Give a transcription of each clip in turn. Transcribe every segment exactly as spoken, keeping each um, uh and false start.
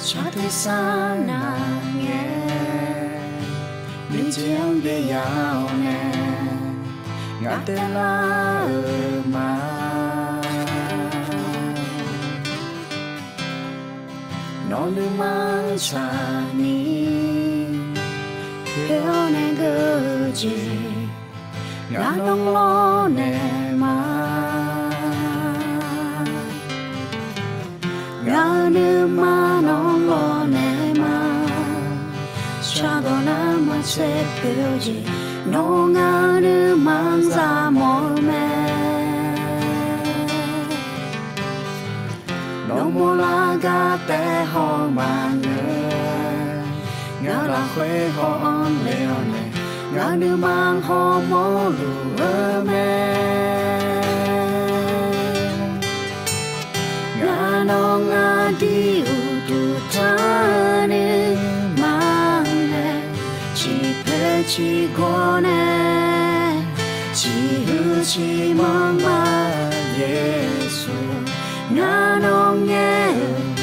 Shar tersar navngae, nuijeq-anr byaev ya-awr nae, ngaq taev lar-euq ma. Nawr nuima-anr tsaqni, poer-awr nae geur-eu jeq, ngaq nawr lawrnaeq ma. Ngaq-euq nuima nawr lawrnaeq ma. Shardawq nar maqtser poer-eu jeq, nawr ngaq-euq nuima-anr za mawf-eu mae. Nawr mawrlar gar taef haw maqngeur, ngaq lafkhoer haw-anr le-awr nae, ngaq nuima hawmawr luf-eu mae. Ngaq nawq ngaq dir uqduq tanr nuima nae, ciqpoeq ciqgawr nae, ciqhuiq ciqmanr ma Yeqsur. Ngaq nawq ngaer-euq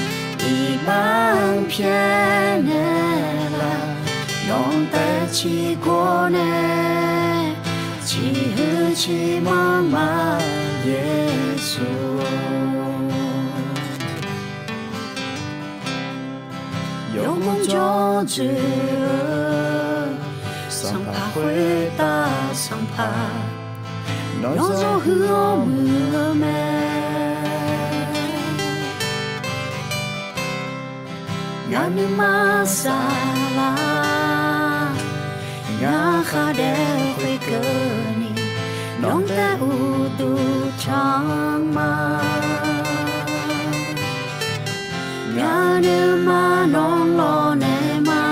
iqbax-anr pyaer naeqlaf, nawq taev ciqgawr nae, ciqhuiq ciqmanr ma Yeqsur. Yawmuiq jawr dzoeq-eu Sanqpaq khoertav Sanqpaq, nawr zawr huiq-awr muiq-eu mae. Ngaq nuima saflar, ngaq khar daef khoerkeuvni, nawq taev uqduq tanr ma. Ngaq nuima nawr lawrnaeq ma.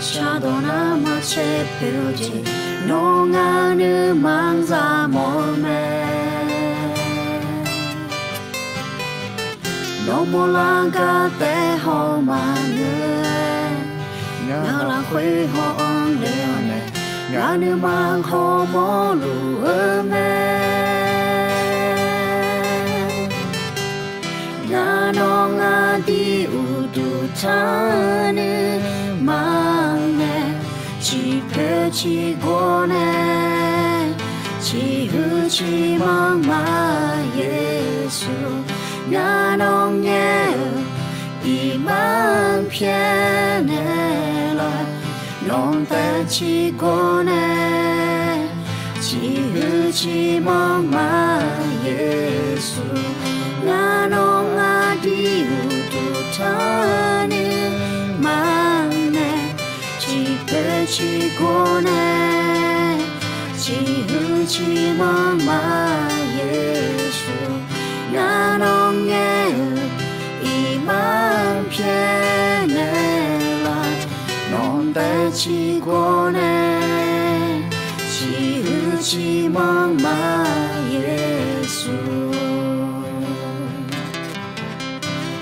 Shardawq nar maqtser poer-eu jeq, nawr ngaq nuima-anr za mawf-eu mae. Nawr mawrlar gar taef haw maqngeur-aer, ngaq lafkhoer haw-anr le-awr nae, ngaq nuima hawmawr luf-eu mae. Ngaq nawq ngaq dir uqduq tanr nuima nae, ciqpoeq ciqgawr nae, ciqhuiq ciqmanr ma Yeqsur. Ngaq nawq ngaer-euq iqbax-anr pyaer naeqlaf, nawq taev ciqgawr nae, ciqhuiq ciqmanr ma Yeqsur. Ngaq nawq ngaq dir uqduq tanr nuima nae, ciqpoeq ciqgawr nae, ciqhuiq ciqmanr ma Yeqsur. Ngaq nawq ngaer-euq iqbax-anr pyaer naeqlaf, nawq taev ciqgawr nae, ciqhuiq ciqmanr ma Yeqsur.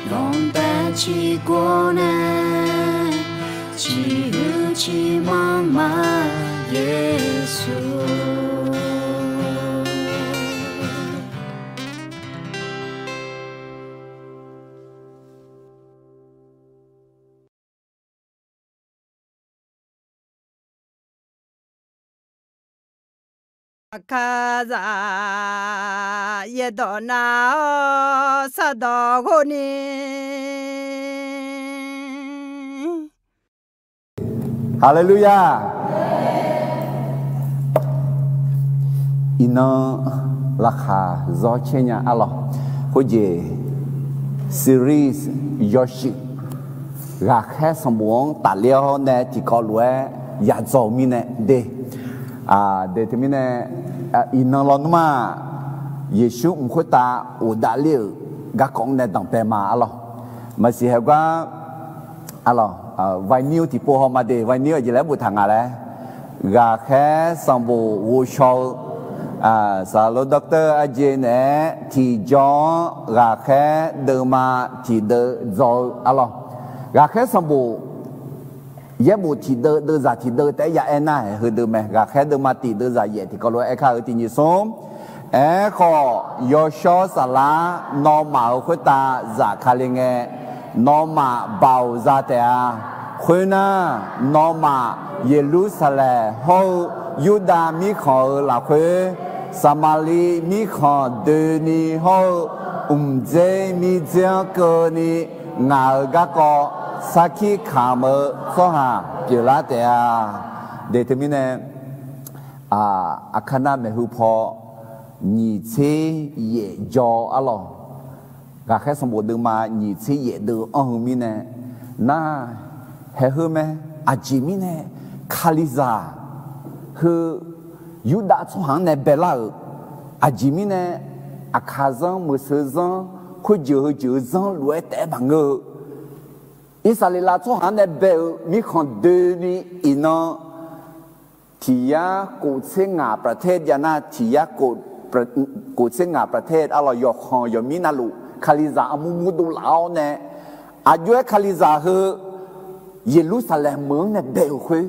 Nawq taev ciqgawr nae, ciqhuiq ciqmanr ma Yeqsur. Aqkaqzaq yaerdawq nav-awr sardawq ghov ni. Haleluya! Iqnan laqkhaq zawr caer nya arlawq. Khoerjeq series yawshuif ghaqkhaer sanqbof-anr tafler-awr nae tiqkawv lof-aer yadzaw-eu mirnae de. De teumirnae, iqnan lawnmr-aq, Yeqsur mq khoertav ghofdav ler-euq garkawv-anr nae danqbae ma arlawq. Maqsiq haegar arlawq, vinyl tiqpov haw ma de, vinyl aqjeq laer boftaq nga laer. Ghaqkhaer sanqbof ghovshaw-eu, saqlaq doctor Arjeq naeq-aer tiqjawr-anr ghaqkhaer deuvma tiqdeuv dzaw-eu arlawq. Ghaqkhaer sanqbof yaerbof tiqdeuv deuvzaq tiqdeuv taef-aer ya aernar-aq heudeuv mae. Ghaqkhaer deuvma tiqdeuv zaq yaef tiqkawv lof-aer aerkar-eu tiqnyif smr. Aerkhawf, yawshawr saflar nawmaf-euq khoertav zafkale ngae, Nawmaf baoq za taef-a. Khoernar, nawmaf Yeqlursaqlaeq hawr-eu Yurdav mirkhanq-euq lafkhoer, Saqmaqliv mirkhanq doeni hawr-eu mqdzer mirdzer-anr keuvni, ngaq-euq garkawv sarkir kamq-eu tsawrhaq pyeuflar taef-a. De teumirnae, aqkar nar maeqhu paw nyiq tser yaef jawr-awr lawq. Ghaqkhaer sanqbof deuvma nyiq tser yaef deuv-eu anr-eu mirnae, nar, haeq heu mae, aqjeq mirnae Kalizaq heu Yurdav tsawrhaq-anr nae baelar-euq, aqjeq mirnae aqkaq zanr, meuqseuq zanr, khoerjeuq heujeuq-eu zanr lof-aer taef-aer maqngeur-eu, Irsaqleqlav tsawrhaq-anr nae bae-euq mirkhanq doeni iqnan ถือว่า โกรธเสง่าประเทศ jav nar, ถือว่า โกรธเสง่าประเทศ arlawq, yawqkhanq yawqmir navluf Kalizaq armur murdov laf-awr nae, aqjox-aer Kalizaq heu Yeqlursaqlaeq meuq-anr nae bae-euq khoer,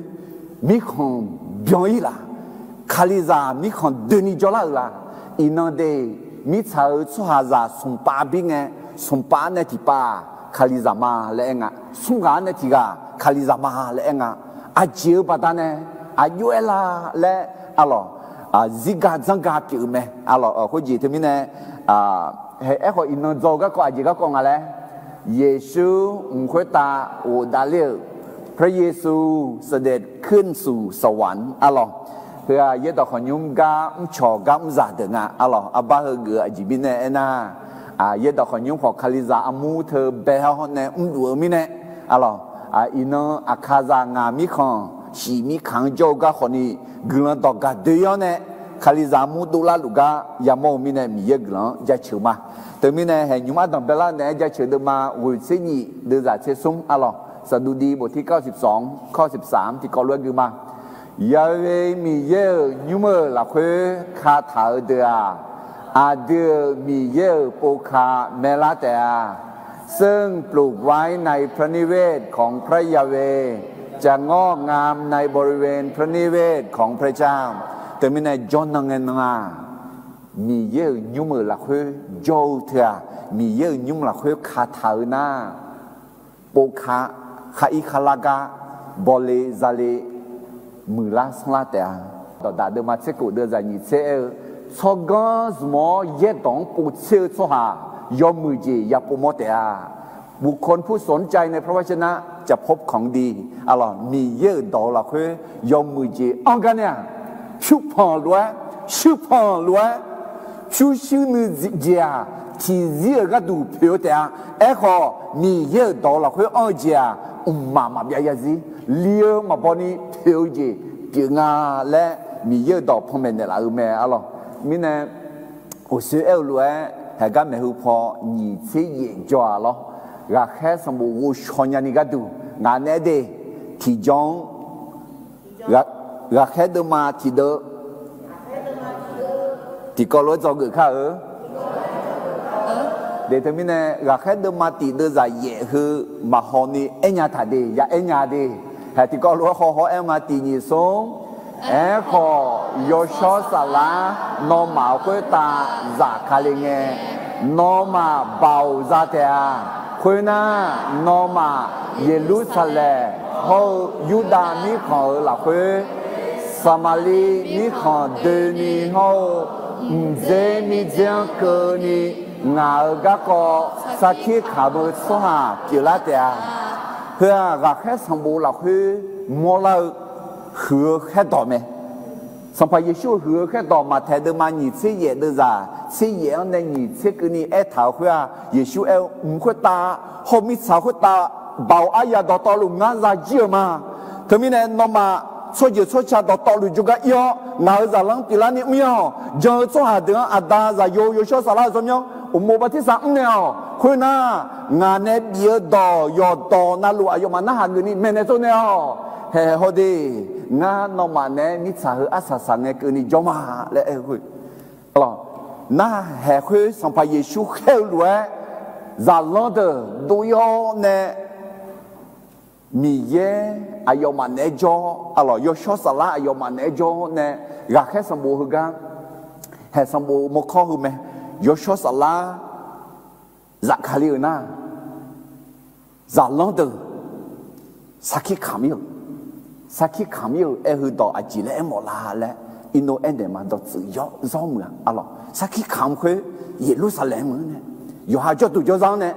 mirkhanq byan-ir laf, Kalizaq mirkhanq doeni jawrlar-euq laf, iqnan de, mirtsaq-euq tsawrhaqzaq smq pav bir ngae, smq pav-anr nae tiqpav-aq Kalizaq ma laer aer nga, smr ghaq-anr nae tiq ghaq Kalizaq ma laer aer nga, aqjeq-eu baqdanae aqjox-aer la laer arlawq, zirga dzanrga pyeuf-eu mae arlawq. Khoerjeq teumirnae, aerkhawf iqnan dzaw-eu garkawv aqjeq garkawv nga laer, Yeqsur mq khoertav ghofdav ler-euq, พระเยซูเสด็จขึ้นสู่สวรรค์ arlawq. Heu-aq yaerdawq khawqnymr gar mrcawq gar mrzaq deuq nga arlawq. Arbar heugeuf-eu aqjeq mirnae aernar, yaerdawq khawqnymr khawf Kalizaq armur teu bae-awr nae mrluf-eu mirnae arlawq, iqnan aqkaqzaq ngaq mirkhanq shif mirkaq-anr jawr-eu gar khawfni, guiqlanq dawq gaq doe-awr nae Kalizaq armur dovlar luf gar yamawr-eu mirnae Miqyaer guiqlanq-anr jaceuq ma. Teumirnae haeqnymr ardanq baelar naeq-aer jaceuq deuvma ghoeq tser nyif deuvzaq tser smr arlawq, Saqduqdi boftir kar-eu siqsawq-anr kar-eu siqsaq-anr tiqkawv lof-aer gui ma. Ya'we Miqyaer-euq nymr-euq lafkhoer kataq-eu deuq-aq, aqdui-euq Miqyaer-euq povka maelar taef-a. ซึ่งปลูกไว้ในพระนิเวศของพระยาเวห์ จะงอกงามในบริเวณพระนิเวศของพระเจ้า Teumirnae jawrnan ngae nan-aq, Miqyaer-euq nymr-euq lafkhoer jawr-eu teu-aq, Miqyaer-euq nymr lafkhoer kataq-eu nar, povka khar ir khar lar gar bawle zale muiqlar sanrlar taef-a. Dawqdaq deuvma tser kof deuvzaq nyiq tser aer-eu, tsawrganr zmq-awr yaerdawq-anr povtser-eu tsawrhaq yawmuiq jeq yapov mawr taef-a. บุคคลผู้สนใจในพระวจนะจะพบของดี arlawq, Miqyaer-euq dawq-eu lafkhoer yawmuiq jeq anr gar nae-aq, pyurpanq lof-aer, shuirpanq lof-aer, pyurshuir nuijeq-aq, tiqzir-euq gharduq poeq-eu taef-a. Aerkhawf, Miqyaer-euq dawq-eu lafkhoer anr-eu jeq-aq, mqmaq maqbyav zarzir li-eu maqbaw ni poeq-eu jeq pyeuf nga laer Miqyaer-euq dawq panmaeq naeqlaf-eu mae arlawq. Mirnae, uqsoer aer-eu lof-aer, haeqgar maeqhu paw nyiq tser yaef jawr-aq lawr. Ghaqkhaer sanqbof ghovshaw nyani gharduq ngaq naeq-aer de, tiqjawr-anr ghaqkhaer deuvma tiqdeuv tiqkawv lof-aer dzawgeuf kar-eu. De teumirnae, ghaqkhaer deuvma tiq deuvzaq yaef heu maqhaw ni aernya taq de, ya aernya de. Haeq tiqkawv lof-aer haw haw-aer ma, tiq nyiq smr. Aerkhawf, yawshawr saflar nawmaf khoertav zafkale ngae, nawmaf baoq za taef-a. Khoernar, nawmaf Yeqlursaqlaeq hawr-eu Yurdav mirkhanq-euq lafkhoer, Saqmaqliv mirkhanq doeni hawr-eu mqdzer mirdzer-anr keuvni, ngaq-euq garkawv sarkir kamq-eu tsawrhaq pyeuflar taef-a. Heu-aq, ghaqkhaer sanqbof lafkhoer mawrlar-eu huiq-eu khaerdawq mae. Sanqpaq Yeqsur-euq huiq-eu khaerdawq Maqtaeq deuvma nyiq tser yaef deuvzaq tser yaef-anr nae nyiq tser keuvni aertaq-euq khoer-aq, Yeqsur aer-eu, mq khoertav hawr-eu mirtsaq khoertav baoq aryaq dawqtawvluf ngar zajir-euq ma. Teumirnae nawmaf tsawrjeuq tsawrca dawqtawvluf jawrgar ir-awr, ngaq-euq zaqlanr pyeuflarni mr-ir-awq. Jan-eu tsawrhaq deuq-anr Aqda, Zaqyo, Yawshawr Saflar-euq tsawrmyanr uqmov bartirsaq mr naeq-awq. Khoernar, ngaq nae bif-eu dawq yawqdawq navluf aqyawfmaf narhaq geufni maeqnaeq tsovnaeq-awq. Haeq haeq haw de, ngar nawmaf naeq-aer mirtsaq heu arsaq saq ngae keuvni jawr ma laer aer-eu khoer, narhaq haeq khoer Sanqpaq Yeqsur khaer-eu lof-aer, zaqlanr deuq dov-ir-awr nae, Miqyaer aqyawfmaf naeq-aer jawr, arlawq, Yawshawr Saflar aqyawfmaf naeq-aer jawr nae, ghaqkhaer sanqbof heugar, haeq sanqbof mawrkawr heu mae, Yawshawr Saflar zafkale-euq nar, Zaqlanr deuq sarkir kamq-ir-euq, sarkir kamq-ir-euq aer-eu dawq aqjeq laer aermawf la laer, irno aernaeq ma dawqtsuif yawr zawr muiq-a arlawq. Sarkir kamq khoer Yeqlursaqlaeq-anr nae, yawqha jawrduq jawrzar-anr nae,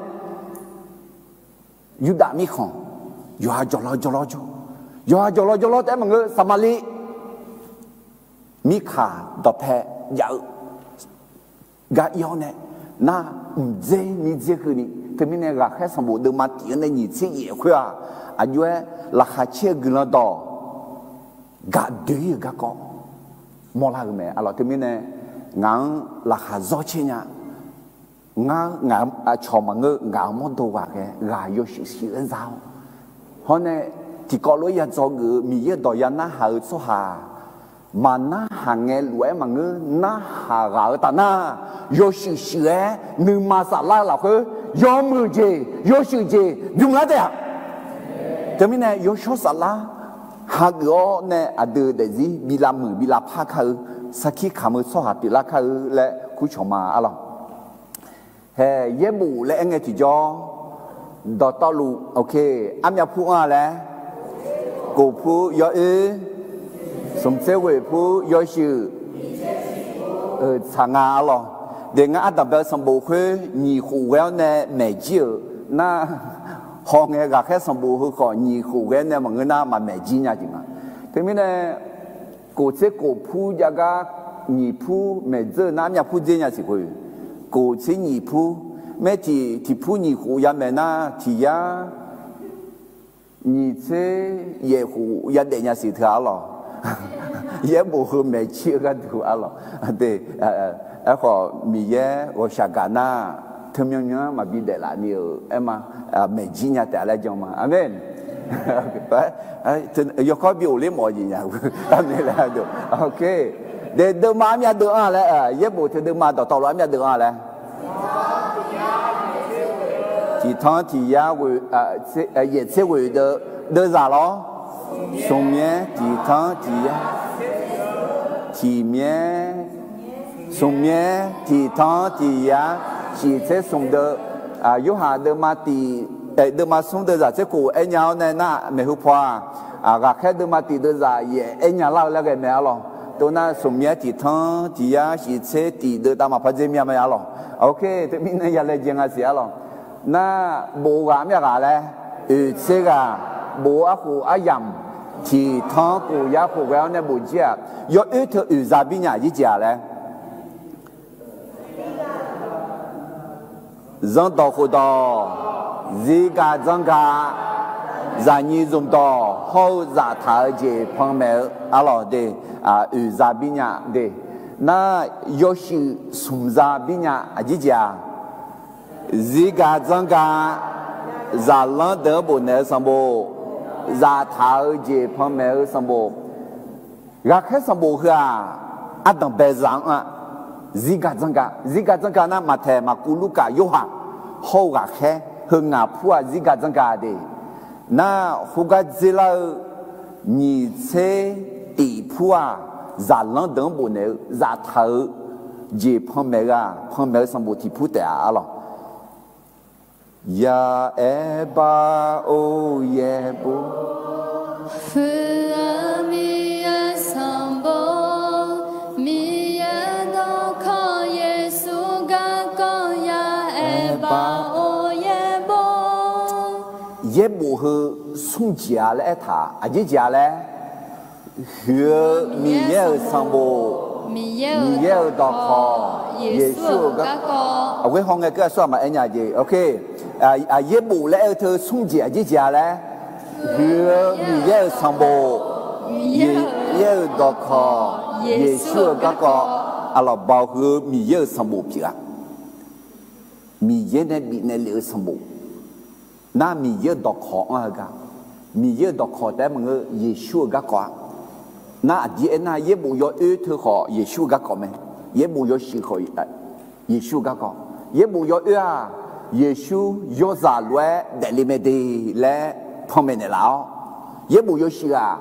Yurdav mirkhanq, yawqha jawrlawr jawrlawr jawr, yawqha jawrlawr jawrlawr taef-aer maqngeur, Saqmaqliv mirkaq dawqpae jav-eu gar ir-awr nae, nar mqdzer mirdzer keuvni, teumirnae ghaqkhaer sanqbof deuvma tif-anr nae nyiq tser yaef khoer-aq, aqjox-aer laqkhaq caer-eu guiqlanq dawq gaq doe-ir-euq garkawv mawrlar-euq mae arlawq. Teumirnae ngaq-anr laqkhaq zawr caer nya. Ngar, ngaq-eu aqcawq maqngeur, ngaq-euq mawrdo ghaq ghae ghaq yawshuif shuif-aer za-awr, hawr nae tiqkawv lof-aer ya dzawgeuf-eu Miqyaer-euq dawq ya narhaq-eu tsawrhaq maqnarhaq ngae lof-aer maqngeur, narhaq ghaq-eu taf nar, yawshuif shuif-aer nuima saflar-eu lafkhoer yawmuiq jeq yawshuif jeq bymq lar taef-a. Teumirnae yawshawr saflar hageuf-awr nae aqdui daefzir bi lavmuiq bi lavpar kar-eu, sarkir kamq-eu tsawrhaq pyeuflar kar-eu laer kurcawq ma arlawq. Hae, yaerbof laer aer ngae tiqjawr, dawqtawvluf, ok, armyav pur-anr-a laer, kof pur yawoer, smq tser ghoeq pur yawshuif, euq tsaq nga arlawq. Deuq ngar ardanqbae-eu sanqbof khoer nyiq khof ghae-awr nae maeq jir-euq nar, hawngae ghaqkhaer sanqbof heu khawf nyiq khof ghae-awr nae maqngeur nar maqmaeq jir nya jeq nga. Teumirnae kof tser kof pur jav gar nyiq pur maeq dzeur-eu nar armyav pur dzer nya siq khof, kof tser nyiq pur, maer tiq tiq pur nyiq khof ya maeq nar tiq yar nyiq tser yaef khof ya daef nya siq teu-a arlawq. Yaerbof heu maeq jir-eu gharduq arlawq. Aerkhawf Miqyaer ghawqshaq gaq nar, teumyanr myanr-anr maqbi daef laf ni-euq aer ma, maeq jir nya taef laer jan ma. Aqmeq. Yawkawr bi of ler mawf-eu jeq nya. Aqmeq laer, ok. Deuq deuvma armyav deuv-anr laer, yaerbof teu deuvma dawqtawvluf armyav deuv-anr laer, tiq tanr tiq yar, yaeq tser ghoeq deuv, deuvzaq lawr. Smq myaer tiq tanr tiq yar, tiq myaer, smq myaer tiq tanr tiq yar, shiq tser smq deuv, Yorhaq deuvma tiq, deuvma smr deuvzaq tser kof aer nya-awr nae nar maeqhu paw-aq, ghaqkhaer deuvma tiq deuvzaq yaef aer nya lar-eu laer ghae mae arlawq. Tov nar smq myaer tiq tanr tiq yar shiq tser tiq deuv tav maqpar dzer myav mae arlawq. Ok, teumirnae ya laejae nga siq arlawq. Nar bof-eu ghaq armyav ghaq laer, oeq tser ghaq, bof-eu arkhof aryamq, tiq tanr khof yar khof ghae-awr nae bof jir-aq, yawoer teu oeq za bir nya aqjir jeq-a laer, zanrdawq khofdawq, zirgaq dzanrgaq, zaqnyiq zmqdawq hawr-eu zaftaq-eu jeq panmaeq-eu arlawq de, oeq za bir nya de, nar yawshuif smq za bir nya aqjir jeq-a. Zirgaq dzanrgaq, zaqlanr deuq-anr bofnaeq-eu sanqbof, zaftaq-eu jeq panmaeq-eu sanqbof, ghaqkhaer sanqbof heu-aq, ardanqbae zaq-anr-a. Zirgaq dzanrgaq, zirgaq dzanrgaq nar Maqtaeq, Maqkuv, Lurkaf, Yorhaq hawr-eu ghaqkhaer heu ngaq pur-aq zirgaq dzanrgaq de. Nar khoergar dzerlar-eu nyiq tser tif pur-aq, zaqlanr deuq-anr bofnaeq-eu zaftaq-eu jeq panmaeq-eu-aq, panmaeq-eu sanqbof tiq pur taef-a arlawq. Yaaer bar or yaerbof, Fuir-eu Miqyaer sanqbof, Miqyaer dawqkawq Yeqsur garkawv yaaer bar or yaerbof. Yaerbof heu smr jeq-a laer aertaq aqjeq jeq-a laer, huiq-eu Miqyaer-euq sanqbof, Miqyaer-euq dawqkawq, Yeqsur-euq garkawv. Aqghoer hawngae keuv aqsur aqma aer nya jeq. Ok, yaerbof laer aer-eu teu smr jeq aqjeq jeq-a laer, huiq-eu Miqyaer-euq sanqbof, Miqyaer-euq dawqkawq, Yeqsur-euq garkawv. Arlawq, baoq huiq-eu Miqyaer-euq sanqbof pyeuf-a. Miqyaer nae bifnaeq lef-eu sanqbof. Nar Miqyaer-euq dawqkawq anr-eu gar, Miqyaer-euq dawqkawq taef-aer maqngeur, Yeqsur-euq garkawv-a. Nar aqdir aernar, yaerbof yawoer teu khawf Yeqsur-euq garkawv mae. Yaerbof yawshuif khawf Yeqsur-euq garkawv. Yaerbof yawoer-aq, Yeqsur yawzaq lof-aer daefle mae de laer panmaeq naeqlaf-awr, yaerbof yawshuif-aq,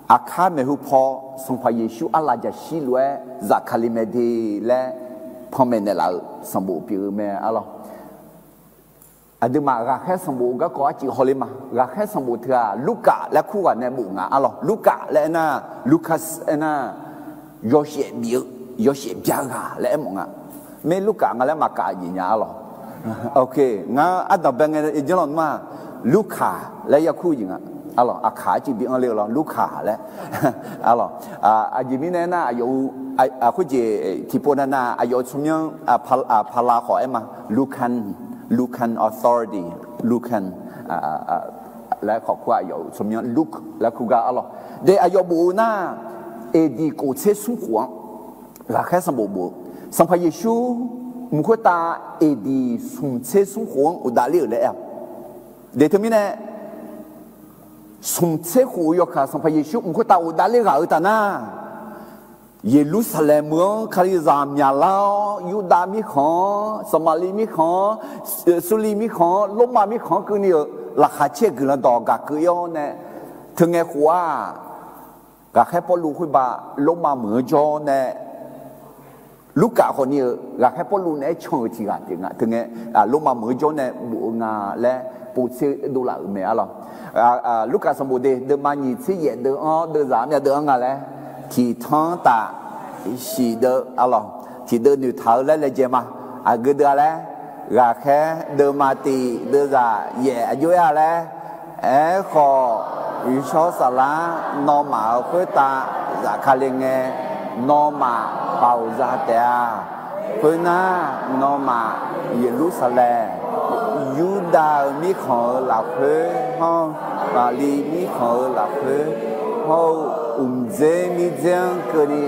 aqkar maeqhu paw Sanqpaq Yeqsur arlaf jaqshir lof-aer zafkale mae de laer panmaeq naeqlaf-euq sanqbof pyeuf-eu mae arlawq. Aqduimaf ghaqkhaer sanqbof garkawv arcif hawler ma. Ghaqkhaer sanqbof teu-aq, Lurkaf laer kur ghaq nae bof nga arlawq. Lurkaf laer aernar, Lucas aernar, yawshaef bif-eu, yawshaef bya ghaq laer aermawf nga. Maer Lurkaf nga laer maqkaf jeq nya arlawq. Ok, ngar ardanq bae ngae janrlawq nmr-aq, Lurkaf laer yakur jeq nga arlawq. Aqkaq arcif bi anr ler-eu lawr, Lurkaf laer arlawq. Aqjeq mirnae aernar, aqyawf-eu khoerjeq tiqpov nav nav aqyawf-eu tsawrmyanr pala khawf aer ma, Lucan, Lucan authority, Lucan laer khawf kur, aqyawf-eu tsawrmyanr Luke laer kur gar arlawq. De aqyawf bof-eu nar, A D kof tser smr khof-anr ghaqkhaer sanqbof bof-eu, Sanqpaq Yeqsur mq khoertav A D smq tser smr khof-anr uqdav ler-euq laer aer-awq. De teumirnae, smq tser khof-eu yawkaq Sanqpaq Yeqsur mq khoertav uqdav ler ghaq-eu taf nar, Yeqlursaqlaeq meuq-anr Kalizaq myaqlar-awr, Yurdav mirkhanq-anr, Saqmaqliv mirkhanq-anr, Surliv mirkhanq-anr, Lormav mirkhanq-anr keuvni-euq laqkhaq caer-eu guiqlanq dawq gaq keuv-ir-awr nae, teungae khof-aq, ghaqkhaer Pawrluv khoerba Lormav meuq-anr jawr-awr nae, Lurkaf khawfni-euq ghaqkhaer Pawrluv naeq-aer can-euq tiq ghaq pyeuf nga. Teungae, Lormav meuq-anr jawr nae bof-eu nga laer povtser dovlaf-euq mae arlawq. Lurkaf sanqbof de deuvma nyiq tser yaef deuv-anr deuvzaq armyav deuv-anr nga laer tiqtanr taf shiq deuv arlawq. Tiqdeuv noeqtaq-eu laer laejae ma. Aqgeu deuv-a laer, ghaqkhaer deuvma tiq deuvzaq yaef aqjox-aer-a laer, Aerkhawf, Gheqshawr Saflar nawmaf-euq khoertav zafkale ngae, nawmaf baoq za taef-a. Khoernar, nawmaf Yeqlursaqlaeq, Yurdav-euq mirkhanq-euq lafkhoer hawr-eu, Saqmaqliv mirkhanq-euq lafkhoer hawr-eu, uqmqdzer mirdzer-anr keuvni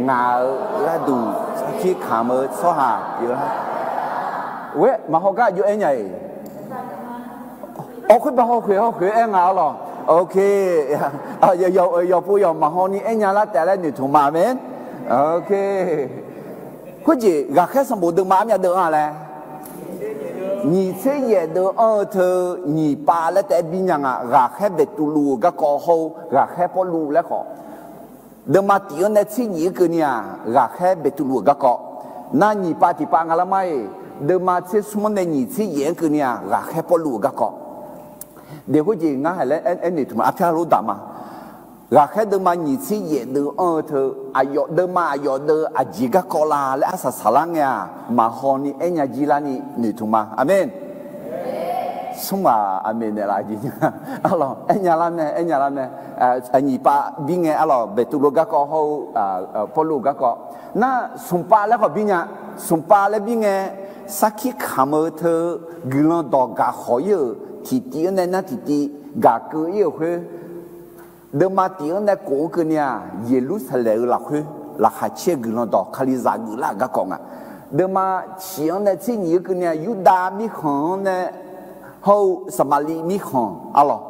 ngaq-euq gharduq sarkir kamq-eu tsawrhaq pyeuflar. Oe, maqhaw gar aqjox-aer nya-iq. Awr, khoerba hawkhoeq hawkhoeq-aer nga arlawq. Ok. Yawqpov yawq maqhaw ni aer nya lar taef laer noeqtmq ma, aqmeq. Ok. Khoerjeq ghaqkhaer sanqbof deuvma armyav deuv-anr-a laer, nyiq tser yaef deuv-anr-eu teu nyiq pav laer taef-aer bir nya nga. Ghaqkhaer Beqtuvluv-euq garkawv hawr-eu ghaqkhaer Pawrluv laer khawf, deuvma tiq-anr nae tser nyiq-anr keuvni-aq, ghaqkhaer Beqtuvluv-euq garkawv. Nar nyiq pav tiq pav nga lar mar-iq, deuvma tser smr-anr nae nyiq tser yaef-anr keuvni-aq, ghaqkhaer Pawrluv-euq garkawv. De khoerjeq ngar haiq laer aer noeqtmq-a, arpyar lor daq ma. Ghaqkhaer deuvma nyiq tser yaef deuv-anr-eu teu, aqyawf deuvma aqyawf deuv aqjeq garkawv la laer arsaq saqlar ngae-aq, maqhaw ni aer nya jir larni noeqtmq ma. Aqmeq. Smr ghaq aqmeq naeqlaf jeq nya. Arlawq, aer nya lar mae, aer nya lar mae. Nyiq pav bir ngae arlawq, Beqtuvluv garkawv hawr-eu Pawrluv garkawv. Nar smq pav laer khawf bir nya. Smq pav laer bir ngae, sarkir kamq-eu teu guiqlanq dawq gaq khawq-ir-euq tiqtiv-anr nae nar tiqtiv gaq keuv-ir-euq khoer, deuvma tiq-anr nae kof-anr keuvni-aq, Yeqlursaqlaeq-euq lafkhoer laqkhaq caer-eu guiqlanq dawq Kalizaq geuflar-euq garkawv nga. Deuvma ciq-anr nae tser nyiq-anr keuvni-aq, Yurdav mirkhanq-anr nae hawr-eu Saqmaqliv mirkhanq arlawq,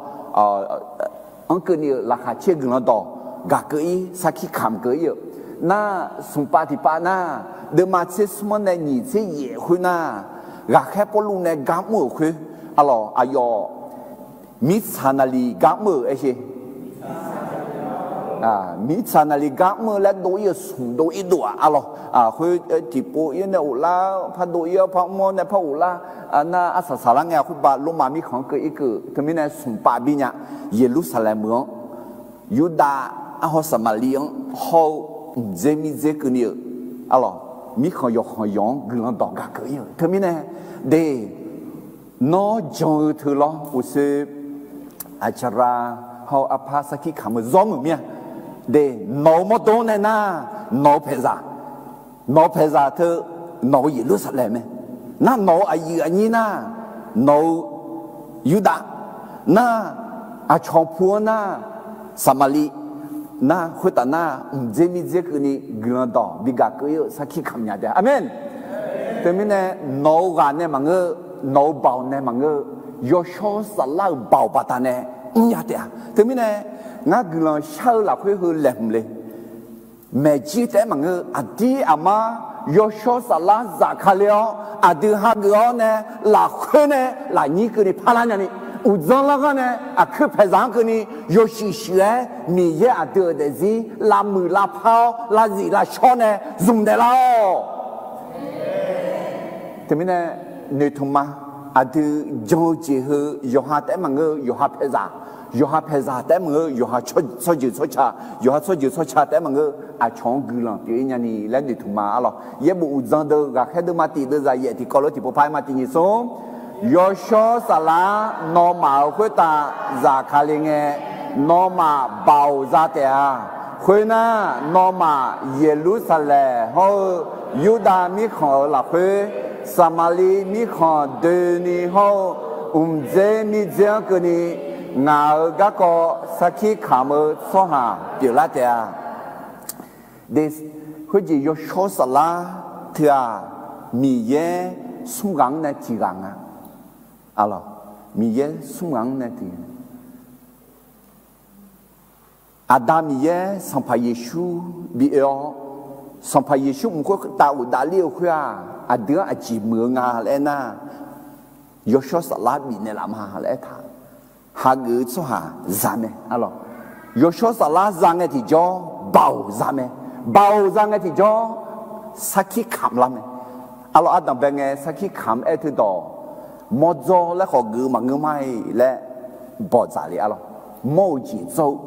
anr keuvni-euq laqkhaq caer-eu guiqlanq dawq gaq keuv-ir, sarkir kamq keuv-ir-euq. Nar smq pav tiq pav nar, deuvma tser smr-anr nae nyiq tser yaef khoer nar, ghaqkhaer Pawrluv nae gar mr-euq khoer, arlawq, aqyawf mirtsaq naqliq gar mr-euq aer sher. Mirtsaq naqliq gar mr-eu laer dov-ir-euq smq dov-ir dov-aq arlawq. Khoer tiqpov-ir nae ghoflar, par dov-ir-awr par mr-awr nae par ghoflar. Nar arsaq saqlar ngae-a, khoerbav Lormav mirkhanq-anr keuv-ir keuv. Teumirnae smq pav bir nya. Yeqlursaqlaeq meuq-anr, Yurdav, arhaw Saqmaqliv-anr hawr-eu mqdzer mirdzer keuvni-euq arlawq, mirkhanq yawqkhanq yawq-anr guiqlanq dawq gaq keuv-ir-euq. Teumirnae de, nawr jan-eu teu lawr uqshoe aqcaqra hawr-eu arpar sarkir kamq-eu zawr meuq mir-a. De, nawq-euq mawrdo-anr nae nar, nawq-eu paeqzaq, nawq-eu paeqzaq teu, nawq-eu Yeqlursaqlaeq mae. Nar nawq-eu aqyuif aqnyir nar, nawq-eu Yurdav nar, aqcawq pu-anr nar, Saqmaqliv nar, khoertaf nar, mqdzer mirdzer keuvni guiqlanq dawq bi gaq keuv-ir-eu sarkir kamq nya taef-a. Aqmeq. Teumirnae nawq-eu ghaq nae maqngeur, nawq-eu baoq nae maqngeur, Yawshawr Saflar-euq baoq baqdanae mrnya taef-a. Teumirnae ngar guiqlanq shar-eu lafkhoer heu laeqhmq le. Maeqjir taef-aer maqngeur, aqdir aqmar Yawshawr Saflar zafkale-awr, aqdui hageuf-awr nae, lafkhoer nae lafnyir keuvni parlar nyani, uqdzan lar ghanr nae aqkuir paeqzaq-anr keuvni yawshuif shuif-aer Miqyaer aqdui-euq daefzir lavmuiq lavpar-awr lavzif lavshawr nae zmq daeflar-awq. Teumirnae noeqtmq ma. aqdui jan-eu jeq heu yawqha taef-aer maqngeur-eu, yawqha paeqzaq, yawqha paeqzaq taef-aer maqngeur-eu, yawqha tsawrjeuq tsawrca, yawqha tsawrjeuq tsawrca taef-aer maqngeur-eu, aqcawq-anr guiqlanq pyeuf-ir nyani laer noeqtmq ma arlawq. Yaerbof uqdzan deuv ghaqkhaer deuvma tiq deuvzaq yaef tiqkawv lof tiqpov par-aer ma tiq nyiq smr. Yawshawr saflar nawmaf-euq khoertav zafkale ngae, nawmaf baoq za taef-a. Khoernar, nawmaf Yeqlursaqlaeq hawr-eu Yurdav mirkhanq-euq lafkhoer, Saqmaqliv mirkhanq doeni hawr-eu mqdzer mirdzer-anr keuvni, ngaq-euq garkawv sarkir kamq-eu tsawrhaq pyeuflar taef-a. Khoerjeq yawshawr saflar teu-aq, Miqyaer smr ghaq-anr nae tiq ghaq nga. Arlawq, Miqyaer smr ghaq-anr nae tiq Aqda Miqyaer Sanqpaq Yeqsur bi oe-awr, Sanqpaq Yeqsur mq khoertav ghofdav ler-eu khoer-aq, aqdui-anr aqjeq muiq-eu nga laer aernar, yawshawr saflar bifnaeq laf ma laer aertaq. Hageuf-eu tsawrhaq za mae arlawq. Yawshawr saflar za ngae tiqjawr, baoq za mae. Baoq za ngae tiqjawr, sarkir kamq lar mae. Arlawq, ardanq bae ngae sarkir kamq-aer teudawq, mawrdzaw laer khawf geuf maqngeur ma-iq laer bawqdzaq le arlawq. Mawr-eu jeq dzawr-eu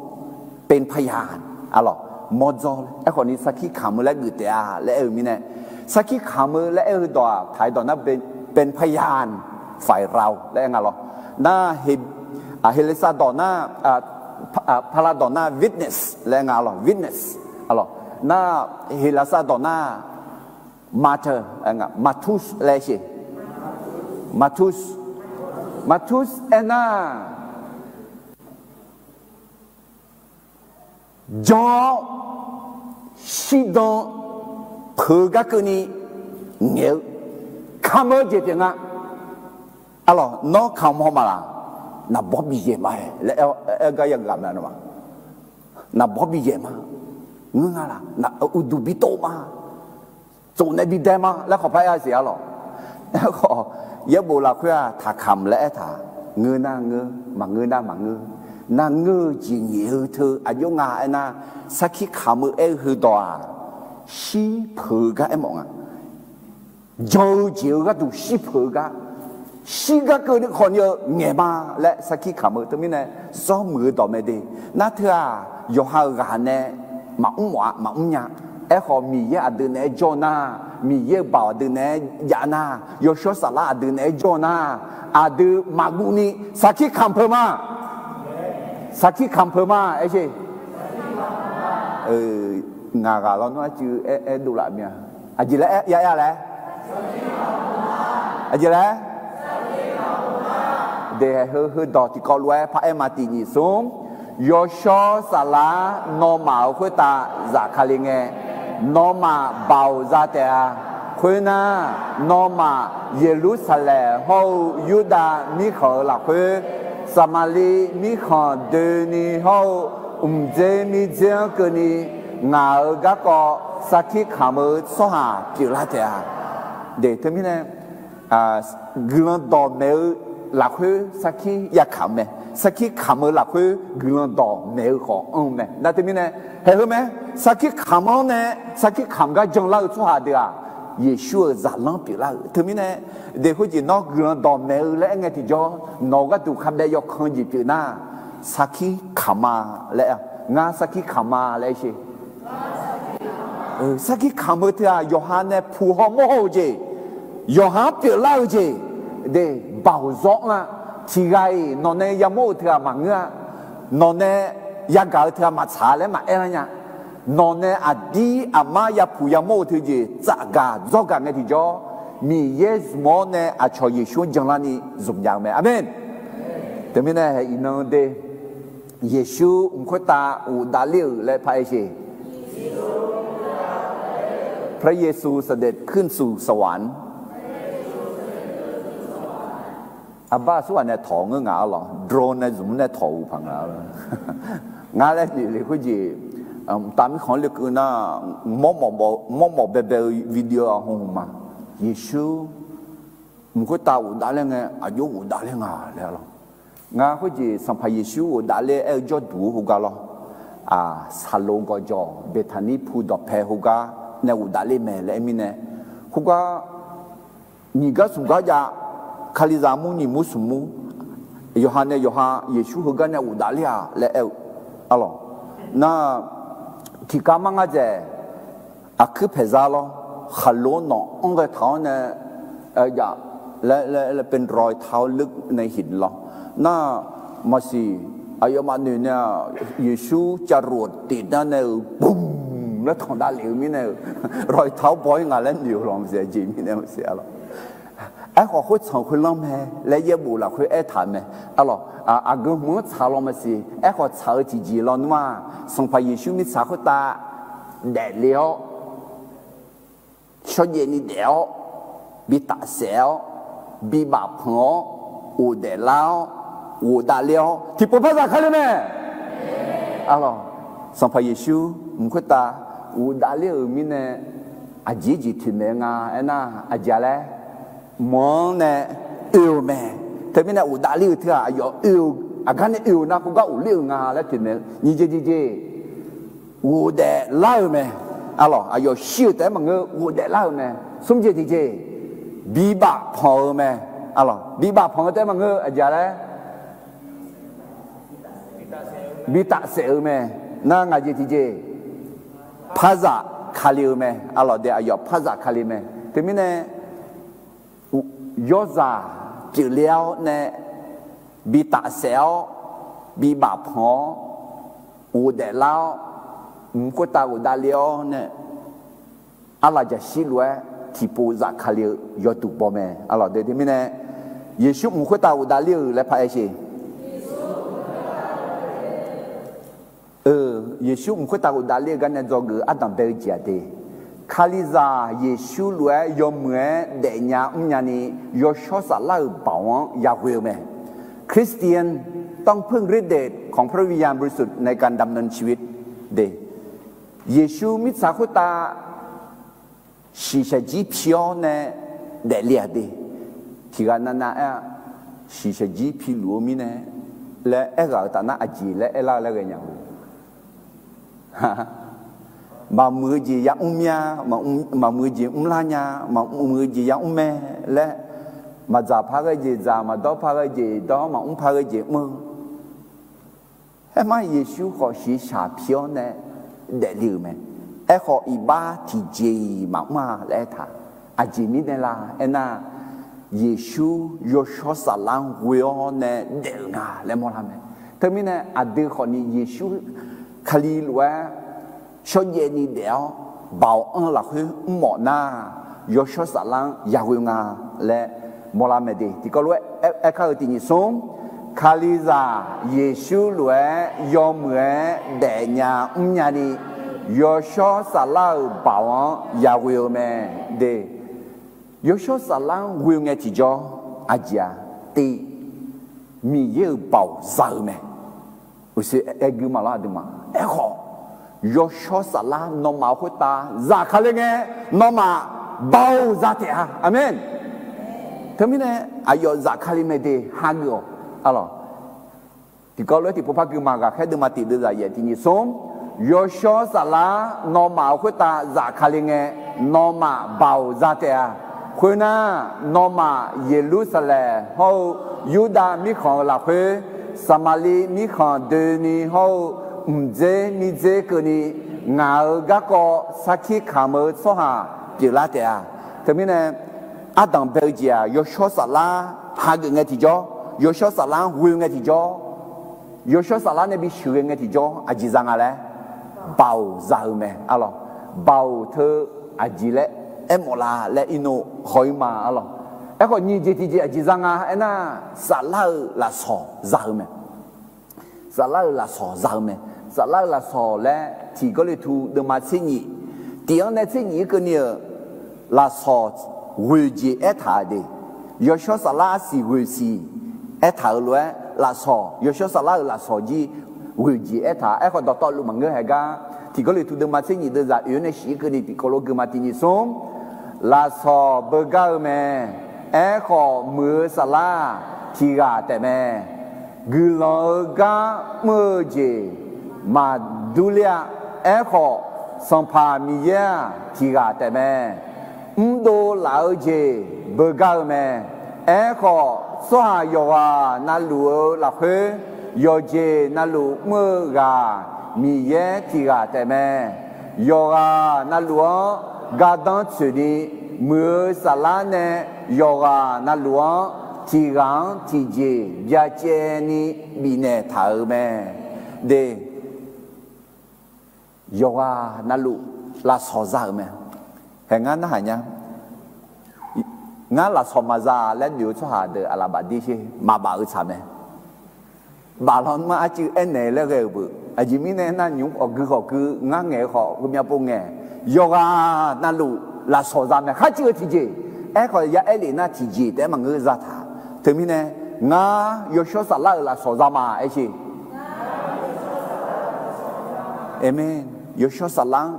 เป็นพยาน arlawq. Mawrdzaw aerkhawf ni sarkir kamq-eu laer geuf taef-a laer aer-eu mirnae, sarkir kamq-eu laer aer-eu dawq-aq, taq-eu dawq nar เป็นพยานฝ่ายเรา laer aer nga lawr. Nar, Heqlaqsar dawq nar, Paqlaq dawq nar witness laer aer nga lawr, witness. Arlawq, nar, Heqlaqsar dawq nar martyr, martus laer aer sheq. Martus, martus aernar, jan-awr shirdan peuq-eu gar keuvni ngaeq-eu kamq-eu jeq pyeuf nga. Arlawq, nawr kamq haw ma laq? Naqbawr biyaeq ma-aer laer aer-eu gar yaghaq ma. Naqbawr biyaeq ma. Ngeur nga laq? Uqduq bitov ma. Tsof nae bidae ma laer khawf par aer-a siq arlawq. Aerkhawf, yaerbof lafkhoer-aq, taqkamq laer aertaq. Ngeur nar ngeur, maqngeur nar maqngeur. Nar ngeur-eu jeq ngaeq-eu teu aqjox nga aernar, sarkir kamq-eu aer-eu heudawq-aq, shir peuq-eu gar aermawf nga. Jan-eu jeq-eu gharduq shir peuq-eu gar, shir gar keuvni khawfni-eu ngaeq ma laer sarkir kamq-eu teumirnae, zawr muiq-eu dawq mae de. Nar teu-aq, yawqha-euq ghaq nae maqmr mawf-a, maqmr nya. Aerkhawf, Miqyaer aqdui naeq-aer jawr nar, Miqyaer-euq baoq aqdui naeq-aer jav nar, yawshawr saflar aqdui naeq-aer jawr nar, aqdui maqguvni sarkir kamq peuq ma. Sarkir kamq peuq ma, aer sheq. Ngaq ghaq lawnmr arcuiv aer dovlaf mir-a. Aqjeq laer aer ya aer-a laer? Aqjeq laer? Deq heu heudawq tiqkawv lof-aer par aer ma tiq nyiq smr. Yawshawr saflar nawmaf-euq khoertav zafkale ngae, nawmaf baoq za taef-a. Khoernar, nawmaf Yeqlursaqlaeq hawr-eu Yurdav mirkhanq-euq lafkhoer, Saqmaqliv mirkhanq doeni hawr-eu mqdzer mirdzer-anr keuvni, ngaq-euq garkawv sarkir kamq-eu tsawrhaq pyeuflar taef-a. Deq teumirnae, guiqlanq dawqmaeq-eu lafkhoer sarkir yakamq mae. Sarkir kamq-eu lafkhoer guiqlanq dawqmaeq-eu khawf anr-eu mae. Nar teumirnae, haeq heu mae. Sarkir kamq-anr nae sarkir kamq gar janlar-eu tsawrhaq deuq-aq, Yeqsur-euq zaqlanr pyeuflar-euq teumirnae, deq khoerjeq nawr guiqlanq dawqmaeq-eu laer aer ngae tiqjawr, nawq-euq gharduq kadaev yawkan jeq pyeuf nar, sarkir kamq ma laer, ngar sarkir kamq ma laer sheq. Sarkir kamq-eu teu-aq, yawqha nae puq haw mawr haw-eu jeq, yawqha-anr pyeuflar-eu jeq, de, baoq zawr anr-a. Tiqghaq-iq nawq nae yamawr-eu teu-aq maqngeur-a. Nawq nae yagaq-eu teu-aq maqtsaq laer maqaer lar nya. Nawq nae aqdir aqmar yapuq yamawr-eu teu jeq tsafgaq dzawrgaq ngae tiqjawr, Miqyaer zmq-awr nae aqcawq Yeqsur-anr janlarni zmq nya-eu mae. Aqmeq. Teumirnae haeq iqnan de, Yeqsur mq khoertav ghofdav ler-euq laer paraer sheq. พระเยซูเสด็จขึ้นสู่สวรรค์ Aqbar aqsurghaq nae tawq ngeur ngaq arlawq, drone nae zmq nae tawq-euq paq nga. Ngar laer noeq le khoerjeq, mqtav mirkhanq-anr lekeuv nar, mawrmawf baebae-eu video-aq hmq ma. Yeqsur mq khoertav ghofdav ler ngae, aqjox ghofdav ler nga laer arlawq. Ngar khoerjeq Sanqpaq Yeqsur ghofdav ler aer-eu jawrduq-eu khoergar lawr, saqlo gawqjawq Beqtaqnir pu dawqpae khoergar nae ghofdav ler mae laer aer mirnae, khoergar nyiq gar smq gar jav Kalizaq mur nyiq mur smq mur, yawqha nae yawqha Yeqsur heugar nae ghofdav ler-aq laer aer-eu, arlawq. Nar, tiqkawv mar ngar dzaeq, aqkuir paeqzar lawr, khaqlo nawq-anr ghae taq-awr nae, jav, laer, laer, laer เป็นรอยเท้าลึก nae hiq lawr. Nar, maqsiq, aqyawfmaf noeq nae-aq, Yeqsur จรวด tiqdar nae-euq bumq laer tanqdav lef-eu mirnae-euq, รอยเท้า baw-ir nga laer noeq-eu lawq maqsiq, aqjeq mirnae maqsiq, arlawq. Aerkhawf khoertsanq khoerlanr mae laer yaerbof lafkhoer aertaq-euq mae, arlawq. Aqgeu hmq-anr tsaq law maqsiq, aerkhawf tsaq-eu tiqjeq lawnmr-aq, Sanqpaq Yeqsur mirtsaq khoertav daefle-awr, shawrjaev ni daef-awr, bi tafsaef-awr, bi bafpanq-awr, ghofdaef lar-awr, ghofdav ler-awr tiqpov par zaq kali mae, arlawq. Sanqpaq Yeqsur mq khoertav ghofdav ler-euq mirnae, aqjeq jeq toeqmaeq-eu nga aernar, aqjeq laer, mq-anr nae oe-eu mae. Teumirnae ghofdav ler-eu teu-aq, aqyawf oe-eu, aqgar nae oe-eu nar khoergar ghofler-euq nga laer toeqmaeq-eu. Nyiq jeq tiqjeq, ghofdaef lar-euq mae, arlawq. Aqyawf shir-euq taef-aer maqngeur, ghofdaef lar-euq mae. Smr jeq tiqjeq, bi bafpanq-eu mae, arlawq. Bi bafpanq-eu taef-aer maqngeur, aqjeq laer, bi tafsaef-eu mae. Nar, ngaq jeq tiqjeq, par zaq kali-eu mae, arlawq. Dae aqyawf par zaq kali mae. Teumirnae, yawzaq pyeufle-awr nae, bi tafsaef-awr, bi bafpanq-awr, ghofdaef lar-awr, mq khoertav ghofdav le-awr nae, arlaqjaqshir lof-aer tiqpov zafkale-eu yawduq baw mae, arlawq. Dae teumirnae, Yeqsur mq khoertav ghofdav ler-euq laer paraer sher. Yeqsur mq khoertav ghofdav ler-eu gar nae dzawgeuf-eu ardanq bae-eu jeq-aq de, Kalizaq Yeqsur lof-aer yawmuiq-aer daefnya mrnya ni, yawshawr saflar-euq baoq-anr yaghoe-eu mae. คริสเตียนต้องพึ่งฤทธิ์เดชของพระวิญญาณบริสุทธิ์ในการดำเนินชีวิต de. Yeqsur mirtsaq khoertav shiqshaq jir pi-awr nae daefle-aq de. Tiqghaq navnav aer-a, shiqshaq jir piluf-eu mirnae laer aerghaq-euq taf nar aqjeq laer aerlar-eu laer ghaenya-eu Maqmuiq-eu jeq yamr mir-a, maqmuiq-eu jeq mrlar nya, maqmuiq-eu jeq yamr mae laer, maqdzaq par ghae jeq dzaq, maqdawr par ghae jeq dawr, maqmr par ghae jeq mr-eu. Aermar Yeqsur khawf shiqshaq pi-awr nae daefle-euq mae. Aerkhawf iqbax tiqjeq-iq maqmr-a laer aertaq. Aqjeq mirnae la aernar, Yeqsur yawshawr saflar-anr ghoe-awr nae daef-euq nga laer mawrlar mae. Teumirnae aqdui khawfni Yeqsur Kali lof-aer shawrjaev ni daef-awr baoq anr-eu lafkhoer mrmawf nar, yawshawr saflar-anr yaghoe nga laer mawrlar mae de. Tiqkawv lof-aer aerkar-eu tiq nyiq smr, Kalizaq Yeqsur lof-aer yawmuiq-aer daefnya mrnya ni, yawshawr saflar-euq baoq-anr yaghoe-eu mae de. Yawshawr saflar-anr ghoe ngae tiqjawr, aqjeq-aq, te, Miqyaer-euq baoq za-eu mae. Uqshoe aer gui maqlar aqduimaf. Aerkhawf, yawshawr saflar nawmaf-euq khoertav zafkale ngae, nawmaf baoq za taef-a. Aqmeq. Teumirnae aqyawf zafkale mae de hageuf-awq, arlawq. Tiqkawv lof-aer tiqpov par gui ma. Ghaqkhaer deuvma tiq deuvzaq yaef tiq nyiq smr, yawshawr saflar nawmaf-euq khoertav zafkale ngae, nawmaf baoq za taef-a. Khoernar, nawmaf Yeqlursaqlaeq hawr-eu Yurdav mirkhanq-euq lafkhoer, Saqmaqliv mirkhanq doeni hawr-eu mqdzer mirdzer keuvni, ngaq-euq garkawv sarkir kamq-eu tsawrhaq pyeuflar taef-a. Teumirnae, ardanq bae-eu jeq-aq, yawshawr saflar hageuf ngae tiqjawr, yawshawr saflar-anr ghoe ngae tiqjawr, yawshawr saflar nae bisheuq ghae ngae tiqjawr, aqjeq za nga laer, baoq za-eu mae, arlawq. Baoq teu aqjeq laer aermawf la laer irnov haw-ir ma, arlawq. Aerkhawf, nyiq jeq tiqjeq aqjeq za nga aernar, saflar-euq lafsawq za-eu mae. Saflar-euq lafsawq za-eu mae. Saflar-euq lafsawq laer tiq Gawrliqtu deuvma tser nyif, tiq-anr nae tser nyif-ir keuvni-euq lafsawq ghoeq jeq aertaq-euq de. Yawshawr saflar arsiq ghoeq siq aertaq-euq lof-aer, lafsawq, yawshawr saflar-euq lafsawq jir ghoeq jeq aertaq. Aerkhawf, dawqtawvluf maqngeur haeq gar, tiq Gawrliqtu deuvma tser nyif deuvzaq oeq-anr nae shif-ir keuvni tiqkawv lof gui ma. Tiq nyiq smr, lafsawq beugar-eu mae. Aerkhawf, muiq-eu saflar tiq ghaq taef mae. Guiqlanq-eu gar mr-eu jeq maqdur ler-a. Aerkhawf, Sanqpaq Miqyaer-aq, tiq ghaq taef mae. Mrdov laf-eu jeq beugar-eu mae. Aerkhawf, tsawrhaq yawqghaq navluf-eu lafkhoer, yawqjeq navluf mr-eu ghaq Miqyaer tiq ghaq taefmae. Yawqghaq navluf-anr gardanr tsoeqni, muiq-eu saflar nae yawqghaq navluf-anr tiq ghaq-anr tiqjeq byacaevni bifnaeq taq-euq mae. De, yawqghaq navluf lafsawq za-euq mae. Hae ngar narhaq nya. Ngar lafsawq maqza laer noeq-eu tsawrhaq deuq aqlaf bafdir sher, maqbaf-eu tsaq mae. Baflanr mar arcuiv aernaeq laer ghae-euq beuq. Aqjeq mirnae nar, nymq-mr khawf gui khawf gui, ngar ngaeq-eu khawf heumyav pov ngaeq. Yawqghaq navluf lafsawq za mae, khar cuiv-eu tiqjeq. Aerkhawf ya aer lef nar, tiqjeq taef-aer maqngeur zataq. Teumirnae, ngar yawshawr saflar-euq lafsawq za ma aer sher. Aqmeq. Yawshawr saflar-anr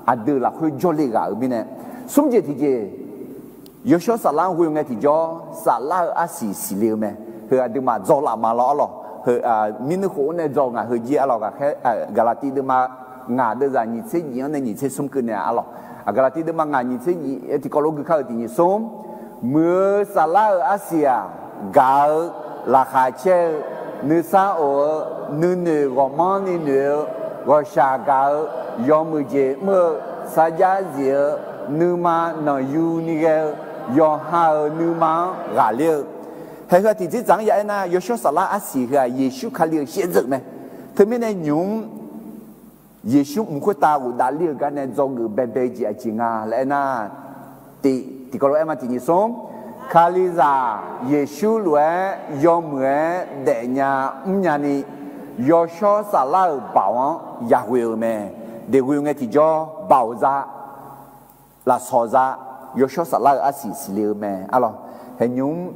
aqdui lafkhoer jawrle ghaq-euq mirnae, smr jeq tiqjeq, yawshawr saflar-anr ghoe ngae tiqjawr, saflar-eu arsiq siqle-eu mae. Heu aqduimaf dzaw laf ma lawr arlawq. Heu, mirnuir khof-anr nae dzaw ngaq heujir arlawq, ghaqkhaer, Gaqlaqtiv deuvma ngaq deuvzaq nyiq tser nyiq-anr nae nyiq tser smr keuv naeq-a arlawq. Gaqlaqtiv deuvma ngaq nyiq tser nyiq tiqkawv lof gui kar-euq tiq nyiq smr. Muiq-eu saflar-euq arsiq-aq, gaq-eu, laqkhaq caer-eu, nuisar of-eu, nuinoeq ghawqmanrni noeq-eu, ghawqshaq gaq-eu, yawmuiq jeq mr-eu, sarjax zif-eu, nuima nanqyuni ghae-eu, yawqha-euq nuima-anr ghaqler-eu. Hae heu-aq tiqdzerdzaq-anr ya aernar, yawshawr saflar arsiq heu-aq Yeqsur Kali-euq shaevdzeuf mae. Teumirnae nymq-mr Yeqsur mq khoertav ghofdav ler-eu gar nae dzawgeuf baebae jeq aqjeq nga laer aernar, tiq, tiqkawv lof-aer ma tiq nyiq smr. Kalizaq Yeqsur lof-aer yawmuiq-aer daefnya mrnya ni, yawshawr saflar-euq baoq-anr yaghoe-eu mae. Deuq ghoe ngae tiqjawr, baoq za, lafsawq za, yawshawr saflar-euq arsiq siqle-eu mae arlawq. Haeqnymr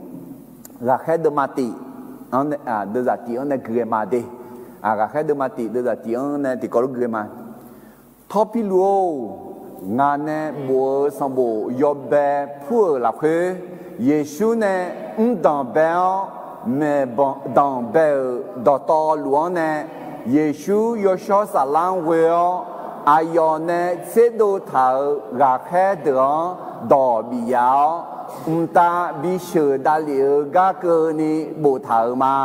ghaqkhaer deuvma tiq, deuvzaq tiq-anr nae gui ghae ma de. Ghaqkhaer deuvma tiq deuvzaq tiq-anr nae tiqkawv lof gui ghae ma. Tawrpirluv-or, ngaq nae bof-eu sanqbof yawbae pur-euq lafkhoer, Yeqsur nae mr danqbae-awr maeq danqbae-euq dawqtawvluf-anr nae, Yeqsur yawshawr saflar-anr ghoe-awr, aqyawf nae tserdov taq-euq ghaqkhaer deuq-anr dawq bif yaf-awr, mqtav bisheuq davlef-eu gar keuvni boftaq-euq ma.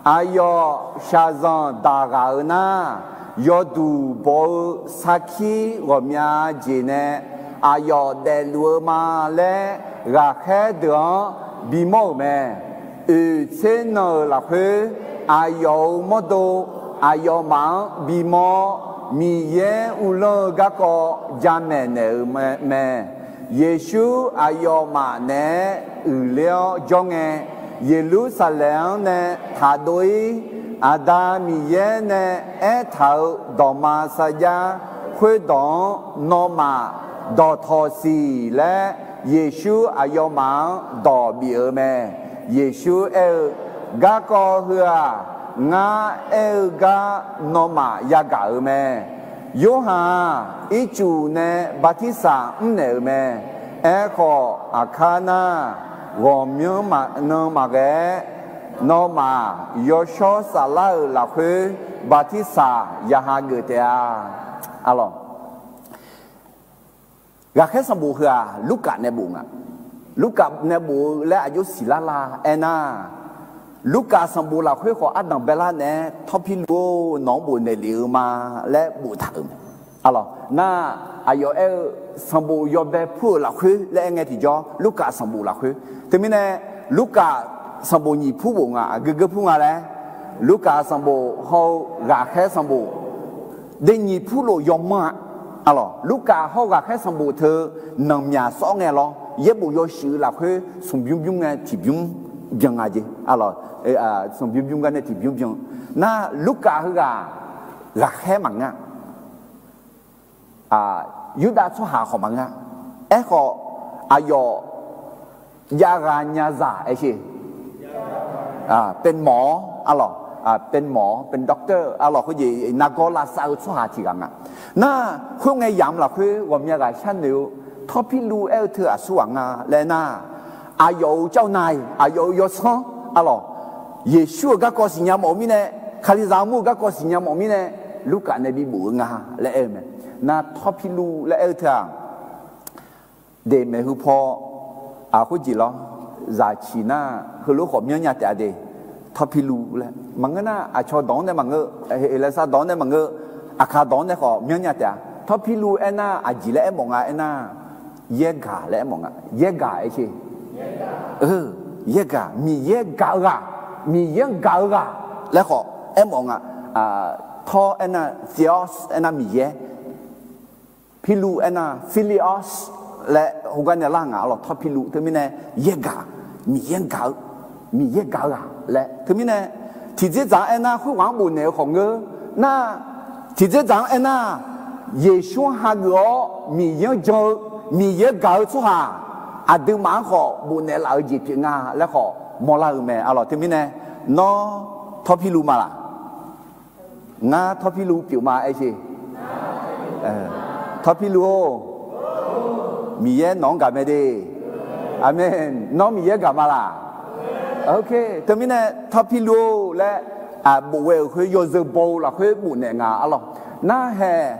Aqyawf shaqzanq daq ghaq-eu nar, yawduq baw-eu sarkir ghawqmya jeq nae aqyawf daefluf-eu ma laer, ghaqkhaer deuq-anr bimawr-euq mae. Oeq tser nan-euq lafkhoer, aqyawf-euq mawrdo aqyawfmaf-anr bimawr-awr, Miqyaer uvlanr-eu garkawv jamaeq naeq-euq mae. Yeqsur aqyawfmaf naeq-aer uiqler-awr jawr ngae, Yeqlursaqlaeq-anr nae taqdov-ir. Aqda Miqyaer nae aertaq-euq dawqma sarjax khoerdawq-anr nawmaf dawqtawq siq laer, Yeqsur aqyawfmaf-anr dawq bif-euq mae. Yeqsur aer-eu, Garkawv heu-aq, ngar aer-eu gar nawmaf yagaq-euq mae. Yorhaq-aq, ircuf nae bartirsaq mrnaeq-euq mae. Aerkhawf, aqkar nar, ghawqmyanr nan maqghae-aer, nawmaf yawshawr saflar-euq lafkhoer bartirsaq ya hageuf taef-a. Arlawq. Ghaqkhaer sanqbof heu-aq, Lurkaf nae bof nga. Lurkaf nae bof-eu laer aqjox siqlar la aernar, Lurkaf sanqbof lafkhoer khawf ardanq baelar naeq-aer, Tawrpirluv-or, nawq-anr bofnaeq lef-eu ma laer boftaq-euq mae. Arlawq, nar, aqyawf aer-eu sanqbof yawbae pur-euq lafkhoer laer aer ngae tiqjawr, Lurkaf sanqbof lafkhoer. Teumirnae, Lurkaf sanqbof nyiq pur bof nga, aqgeu geu pur nga laer, Lurkaf sanqbof hawr-eu ghaqkhaer sanqbof de nyiq pur lof yawmanr-a. Arlawq, Lurkaf hawr-eu ghaqkhaer sanqbof teu nanqmyaq sawr ngae lawr, yaerbof yawshuif-eu lafkhoer smq bymr bymr ngae tiqbymr byan nga jeq. Arlawq, smq bymr bymr gar nae tiqbymr byan. Nar, Lurkaf heughaq ghaqkhaer maqngeur-a. Yurdav tsawrhaq khawf maqngeur-a. Aerkhawf, aqyawf jav gha nya zaq aer sher. Pemawf-awr arlawq, pemawf-awr, pem doctor arlawq, khoerjeq nargawr lavsav-eu tsawrhaq tiq ghaq nga. Nar, khoerngae yamq lafkhoer ghawqmya ghaq sharnoeq-eu, Tawrpirluv aer-eu teu aqsur ghaq nga laer nar, aqyawf-euq car nav-iq, aqyawf-euq yawsanr arlawq, Yeqsur-euq garkawv siqnya mawf-eu mirnae, Kalizaq armur-euq garkawv siqnya mawf-eu mirnae, Lurkaf nae bibof-eu nga laer aer-eu mae. Nar, Tawrpirluv laer aer-eu teu-aq, de maeqhu paw, aq, khoerjeq lawr. zaqciq nar heulof khawf myanrnya taef-a de. Tawrpirluv laer maqngeur nar, aqcawq dawq-anr nae maqngeur, heqlasav dawq-anr nae maqngeur, aqkaq dawq-anr nae khawf myanrnya taef-a. Tawrpirluv aernar, aqjeq laer aermawf nga aernar, yaergaq laer aermawf nga. Yaergaq aer sher. Yaergaq, Miqyaer gaq-eu ghaq, Miqyaer-anr gaq-eu ghaq laer khawf aermawf nga. Tawr aernar theos aernar Miqyaer, pirluv aernar philios laer heugar nae lar nga arlawq. Tawrpirluv teumirnae yaergaq, Miqyaer-anr gaq-eu, Miqyaer gaq-eu ghaq laer teumirnae tiqdzerdzaq-anr aernar khoerghaq-anr bofnaeq-eu khawf ngeur nar, tiqdzerdzaq-anr aernar, Yeqsur-anr hageuf-awr Miqyaer-anr jan-eu, Miqyaer gaq-eu tsawrhaq aqduimaf-anr khawf bofnaeq laf-eu jeq pyeuf nga laer khawf mawrlar-eu mae arlawq. Teumirnae nawr tawrpirluv ma laq? Ngar tawrpirluv pyeuf ma aer sher. Tawrpirluv-or, Miqyaer nawq-anr gaq mae de. Aqmeq. Nawr Miqyaer gaq ma laq? Teumirnae tawrpirluv-or laer bof ghae-euq khoer yawzeu baw-eu lafkhoer bofnaeq nga arlawq. Narhaeq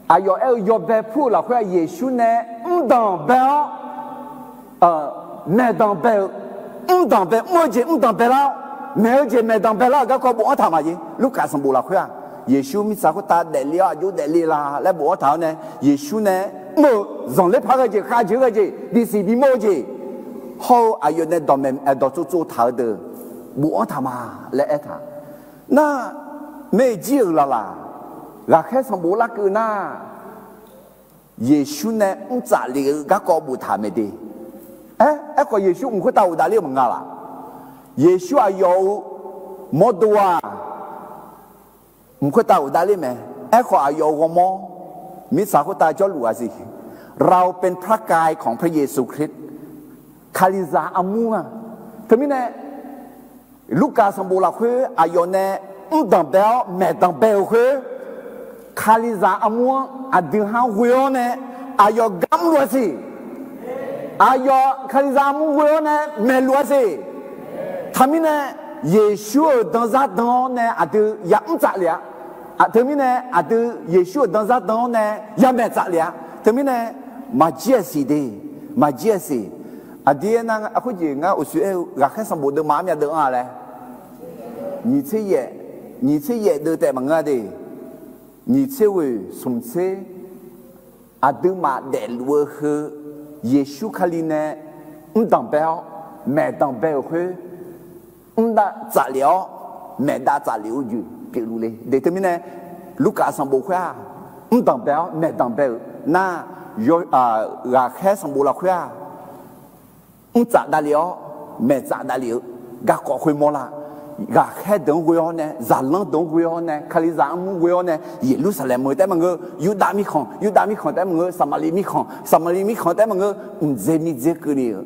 aqyawf aer-eu yawbae pur-eu lafkhoer-aq, Yeqsur nae mrdanq bae-awr maeqdanq bae-eu, mrdanq bae, mr-eu jeq mrdanq baelar-awr, maeq-eu jeq maeqdanq baelar-euq garkawv bofanr taq maqjeq. Lurkaf sanqbof lafkhoer-aq, Yeqsur mirtsaq khoertav daefle-awr aqjox daefle la laer bofanr taq-awr nae, Yeqsur nae mr-eu zanqler paq-aer ghae jeq, khavjeq-aer ghae jeq, bisiq bimawr-eu jeq, hawr-eu aqyawf nae dawqmaeq dawqtsov tsov taq-eu deuq bofanr taq ma laer aertaq. Nar, maeq jir-euq laqlaq, ghaqkhaer sanqbof larkeuv nar, Yeqsur nae mrtsaf lef-eu garkawv boftaq mae de. Aer, aerkhawf Yeqsur mq khoertav ghofdav ler-eu maqnga laq? Yeqsur aqyawf-euq mawrdo-aq, mq khoertav ghofdav ler mae. Aerkhawf aqyawf-euq ghawrmawr, mirtsaq khoertav jawrluf-a siq. เราเป็นพระกายของพระเยซูคริสต์ Kalizaq armur-a. Teumirnae Lurkaf sanqbof lafkhoer aqyawf nae mrdanq bae-awr maeqdanq bae-euq khoer, Kalizaq armur-anr aqdui ha-anr ghoe-awr nae aqyawf gar mrluf-a siq. Aqyawf Kalizaq armur ghoe-awr nae maeqluf-a siq. Teumirnae Yeqsur-euq danzar dan-awr nae aqdui ya mrtsaf lef-a. Teumirnae aqdui Yeqsur-euq danzar dan-awr nae ya maeqtsaf lef-a. Teumirnae maqjir-aq siq de, maqjir-aq siq. Aqdir aernar, khoerjeq ngar uqshoe aer-eu ghaqkhaer sanqbof deuvma armyav deuv-anr-a laer, nyiq tser yaef, nyiq tser yaef deuv taef maqngeur-a de. Nyiq tser ghoeq smq tser, aqduimaf daefluf-eu heu Yeqsur Kali nae mrdanq bae-awr maeqdanq bae-euq khoer, mrdav tsaflef-awr maeqdav tsaflef-eu jeq pyeufluf le de. Teumirnae Lurkaf sanqbof khoer-aq, mrdanq bae-awr maeqdanq bae-euq nar, ghaqkhaer sanqbof lafkhoer-aq, mrtsaf davlef-awr maeqtsaf davlef-eu garkawv khoermawr lar. Ghaqkhaer deuq-anr ghoe-awr nae, zaqlanr deuq-anr ghoe-awr nae, Kalizaq armur ghoe-awr nae, Yeqlursaqlaeq meuq taef maqngeur, Yurdav mirkhanq, Yurdav mirkhanq taef maqngeur, Saqmaqliv mirkhanq, Saqmaqliv mirkhanq taef maqngeur, mqdzer miqdzer keuvle-euq,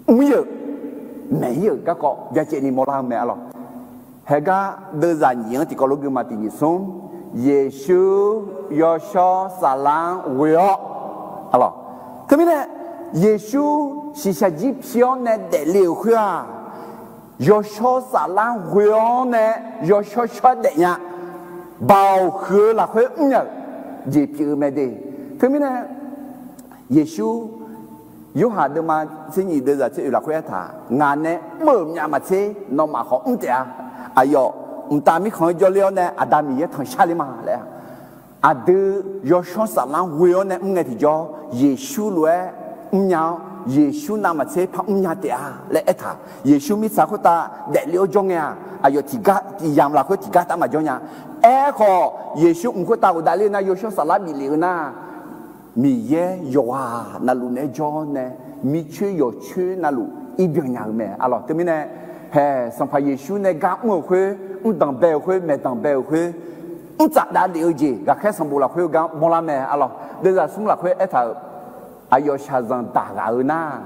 mr-ir-euq, maeq-ir-euq garkawv byacaevni mawrlar-eu mae arlawq. Haegar deuvzaq nyiq-anr tiqkawv lof gui ma. Tiq nyiq smr, Yeqsur yawshawr saflar-anr ghoe-awr, arlawq. Teumirnae Yeqsur shiqshaq jir pi-awr nae daefle-euq khoer-aq, yawshawr saflar ghoe-awr nae yawshawr shawr-aer daefnya, baoq huiq-eu lafkhoer mrnya-euq jeq pyeuf-eu mae de. Teumirnae Yeqsur Yorhaq deuvma tser nyiq deuvzaq tser oeq lafkhoer aertaq, ngaq nae mr-euq myavmaqtser nawmaf khawf mr taef-a. Aqyawf mqtav mirkhanq-anr jawrler-awr nae Aqda Miqyaer tanqshar ler ma laer-a. Aqdui yawshawr saflar-anr ghoe-awr nae mr ngae tiqjawr, Yeqsur lof-aer mrnya-awr, Yeqsur navmaqtser par mrnya taef-a laer aertaq. Yeqsur mirtsaq khoertav daefle-awr jawr ngae-aq, aqyawf tiqgar tiqyamq lafkhoer tiqgar tav maqjawr nya. Aerkhawf Yeqsur mq khoertav ghofdav ler-eu nar, yawshawr saflar bif lef-eu nar, Miqyaer yawqghaq navluf naeq-aer jawr nae, mircoer yawqcoer navluf ir byan nya-eu mae arlawq. Teumirnae haeq Sanqpaq Yeqsur nae gar mr-euq khoer, mrdanq bae-euq khoer, maeqdanq bae-euq khoer, mrtsaf davlef-eu jeq ghaqkhaer sanqbof lafkhoer gar mawrlar mae arlawq. Deuvzaq smr lafkhoer aertaq-euq, aqyawf shaqzanq daq ghaq-eu nar,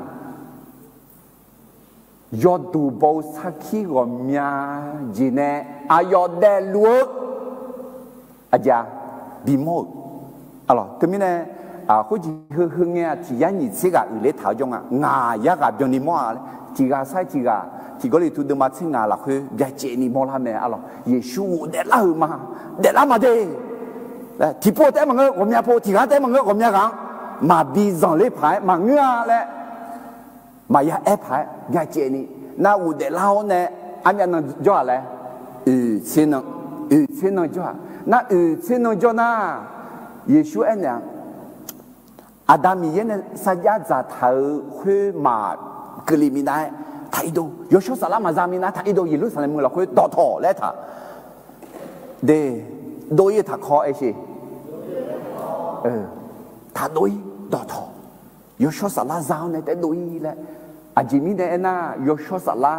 yawduq baw-eu sarkir ghawqmya jeq nae aqyawf daefluf-eu aqjeq-a, bimawr-euq. Arlawq, teumirnae khoerjeq heu heu ngae-aq, tiq yar nyiq tser ghaq uiqler taq-awr jawr nga. Ngaq yar ghaq byanni mawr-a laer, tiq ghaq sar-aer tiq ghaq, Tiq Gawrliqtu deuvma tser ngaq lafkhoer byacaevni mawrlar mae arlawq. Yeqsur ghofdaef lar-euq ma, daeflar ma de. Tiqpov taef-aer maqngeur ghawqmya pov, tiq ghaq taef-aer maqngeur ghawqmya ghaq-anr maqbi zanqler paq-aer maqngeur-a laer, maqya aer paq-aer byacaevni, nar ghofdaef lar-awr nae armyav nan jawr-aq laer, oeq tser nan, oeq tser nan jawr-aq. Nar oeq tser nan jawr nar, Yeqsur aernaeq-a, Aqda Miqyaer nae sarjax dzaqtaq-euq khoer maqkeuvle minav-aer taq-ir dov, yawshawr saflar maqza minav-aer taq-ir dov, Yeqlursaqlaeq meuq lafkhoer dawqtawq laer taq. De, dov-ir-eu taqkawv aersheq, taqdov-ir dawqtawq. Yawshawr saflar za-awr nae taef-aer dov-ir laer. Aqjeq mirnae aernar, yawshawr saflar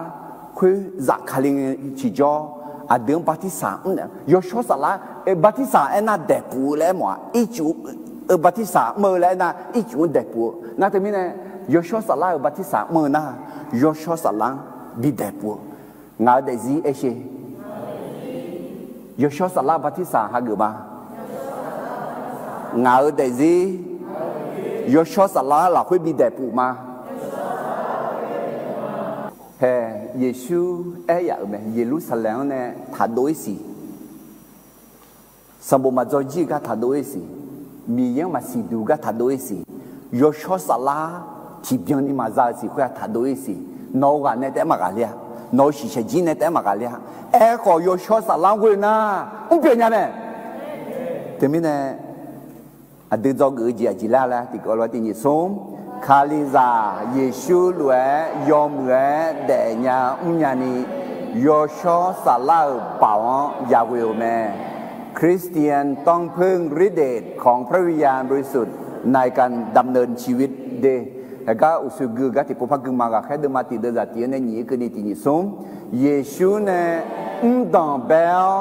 khoer zafkale ngae tiqjawr, aqdui-anr bartirsaq mr-a. Yawshawr saflar, bartirsaq aernar daeqpuf-eu laer aermawf-a. Ircuf-eu bartirsaq mr-eu laer aernar, ircuf-anr daeqpuf-eu nar teumirnae, yawshawr saflar-euq bartirsaq mr-eu nar, yawshawr saflar-anr bi daeqpuf-eu. Ngaq-euq daefzir aersheq, yawshawr saflar bartirsaq hageuf ma. Ngaq-euq daefzir, yawshawr saflar lafkhoer bi daeqpuf ma. Hae, Yeqsur aer yaf-euq mae, Yeqlursaqlaeq-anr nae taqdov-ir siq. Sanqbof maqdzawr jir-eu gar taqdov-ir siq. Miqyaer-anr maqsiq duq gar taqdov-ir siq. Yawshawr saflar tiqbyan ni maqza-eu siq khoer-aq taqdov-ir siq. Nawq-eu ghaq nae taef-aer maqghaqler-a. Nawq-eu shiqshaq jir nae taef-aer maqghaqler-a. Aerkhawf, yawshawr saflar-anr ghoe-eu nar, mr pyeuf nya mae. Teumirnae, aqdui dzawgeuf-eu jeq aqjeq laer laer tiqkawv lof-aer tiq nyiq smr, Kalizaq Yeqsur lof-aer yawmuiq-aer daefnya mrnya ni, yawshawr saflar-euq baoq-anr yaghoe-euq mae. คริสเตียนต้องพึ่งฤทธิ์เดชของพระวิญญาณบริสุทธิ์ ในการดำเนินชีวิต de. Haegar uqshoe gui-eu gar tiqpov par gui ma. Ghaqkhaer deuvma tiq deuvzaq tiq-anr nae nyiq-aer keuvni tiq nyiq smr, Yeqsur nae mrdanq bae-awr,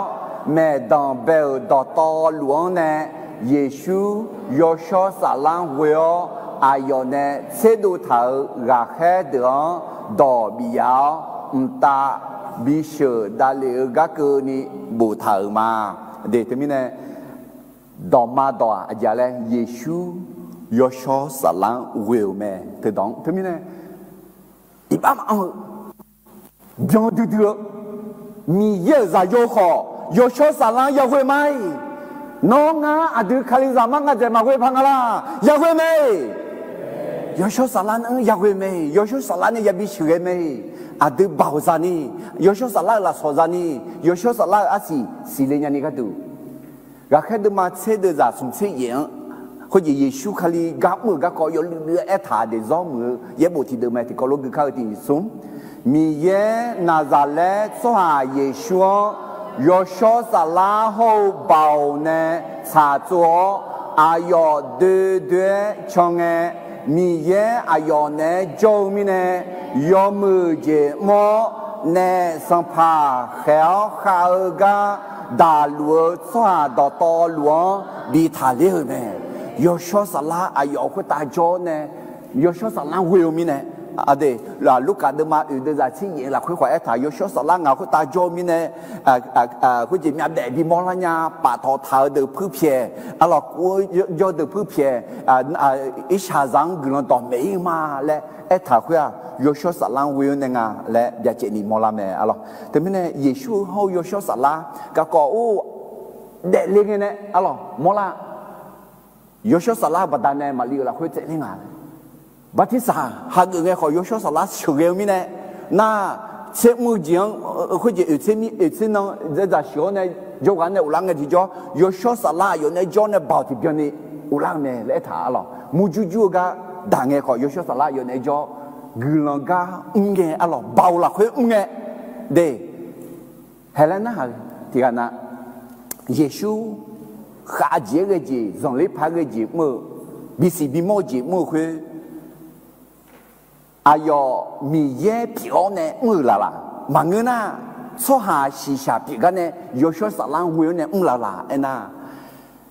maeqdanq bae-euq dawqtawvluf-anr nae, Yeqsur yawshawr saflar-anr ghoe-awr, aqyawf nae tserdov taq-euq ghaqkhaer deuq-anr dawq bif yaf-awr, mqtav bisheuq davlef-eu gar keuvni boftaq-euq ma. De, teumirnae, dawqma dawq-aq aqjeq laer, Yeqsur yawshawr saflar-anr ghoe-euq mae. Teudawq-anr teumirnae, iqbax maqanr-eu, byan duidui-eu, Miqyaer-euq zaqyo khawf yawshawr saflar-anr yaghoe ma-iq. Nawr ngar aqdui Kalizaq mar ngadzaeq maqghoe paq nga laq, yaghoe mae. Yawshawr saflar-anr yaghoe mae. Yawshawr saflar nae yabi sheuqghae mae. Aqdui baoq zani, yawshawr saflar-euq lafsawq zani, yawshawr saflar-euq arsiq siqle nyani gharduq, ghaqkhaer deuvma tser deuvzaq smq tser yaef-anr, khoerjeq Yeqsur Kali gar mr-euq garkawv yawluiv luiv-aer aertaq-euq deuq zawr muiq-eu yaerbof tiqdeuq mae. Tiqkawv lof gui kar-eu tiq nyiq smr, Miqyaer Naqzaqlaer tsawrhaq Yeqsur-anr yawshawr saflar hawr-eu baoq nae tsaqtsov-awr, aqyawf doe doe-aer can ngae, Miqyaer aqyawf naeq-aer jawr-eu mirnae, yawmuiq jeq mr-awr, naef sanqpaq khaeq-awr khav-eu gar daqluf-eu tsawrhaq dawqtawvluf-anr bi taqler-euq mae. Yawshawr saflar aqyawf khoertav jawr-awr nae, yawshawr saflar ghoe-eu mirnae, aqdui, Lurkaf deuvma oeq deuvzaq tser yaef-eu lafkhoer khawf aertaq, yawshawr saflar ngaq khoertav jawr-eu mirnae, khoerjeq myavbaef bimawr lar nya, paftawf taq-eu deuq puirpyaeq, arlawq kuv-eu jawr deuq puirpyaeq, irshaqzaq-anr guiqlanq dawqmaeq-ir ma laer aertaq khoer-aq, yawshawr saflar-anr ghoe-awr nae nga laer byacaevni mawrlar mae arlawq. Teumirnae Yeqsur-eu hawr-eu yawshawr saflar garkawv or daefle ngae nae arlawq mawrlar. Yawshawr saflar-eu baqdanae maqli-euq lafkhoer tsaevler nga. Bartirsaq hageuf ngae khawf yawshawr saflar sheuqghae-eu mirnae, nar tser mr-eu jeq-anr, khoerjeq oeq tser mir oeq tser nan dzaqdzaq sheuq-awr nae jawrghaq nae ghoflar ngae tiqjawr, yawshawr saflar aqyawf naeq-aer jawr nae baoq tiqbyan ni ghoflar-eu mae laer aertaq arlawq. Murjur jur-eu gar daq ngae khawf yawshawr saflar aqyawf naeq-aer jawr, guiqlanq gar mr ngae arlawq, baoq lafkhoer mr ngae de. Haeq laer narhaq-eu tiqghaq na, Yeqsur khavjeq-aer ghae jeq, zanqler paq-aer ghae jeq mr-eu, bisiq bimawr-eu jeq mr-eu khoer, aqyawf Miqyaer pyeuf-awr nae mr-euq laqlaq maqngeur nar, tsawrhaq shiqshaq pyeuf gar nae yawshawr saflar-anr ghoe-awr nae mr laqlaq aernar,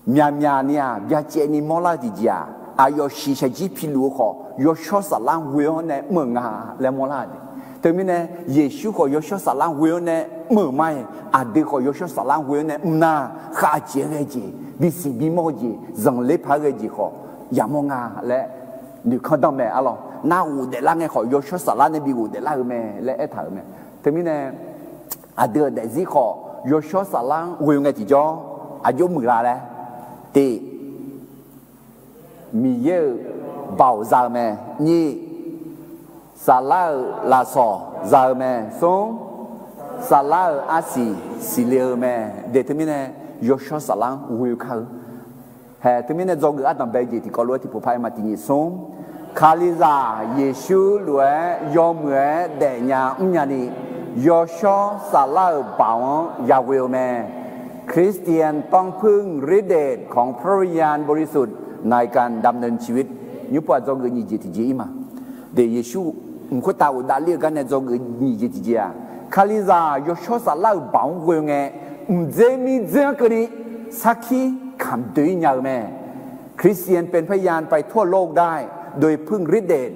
myaqmyaq ni-aq byacaevni mawrlar-eu tiqjeq-aq, aqyawf shiqshaq jir piluf-eu khawf yawshawr saflar-anr ghoe-awr nae mr-euq nga laer mawrlar-euq de. Teumirnae Yeqsur khawf yawshawr saflar-anr ghoe-awr nae mr-euq ma-iq, aqdui khawf yawshawr saflar-anr ghoe-awr nae mr nar, khavjeq-aer ghae jeq, bisiq bimawr-eu jeq, zanqler paq-aer ghae jeq khawf yamawr nga laer noeqkanr danr mae arlawq. Nar ghofdaef lar ngae khawf yawshawr saflar nae bi ghofdaef lar-eu mae laer aertaq-euq mae. Teumirnae aqdui-euq daefzir khawf yawshawr saflar-anr ghoe ngae tiqjawr aqjox muiqlar laer, tiq, Miqyaer-euq baoq za-eu mae. Nyiq, Saflar-euq lafsawq za-eu mae. Smr, saflar-euq arsiq siqle-eu mae. Deuq teumirnae yawshawr saflar-anr ghoe kar-eu. Haeq teumirnae dzawgeuf ardanqbae jeq tiqkawv lof-aer tiqpov par-aer ma tiqnyif smr. Kalizaq Yeqsur lof-aer yawmuiq-aer daefnya mrnya ni, yawshawr saflar-euq baoq-anr yaghoe-eu mae. คริสเตียนต้องพึ่งฤทธิ์เดชของพระวิญญาณบริสุทธิ์ในการดำเนินชีวิต Nymrpov-aq dzawgeuf nyiq jeq tiqjeq ir ma. Deuq Yeqsur mq khoertav ghofdav ler-eu gar nae dzawgeuf nyiq jeq tiqjeq-aq, Kalizaq yawshawr saflar-euq baoq-anr ghoe-eu ngae, mqdzer mirdzer-anr keuvni sarkir kamq doe-ir nya-eu mae. คริสเตียนเป็นพยานไปทั่วโลกได้โดยพึ่งฤทธิ์เดช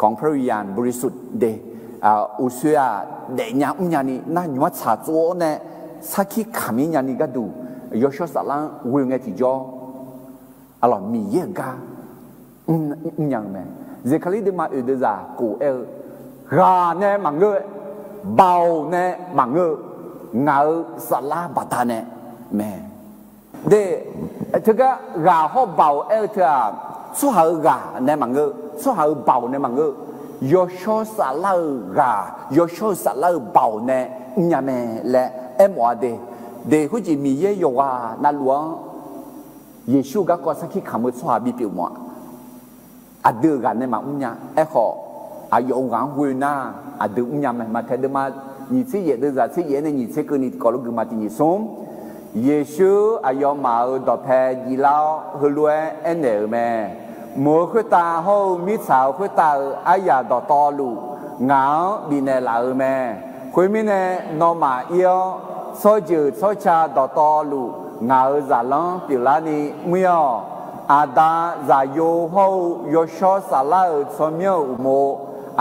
ของพระวิญญาณบริสุทธิ์ de. Uqshoe-aq daefnya mrnya ni nar nymq-anr tsaq tsov-awr nae sarkir kamq-ir nya ni gharduq yawshawr saflar-anr ghoe ngae tiqjawr, aqlawq Miqyaer-euq gar mrnya-eu mae. Zeqkaqlir deuvma oeq deuvzaq kof aer-eu, ghaq nae maqngeur-eu, baoq nae maqngeur-eu, ngaq-euq saflar baqdanae mae. De, teugar ghaq hawr baoq aer-eu teu-aq, tsawrhaq-euq ghaq nae maqngeur, tsawrhaq-euq baoq nae maqngeur, yawshawr saflar-euq ghaq, yawshawr-eu saflar-euq baoq nae mrnya mae laer aermawf-a de. De, khoerjeq Miqyaer yawqghaq navluf-anr Yeqsur-eu garkawv sarkir kamq-eu tsawrhaq bipyeuf mawf-aq, aqdui-euq ghaq nae maqmr nya. Aerkhawf, aqyawf-euq ghaq-anr ghoe nar, aqdui mrnya mae. Maqtaeq deuvma nyiq tser yaef deuvzaq tser yaef-aer nae nyiq tser keuvni tiqkawv lof gui ma tiqnyif smr. Yeqsur aqyawfmaf-euq dawqpae jiflar-awr, heulof-aer aernaeq-euq mae. Mq-euq khoertav hawr-eu mirtsaq-euq khoertav-euq aryaq dawqtawvluf, ngaq-anr bifnaeq laf-euq mae. Khoermirnae, nawmaf ir-awr, tsawrjeuq tsawrca dawqtawvluf ngaq-euq zaqlanr pyeuflarni mr-ir-awq. Aqda, Zaqyo hawr-eu Yawshawr Saflar-euq tsawrmyanr-euq uqmov,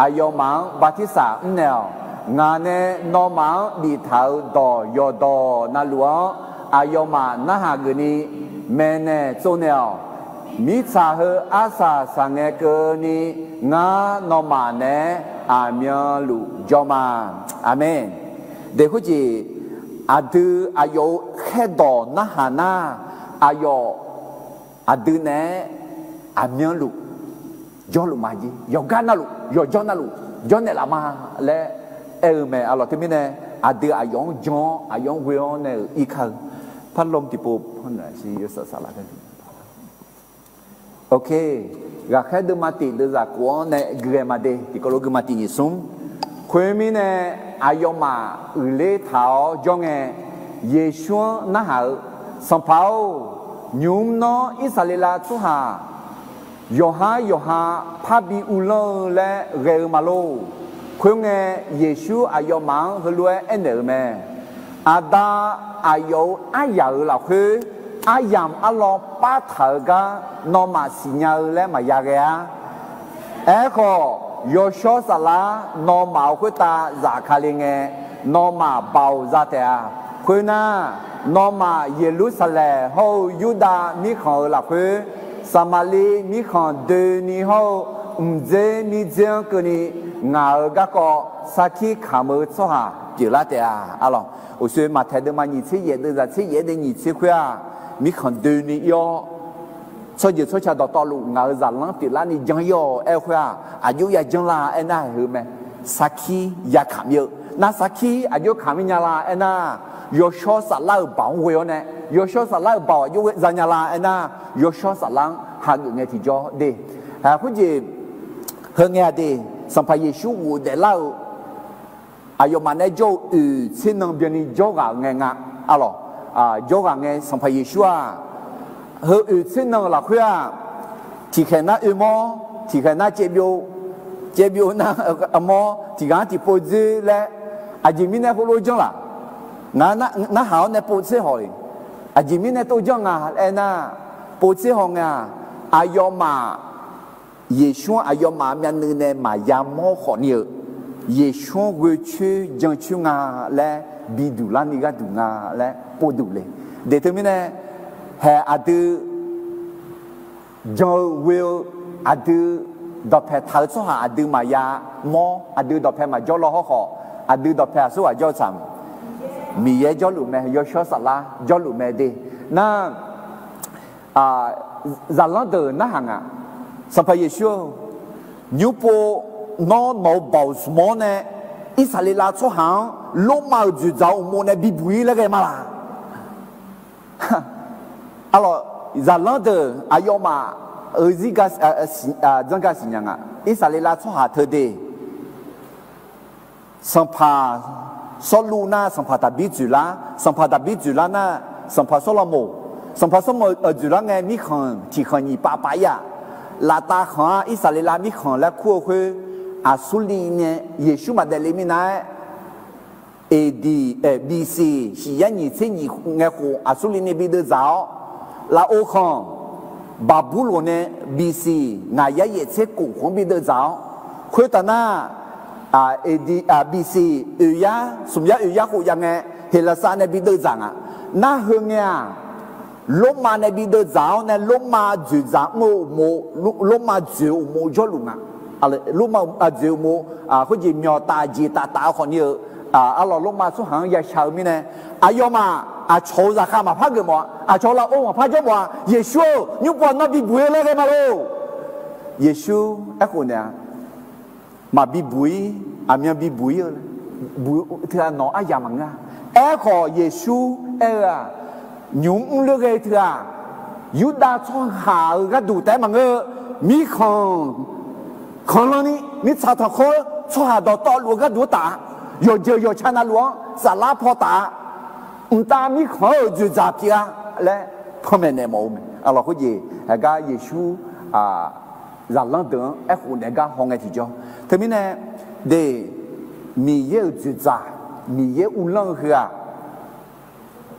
aqyawfmaf-anr bartirsaq mrnaeq-awq. Ngaq nae nawmaf-anr biftaq-euq dawq yawqdawq navluf-anr, aqyawfmaf narhaq geufni maeqnaeq tsovnaeq-awq. Mirtsaq heu arsaq saqngae keuvni, ngar nawmaf naeq-aer aqmyanluf jawr ma. Aqmeq. De khoerjeq, aqdui aqyawf-euq khaerdawq narhaq nar, aqyawf aqdui naeq-aer aqmyanluf jawrluf maqjir, yawqgar navluf, yawqjawr navluf jawrnaeq laf ma laer aer-eu mae. Aqlawq teumirnae, aqdui aqyawf-anr jan-awr, aqyawf-anr ghoe-awr nae-euq ir kar-eu. Parlawm tiqpov, Ok, ghaqkhaer deuvma tiq deuvzaq kof-anr nae guiqghae ma de, tiqkawv lof gui ma tiqnyif smr. Khoermirnae, aqyawfmaf uiqler taq-awr jawr ngae, Yeqsur-anr narhaq-eu, Sanqpaq-or, nymq-mr nawr Irsaqleqlav tsawrhaq yawqhar yawqha parbi uvlanr-eu laer ghae-eu ma lor. Khoerngae, Yeqsur aqyawfmaf-anr heulof-aer aernaeq-euq mae. Aqda, aqyawf-euq aryaq-euq lafkhoer aryamq arlawr partaq-eu gar nawmaf siqnya-eu laer maqya ghae-ar. Aerkhawf, Yawshawr Saflar nawmaf-euq khoertav zafkale ngae, nawmaf baoq za taef-a. Khoernar, nawmaf Yeqlursaqlaeq hawr-eu Yurdav mirkhanq-euq lafkhoer, Saqmaqliv mirkhanq doeni hawr-eu mqdzer mirdzer-anr keuvni, ngaq-euq garkawv sarkir kamq-eu tsawrhaq pyeuflar taef-a. Aqlawq, uqshoe Maqtaeq deuvma nyiq tser yaef deuvzaq tser yaef-aer nae nyiq tser khoer-aq, mirkhanq doeni ir-awr, tsawrjeuq tsawrca dawqtawvluf ngaq-euq zaqlanr pyeuflarni jan ir-awq aer-eu khoer-aq, aqjox ya janr la aernar-aq heu mae. Sarkir ya kamq ir-eu nar, sarkir aqjox kamq ir nya la aernar, Yawshawr Saflar-euq baoq-anr ghoe-awr nae, Yawshawr Saflar-euq baoq aqjox za nya la aernar, Yawshawr Saflar-anr hageuf ngae tiqjawr de. Khoerjeq, heu ngae-aq de, Sanqpaq Yeqsur ghofdaef lar-eu aqyawfmaf nae jawr-eu oeq tser nan byanni jawrghaq-euq ngae nga. Aqlawq, jawrghaq ngae Sanqpaq Yeqsur-aq, heu oeq tser nan-euq lafkhoer-aq, tiqkhaeq nar oermawr, tiqkhaeq nar caevbyov, caevbyov nar armawr, tiqghaq-anr tiqpov dzoer laer, aqjeq mirnae khoerlof janr laq? Ngaq narhaq-awr nae pov tser haw-iq, aqjeq mirnae tov janr nga aernar, pov tser haw ngae-aq, aqyawfmaf Yeqsur-anr aqyawfmaf myavnuiv nae maqya mawr khawf ni-euq, Yeqsur-anr ghoe coer jan coer nga laer biduq larni gharduq nga laer povduq le. De teumirnae, haeq aqdui jan-eu ghoe-eu, aqdui dawqpae taq-eu tsawrhaq aqdui maqya mawr, aqdui dawqpae maqjawr law hawrkhawf, aqdui dawqpae aqsurghaq jawr-eu tsaq, Miqyaer jawrluf mae, Yawshawr Saflar jawrluf mae de. Nar, zaqlanr deuq narhaq nga, Sanqpaq Yeqsur-or, nymrpov Nawr nawq-eu baoq zmq-awr nae, Irsaqleqlav tsawrhaq-anr Lormav-euq dzoeqdzaq-eu uqmov nae bibuq-ir laer ghae ma laq? Arlawq, zaqlanr deuq aqyawfmaf-euq zirga, janrga siqnya nga. Irsaqleqlav tsawrhaq teu de, sanqpaq Sawrluv nar sanqpaq Daqbir dzoeqlar, sanqpaq Daqbir dzoeqlar nar sanqpaq Sawrlaqmoq, sanqpaq Sawrlaqmoq dzoeqlar ngae mirkhanq tiqkhanq nyiq pav pav-ir-aq, laftav khanq-anr Irsaqleqlav mirkhanq laer kur-eu khoer, Aqsurliv nae Yeqsur maqdaef le minav-aer, AD, eh, BC shiq yar nyiq tser nyiq ngae khof Aqsurliv nae bi deuvdzaq-awr, lafov khanq Baqburloq nae BC ngaq yar yaef tser kof khof-anr bi deuvdzaq-awr, khoertaf nar, AD, BC oeq yar smq yar oeq yar khof jav ngae, Heqlaqsar nae bi deuvdzaq nga. Nar heu ngae-aq, Lormav nae bi deuvdzaq-awr nae Lormav dzoeqdzaq mr-eu uqmov, Lormav dzoeq-eu uqmov jawrluf nga. Lormav dzoeq uqmov, khoerjeq myawq taf jeq taf taf-eu khawfni-euq, arlawq Lormav tsawrhaq-anr yashaq-eu mirnae, aqyawfmaf aqcawq-euq zaqkhav maqpar geufmawf-a, aqcawq lafov maqpar jawrmawf-a, Yeqsur-or, nymrpov nawr bibuq-ir laer ghae ma lor. Yeqsur aerkhof naeq-a, maqbi buq-ir, aqmyan bibuq-ir-eu, buq teu-aq nawq aryamq maqngeur-a. Aerkhawf Yeqsur aer-eu-aq, nymq mr lor ghae teu-aq, Yurdav tsawrhaq-euq gharduq taef-aer maqngeur-eu, mirkhanq kanqlanni mirtsaq tanqkhawr tsawrhaq dawqtawvluf-eu gharduq-anr taf-a, yawqjeuq yawqca navluf-anr saflar paw taf-a, mqtav mirkhanq-euq dzoeqdzaq pyeuf-a laer panmaeq naeq mawf-eu mae. Arlawq khoerjeq heugar Yeqsur zaqlanr deuq-anr aerkhof naeq gar hawngae tiqjawr. Teumirnae de, Miqyaer-euq dzoeqdzaq, Miqyaer uvlanr-eu heu-aq,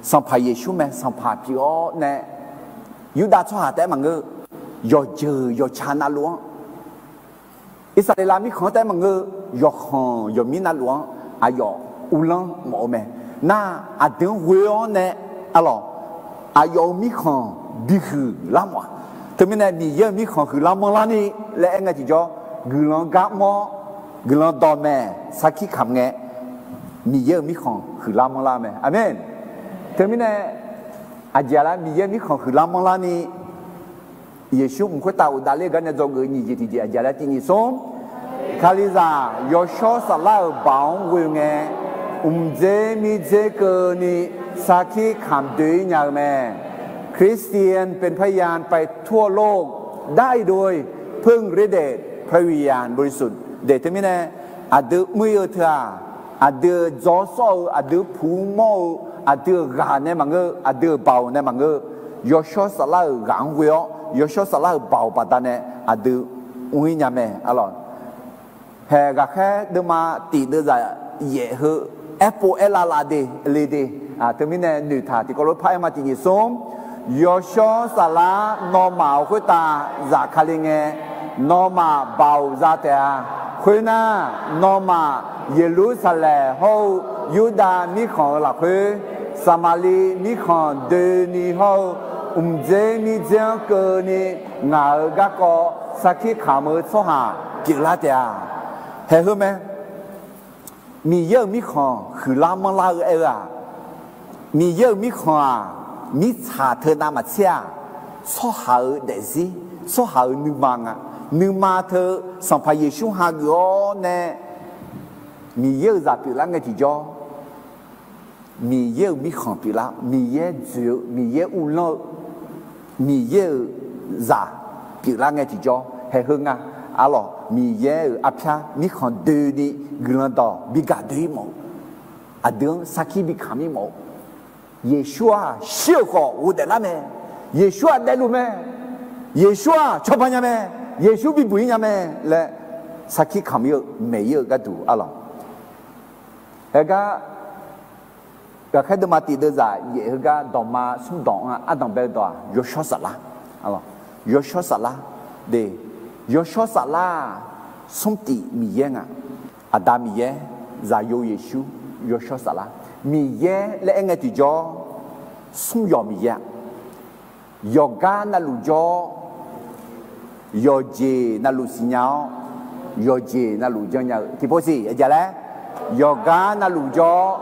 Sanqpaq Yeqsur mae. Sanqpaq pyeuf-awr nae, Yurdav tsawrhaq taef-aer maqngeur, yawqjeuq yawqca navluf-anr, Irsaqleqlav mirkhanq-anr taef-aer maqngeur, yawqkhanq yawqmir navluf-anr aqyawf uvlanr mawf-eu mae. Nar aqdui-anr ghoe-awr nae, arlawq, aqyawf-euq mirkhanq bihuiq lar mawf-a. Teumirnae Miqyaer-euq mirkhanq huiqlar manrlarni laer aer ngae tiqjawr, guiqlanq gar mr-awr, guiqlanq dawqmaeq sarkir kamq ngae, Miqyaer-euq mirkhanq huiqlar manrlar mae. Aqmeq. Teumirnae aqjeq aqlar Miqyaer mirkhanq huiqlar manrlarni, Yeqsur mq khoertav uqdav ler-eu gar nae dzawgeuf nyiq jeq tiqjeq aqjeq laer tiq nyiq smr, Kalizaq yawshawr saflar-euq baoq-anr ghoe ngae, mqdzer mirdzer keuvni sarkir kamq doe-ir nya-eu mae. คริสเตียนเป็นพยานไปทั่วโลก ได้โดยพึ่งฤทธิ์เดชพระวิญญาณบริสุทธิ์ de. Teumirnae aqdui mr-ir-eu teu-aq, aqdui-euq dzaw sawr-eu, aqdui puq mawr-eu, aqdui-euq ghaq nae maqngeur, aqdui-euq baoq nae maqngeur, yawshawr saflar-euq ghaq-anr ghoe-awr yawshawr saflar-euq baoq baqdanae aqdui mr-ir nya mae. Arlawq, haeq ghaqkhaer deuvma tiq deuvzaq yaef heu aerpov aerlav lav de le de. Teumirnae noeqtaq tiqkawv lof par aer ma. Tiq nyiq smr, yawshawr saflar nawmaf-euq khoertav zafkale ngae, nawmaf baoq za taef-a. Khoernar, nawmaf Yeqlursaqlaeq hawr-eu Yurdav mirkhanq-euq lafkhoer, Saqmaqliv mirkhanq doeni hawr-eu mqdzer mirdzer-anr keuvni ngaq-euq garkawv sarkir kamq-eu tsawrhaq pyeuflar taef-a. Haeq heu mae. Miqyaer-euq mirkhanq huiqlar manrlar-eu aer-eu-aq, Miqyaer-euq mirkhanq-aq, mirtsaq teu navmaqtser-aq, tsawrhaq-euq daefzir, tsawrhaq-euq nuima nga. Nuima teu Sanqpaq Yeqsur hageuf-awr nae Miqyaer-euq zaq pyeuflar ngae tiqjawr, Miqyaer-euq mirkhanq pyeuflar, Miqyaer dzoeq-eu, Miqyaer uvlanr-eu, Miqyaer-euq zaq pyeuflar ngae tiqjawr haeq heu nga. Arlawq, Miqyaer-euq arpyar mirkhanq doeni guiqlanq dawq bi gaq doe-ir mawf-eu, aqdui-anr sarkir bi kamq-ir mawf-eu, Yeqsur-aq shir-euq khawf ghofdaef lar mae. Yeqsur-aq daefluf mae. Yeqsur-aq cawba nya mae. Yeqsur bibuq-ir nya mae laer sarkir kamq-ir-eu maeq-ir-eu gharduq arlawq. Haegar ghaqkhaer deuvma tiq deuvzaq yaef heugar dawqma smr dawq-anr ardanq bae-eu dawq-aq, yawshawr saflar. Yawshawr saflar de. Yawshawr saflar-aq, smr tif Miqyaer nga. Aqda Miqyaer, Zaqyo Yeqsur, yawshawr saflar. Miqyaer laer aer ngae tiqjawr, smr yawq Miqyaer-a. Yawqgar navluf jawr-awr, yawqjeq navluf siqnya-awr, yawqjeq navluf janrnya-eu tiqpov siq aqjeq laer, yawqgar navluf jawr-awr,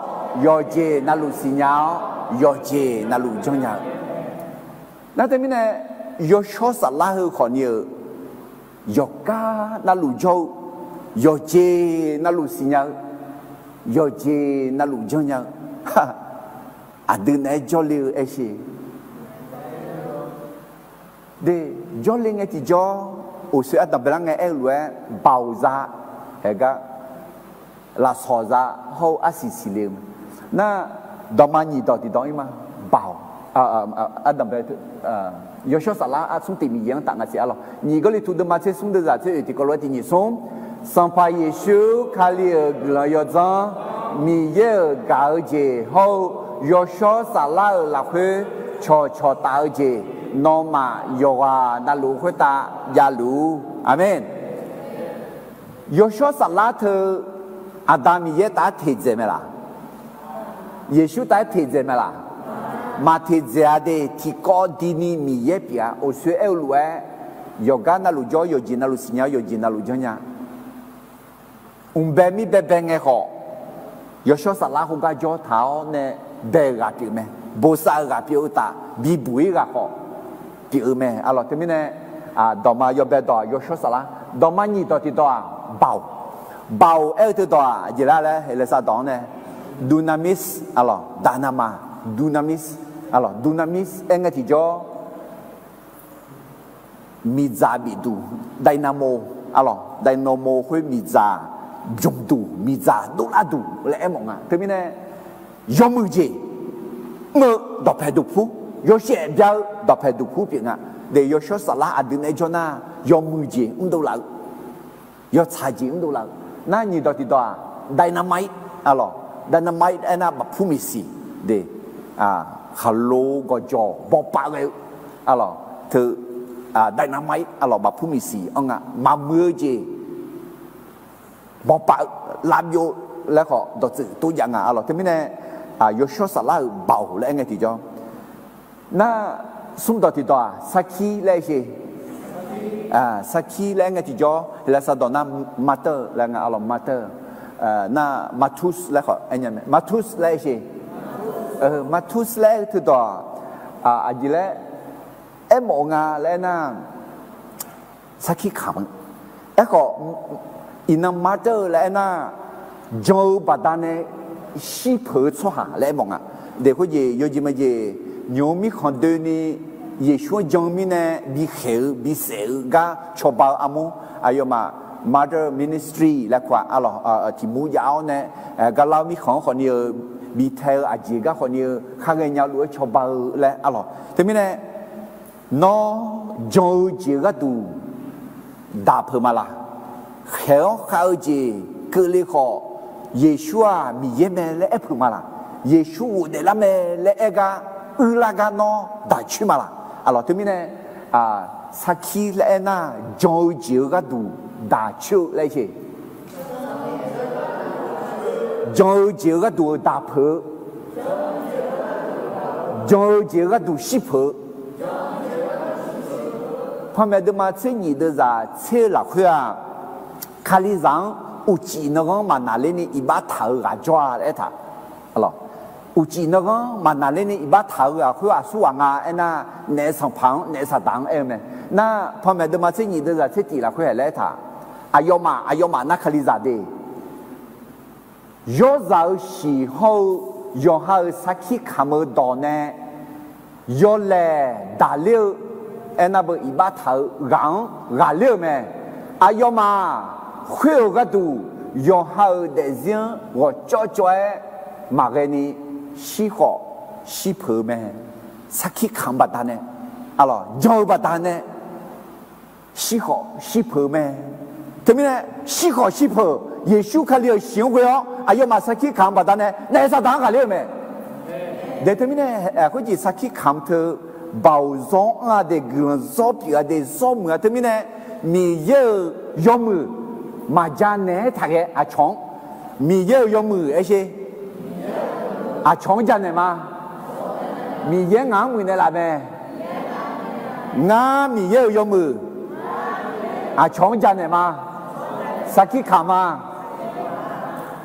yawqjeq navluf siqnya-awr, yawqjeq navluf janrnya-eu. Nar teumirnae, yawshawr saflar heu khawfni-euq, yawqgar navluf jawr-eu, yawqjeq navluf siqnya-eu, yawqjeq navluf janrnya-eu, aqdui naeq-aer jawrle-eu aershe. De, jawrle ngae tiqjawr, uqsoer ardanq baelar ngae aer-eu lof-aer, baoq za, haegar, lafsawq za, hawr-eu arsiq siqle-eu mae. Nar, dawqma nyiq dawq tiqdawq ir ma, baoq, ardanq bae, Yawshawr Saflar arsmr tiq Miqyaer-anr taf nga siq arlawq. Nyiq Gawrliqtu deuvma tser smr deuvzaq tser oeq tiqkawv lof-aer tiq nyiq smr, Sanqpaq Yeqsur Kali-euq guiqlanq yawdzanr, Miqyaer-euq gaq-eu jeq hawr-eu Yawshawr Saflar-euq lafkhoer cawqcawq taf-eu jeq, nawmaf yawqghaq navluf khoertav javluf-ur. Aqmeq. Yawshawr Saflar teu Aqda Miqyaer taf-aer teqdzaeq mae laq? Yeqsur taf-aer teqdzaeq mae laq? Maqteqdzaeq-a de. Tiqkawv dini Miqyaer pyeuf-a. Uqsoer aer-eu lof-aer, yawqgar navluf jawr, yawqjeq navluf siqnya, yawqjeq navluf janrnya. Mqbae mir baebae ngae khawf, Yawshawr Saflar khoergar jawr taq-awr nae bae-euq ghaq pyeuf mae. Bosav-eu ghaq pyeuf-eu taf bibuq-ir ghaq khawf pyeuf-eu mae arlawq. Teumirnae, dawqma yawbae dawq-aq Yawshawr Saflar, dawqma nyiq dawq tiqdawq-aq, baoq. Baoq aer-eu teudawq-aq aqjeq lar laer Heqlaeqsar dawq-anr nae, dunamis arlawq, dynamite, dunamis arlawq, dunamis aer ngae tiqjawr, miqdzaq bifduq, dynamo arlawq, dynamo khoer miqdzaq bymqduq, miqdzaq dovlar duq laer aermawf nga. Teumirnae, yawmuiq jeq mr-eu dawqpae duqpur, yawshaef bya-eu dawqpae duqpur pyeuf nga. De, Yawshawr Saflar aqdui naeq-aer jawr nar, yawmuiq jeq mrdov laf-eu, yawtsaq jeq mrdov laf-eu. Nar nyiq dawq tiqdawq-aq, dynamite arlawq, dynamite aernar bafpur miqsiq, de, khaqlo gawqjawq bawpav ghae-eu arlawq, teu, dynamite arlawq, bafpur miqsiq anr nga. Maqmuiq-eu jeq bawpav-eu, lavbyov laer khawf dawqtsuif tov jav nga arlawq. Teumirnae, Yawshawr Saflar-euq baoq laer aer ngae tiqjawr. Nar, smr dawq tiqdawq-aq, sarkir laer aer she. Sarkir laer aer ngae tiqjawr, Heqlaeqsar dawq nar, martyr laer nga arlawq, martyr. Nar, martus laer khawf aer nya mae, martus laer aer she. Martus laer aer-eu teudawq-aq, aqjeq laer aermawf-eu nga laer aernar, sarkir kamq-eu. Aerkhawf, iqnan martyr laer aernar, jan-eu baqdanae shirpeuq-eu tsawrhaq laer aermawf nga. De, khoerjeq yawjeq majeq, nymq-mr mirkhanq doeni Yeqsur-anr jan-eu mirnae bikhaeq-eu bisaef-eu gar cawba-eu armur, aqyawfmaf martyr ministry laer kur-aq arlawq, tiq mur jav-awr nae, garlar-eu mirkhanq-anr khawfni-eu, bitae-eu aqjeq gar khawfni-eu khar ghaenya luf-aer cawba-eu laer arlawq. Teumirnae, nawr jan-eu jeq-eu gharduq daq peuq ma laq? Khaeq-awr khav-eu jeq keuvle khawf, Yeqsur-aq Miqyaer mae laer aer peuq ma laq? Yeqsur ghofdaef lar mae laer aer gar, uirlar gar nawr daq coer ma laq? Arlawq, teumirnae, sarkir laer aernar, jan-eu jeq-eu gharduq daq coer-eu laer aer sheq. Jan-eu jeq-eu gharduq-eu daq peuq-eu, jan-eu jeq-eu gharduq shirpeuq-eu. Panmaeq deuvma tser nyif deuvzaq tser-eu lafkhoer-aq, Kalizaq-anr uqcif nanghanr maqnaqlerni iqbax taq-eu ghaq jawr-a laer aertaq. Uqcif nanghanr maqnaqlerni iqbax taq-eu ghaq khoer aqsur ghaq nga aernar, naef sanqpaq-anr naef saqdaq-anr aer-eu mae. Nar, panmaeq deuvma tser nyif deuvzaq tser tif lafkhoer haeq laer aertaq. Aqyawfmaf aqyawfmaf nar Kalizaq de, yawrzaq-eu shiq hawr-eu yawqha-euq sarkir kamq-eu dawq nae yawlaeq daqler-eu, aernar beu iqbax taq-eu ghaq-anr ghaqler-euq mae. Aqyawfmaf khoer-euq gharduq yawqha-euq daefzir-anr ghawqcawv cawv-aer maqghae ni shir khawf shir peuq-eu mae. Sarkir kamq-eu baqdanae, arlawq, jan-eu baqdanae shir khawf shir peuq-eu mae. Teumirnae, shir khawf shir peuq, Yeqsur Kali-euq shiq-anr ghoe-awr aqyawfmaf sarkir kamq-eu baqdanae naef saqdaq-anr ghaqler-euq mae. De, teumirnae, khoerjeq sarkir kamq teu, baoq zawr anr-a de, guiqlanq zawr pyeuf-a de, zawr muiq-a. Teumirnae, Miqyaer-euq yawmuiq maqja naeq-aer taqghae aqcawq-anr. Miqyaer-euq yawmuiq aer sher. Aqcawq-anr ja naeq ma. Miqyaer ngaq-anr muiq naeq laf mae. Ngar Miqyaer-euq yawmuiq aqcawq-anr ja naeq ma. Sarkir kamq ma.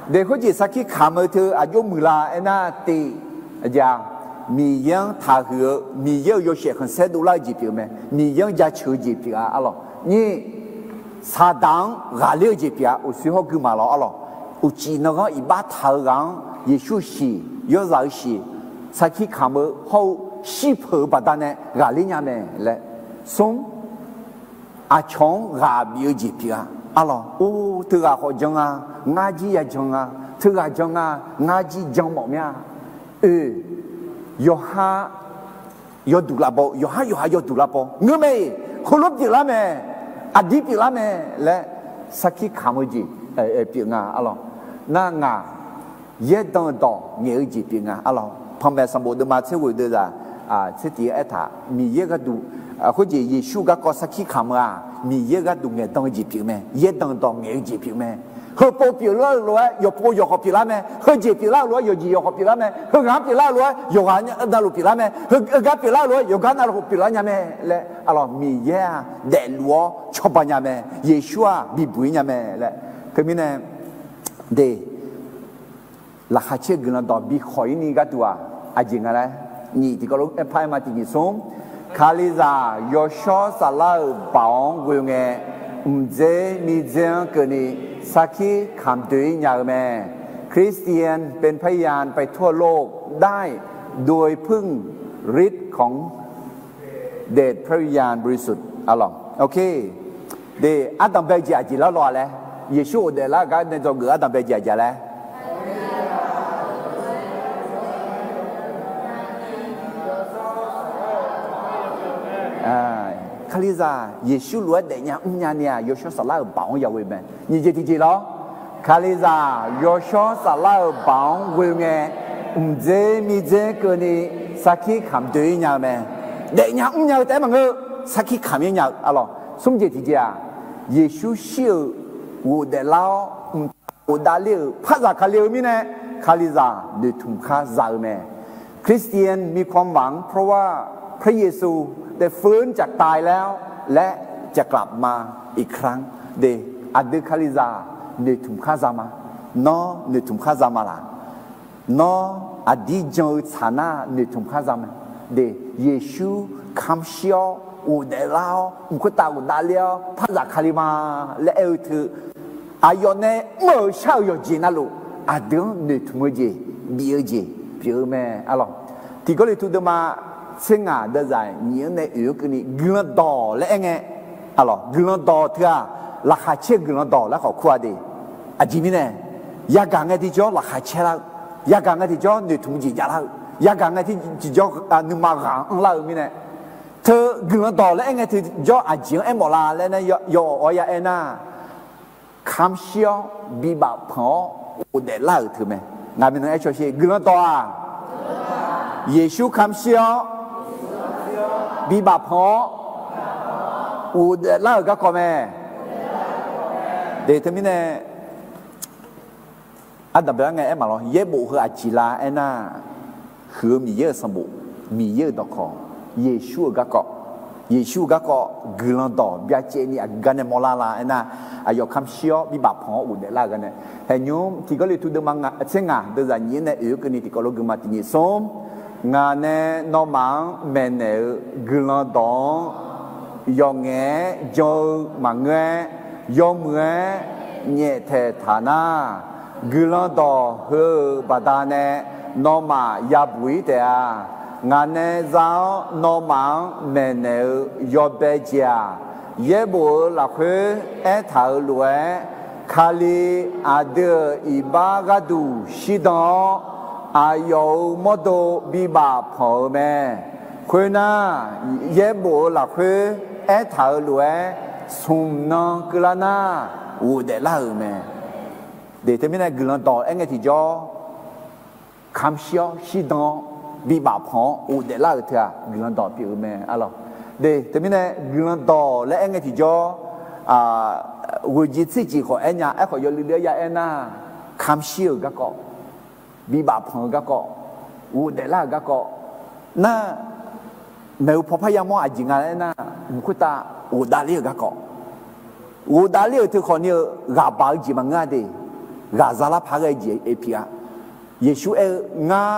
De, khoerjeq sarkir kamq-eu teu aqjox muiqla aernar tiv, aqjeq-aq, Miqyaer-anr taqhuiq-eu, Miqyaer-euq yawshaef khanqsaer dovlar-eu jeq pyeuf-eu mae. Miqyaer-anr jaceuq-eu jeq pyeuf-a arlawq. Nyiq, Saqdaq-anr ghaqler-eu jeq pyeuf-a. Uqshoe hawr gui maqlawr arlawq. Uqcif nanghanr iqbax taq-eu ghaq-anr Yeqsur-eu shiq, yawrzaq-eu shiq, sarkir kamq-eu hawr-eu shirpeuq-eu baqdanae ghaqler nya mae laer. Smr, aqcawq-anr ghaq bif-eu jeq pyeuf-a arlawq. Or, teughaq khawf jan nga, ngar jir ya jan nga, teughaq jan nga, ngar jir jan mawf mir-a. Oe, yawqha yawduq lavbaw, yawqhar yawqha yawduq lavbaw ngeur mae-iq, heulof pyeuflar mae, aqdir pyeuflar mae laer sarkir kamq-eu jeq pyeuf nga arlawq. Nar ngaq yaerdan-eu dawq ngaeq-eu jeq pyeuf nga arlawq. Panmaeq sanqbof deuvma tser ghoeq deuvzaq tser tiq-aer aertaq, Miqyaer gharduq, khoerjeq Yeqsur garkawv sarkir kamq-eu-aq, Miqyaer gharduq ngaeqdan-eu jeq pyeuf mae, yaerdan dawq ngaeq-eu jeq pyeuf mae. Heupov pyeuflar-eu lof-aer yawqpov yawqkhawf pyeuflar mae, heujeq pyeuflar-eu lof-aer yawqjeq yawqkhawf pyeuflar mae, heughaq-anr pyeuflar-eu lof-aer yawqghaq navluf pyeuflar mae, heugar pyeuflar-eu lof-aer yawqgar navluf pyeuflar nya mae laer arlawq, Miqyaer-aq daefluf-awr cawba nya mae, Yeqsur-aq bibuq-ir nya mae laer. Teumirnae de, laqkhaq caer-eu guiqlanq dawq bikhawq-ir ni gharduq-aq, aqjeq nga laer, nyiq tiqkawv lof-aer par-aer ma. Tiq nyiq smr, Kalizaq yawshawr saflar-euq baoq-anr ghoe ngae, mqdzer mirdzer-anr keuvni sarkir kamq doe-ir nya-eu mae. Kristian เป็นพยานไปทั่วโลก ได้โดยพึ่งฤทธิ์ของเดชพระวิญญาณบริสุทธิ์ arlawq. Ok. De, ardanq bae-eu jeq aqjeq lar law-a laer, Yeqsur ghofdaef lar-eu gar nae dzawgeuf ardanq bae-eu jeq aqjeq laer Kalizaq Yeqsur lof-aer daefnya mrnya ni-aq, yawshawr saflar-euq baoq-anr ya ghoe mae. Nyiq jeq tiqjeq lawr, Kalizaq yawshawr saflar-euq baoq-anr ghoe ngae, mqdzer mirdzer keuvni sarkir kamq doe-ir nya-eu mae. Daefnya mrnya-eu taef-aer maqngeur, sarkir kamq-ir nya-eu arlawq. Smr jeq tiqjeq-aq, Yeqsur shir-euq ghofdaef lar-awr mqtav ghofdav ler-euq par zaq Kali-eu mirnae, Kalizaq noeqtmq khar za-eu mae. คริสเตียนมีความหวัง เพราะว่าพระเยซูได้ฟื้นจากตายแล้ว และจะกลับมาอีกครั้ง De, aqdui Kalizaq noeqtmq khar za ma. Nawr noeqtmq khar za ma laq? Nawr aqdir jan-eu tsaq nar noeqtmq khar za mae. De, Yeqsur kamq shir-awr ghofdaef lar-awr mq khoertav ghofdav ler-awr par zaq Kali ma laer aer-eu teu, aqyawf nae mr-euq shar-euq yawqjeq navluf aqdui-anr noeqtmq-eu jeq, bif-eu jeq pyeuf-eu mae arlawq. Tiq Gawrliqtu deuvma tser ngaq deuvzaq nyiq-anr nae oeq-anr keuvni guiqlanq dawq laer aer ngae, arlawq, guiqlanq dawq teu-aq, laqkhaq caer-eu guiqlanq dawq laer khawf kur-a de. Aqjeq mirnae, yagaq ngae tiqjawr laqkhaq caer lar-eu, yagaq ngae tiqjawr noeqtmq jeq jav lar-eu, yagaq ngae tiqjawr nuima ghaq anrlar-eu mirnae, teu guiqlanq dawq laer aer ngae tiqjawr aqjeq-anr aermawf la laer nar, yawf-awr ya aer nar, kamq shir-awr bibaf panq-awr ghofdaef lar-euq teu mae. Ngaq maeqnan aer caw sher, guiqlanq dawq-aq, Yeqsur kamq shir-awr bibaf panq-awr ghofdaef lar-euq garkawv mae. De, teumirnae, ardanq bae-awr ngae aer maqlawr, yaerbof heu aqjeq la aernar, huiq-eu Miqyaer-euq sanqbof, Miqyaer-euq dawqkawq, Yeqsur-euq garkawv, Yeqsur-euq garkawv guiqlanq dawq byacaevni aqgeu gar nae mawrlar la aernar, aqyawf kamq shir-awr bibaf panq-awr ghofdaef lar-euq gar nae. Haeqnymr tiq Gawrliqtu deuvma tser ngaq deuvzaq nyiq-anr nae oeq-anr keuvni tiqkawv lof gui ma. Tiq nyiq smr, ngaq nae nawmaf-anr maeqnaeq-eu guiqlanq dawq-anr yawqngaef-aer jan-eu maqngeur-aer, yawmuiq-aer nyaeftaeq taq nar, guiqlanq dawq heu-euq baqdanae nawmaf yabuq-ir taef-a. Ngaq nae za-awr nawmaf-anr maeqnaeq-eu yawbae jeq-aq, yaerbof-eu lafkhoer aertaq-euq lof-aer, Kali aqdui-euq iqbax gharduq shirdan-awr, aqyawf-euq mawrdo bibaf panq-eu mae. Khoernar, yaerbof-eu lafkhoer aertaq-euq lof-aer, smq nan keuvlar nar, ghofdaef lar-euq mae. De, teumirnae guiqlanq dawq aer ngae tiqjawr, kamq shir-awr shirdan-awr bibaf panq-awr ghofdaef lar-euq teu-aq, guiqlanq dawq pyeuf-eu mae arlawq. De, teumirnae guiqlanq dawq laer aer ngae tiqjawr, ghoeqjeq tserjeq khawf aer nya. Aerkhawf yawluiv luiv-aer ya aer nar, kamq shir-euq garkawv, bibaf panq-eu garkawv, ghofdaef lar-euq garkawv nar, maeqhu paw parya mawr aqjeq nga laer aer nar, mq khoertav ghofdav ler-euq garkawv, ghofdav ler-euq teu khawfni-eu ghaq baq-eu jeq maqngeur-a de. Ghaq zalar paq ghae jeq-aer pyeuf-a. Yeqsur aer-eu, ngar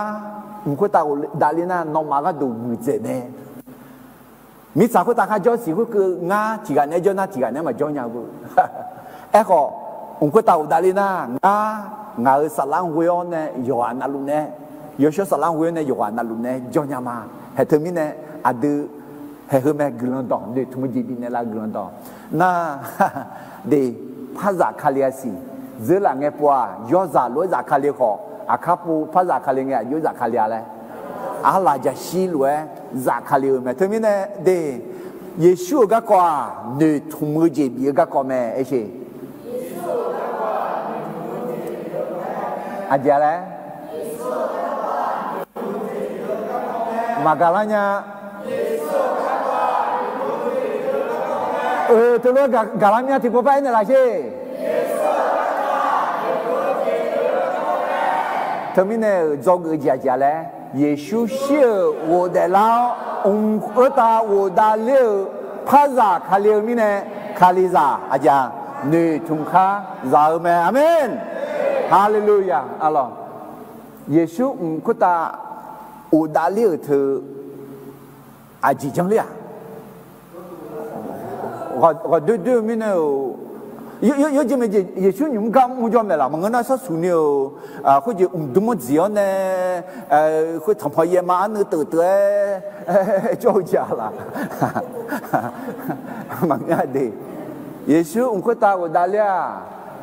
mq khoertav ghofdav ler nar, nawmaf gharduq muiqdzaeq mae. Mirtsaq khoertav kharjawr siq khoerkeuv ngar tiqghaq naeq-aer jawr nar tiqghaq naeq-aer maqjawr nya-eu. Aerkhawf, mq khoertav ghofdav ler nar, ngar, ngaq-euq saflar-anr ghoe-awr nae yawqghaq navluf nae, yawshawr saflar-anr ghoe-awr nae yawqghaq navluf nae jawr nya ma. Haeq teumirnae, aqdui haeq heu mae guiqlanq dawq noeqtmq-eu jeq bifnaeq laf-eu guiqlanq dawq nar, de, parzaq Kali-a siq, dzeurlaf ngae pov-aq, yawrzaq lof-aer zafkale khawf, aqkar pov parzaq Kali ngae aqjox zafkale-a laer, arlaq jaqshir lof-aer zafkale-eu mae. Teumirnae de, Yeqsur-euq garkawv-aq noeqtmq-eu jeq bif-eu garkawv mae, aer sheq. Aqjeq-a laer, maqgaq lar nya. Oe, teulof-aer gaq, gaq lar mya tiqpov par aernaeq laf sher. Teumirnae-euq dzawgeuf jeq aqjeq-a laer, Yeqsur shir-euq ghofdaef lar-awr, mq khoertav ghofdav ler-euq parzaq Kali-eu mirnae, Kalizaq aqjeq-a noeqtmq khar za-eu mae. Aqmeq. Haleluya. Arlawq, Yeqsur mq khoertav ghofdav ler-euq teu aqjeq janr ler-aq, ghawqdoer doer-eu mirnae-euq, yawjeq maeqjeq Yeqsur nymq-mr gar mr jawr maeq laf maqngeur nar, sarsuq ni-euq khoerjeq mqdmr-anr dziq-awr nae, khoer tanqpanq yaevma arnuiv teuf teuf-aer jawr-eu jeq-a laf. Maqngeur-a de. Yeqsur mq khoertav ghofdav ler-aq,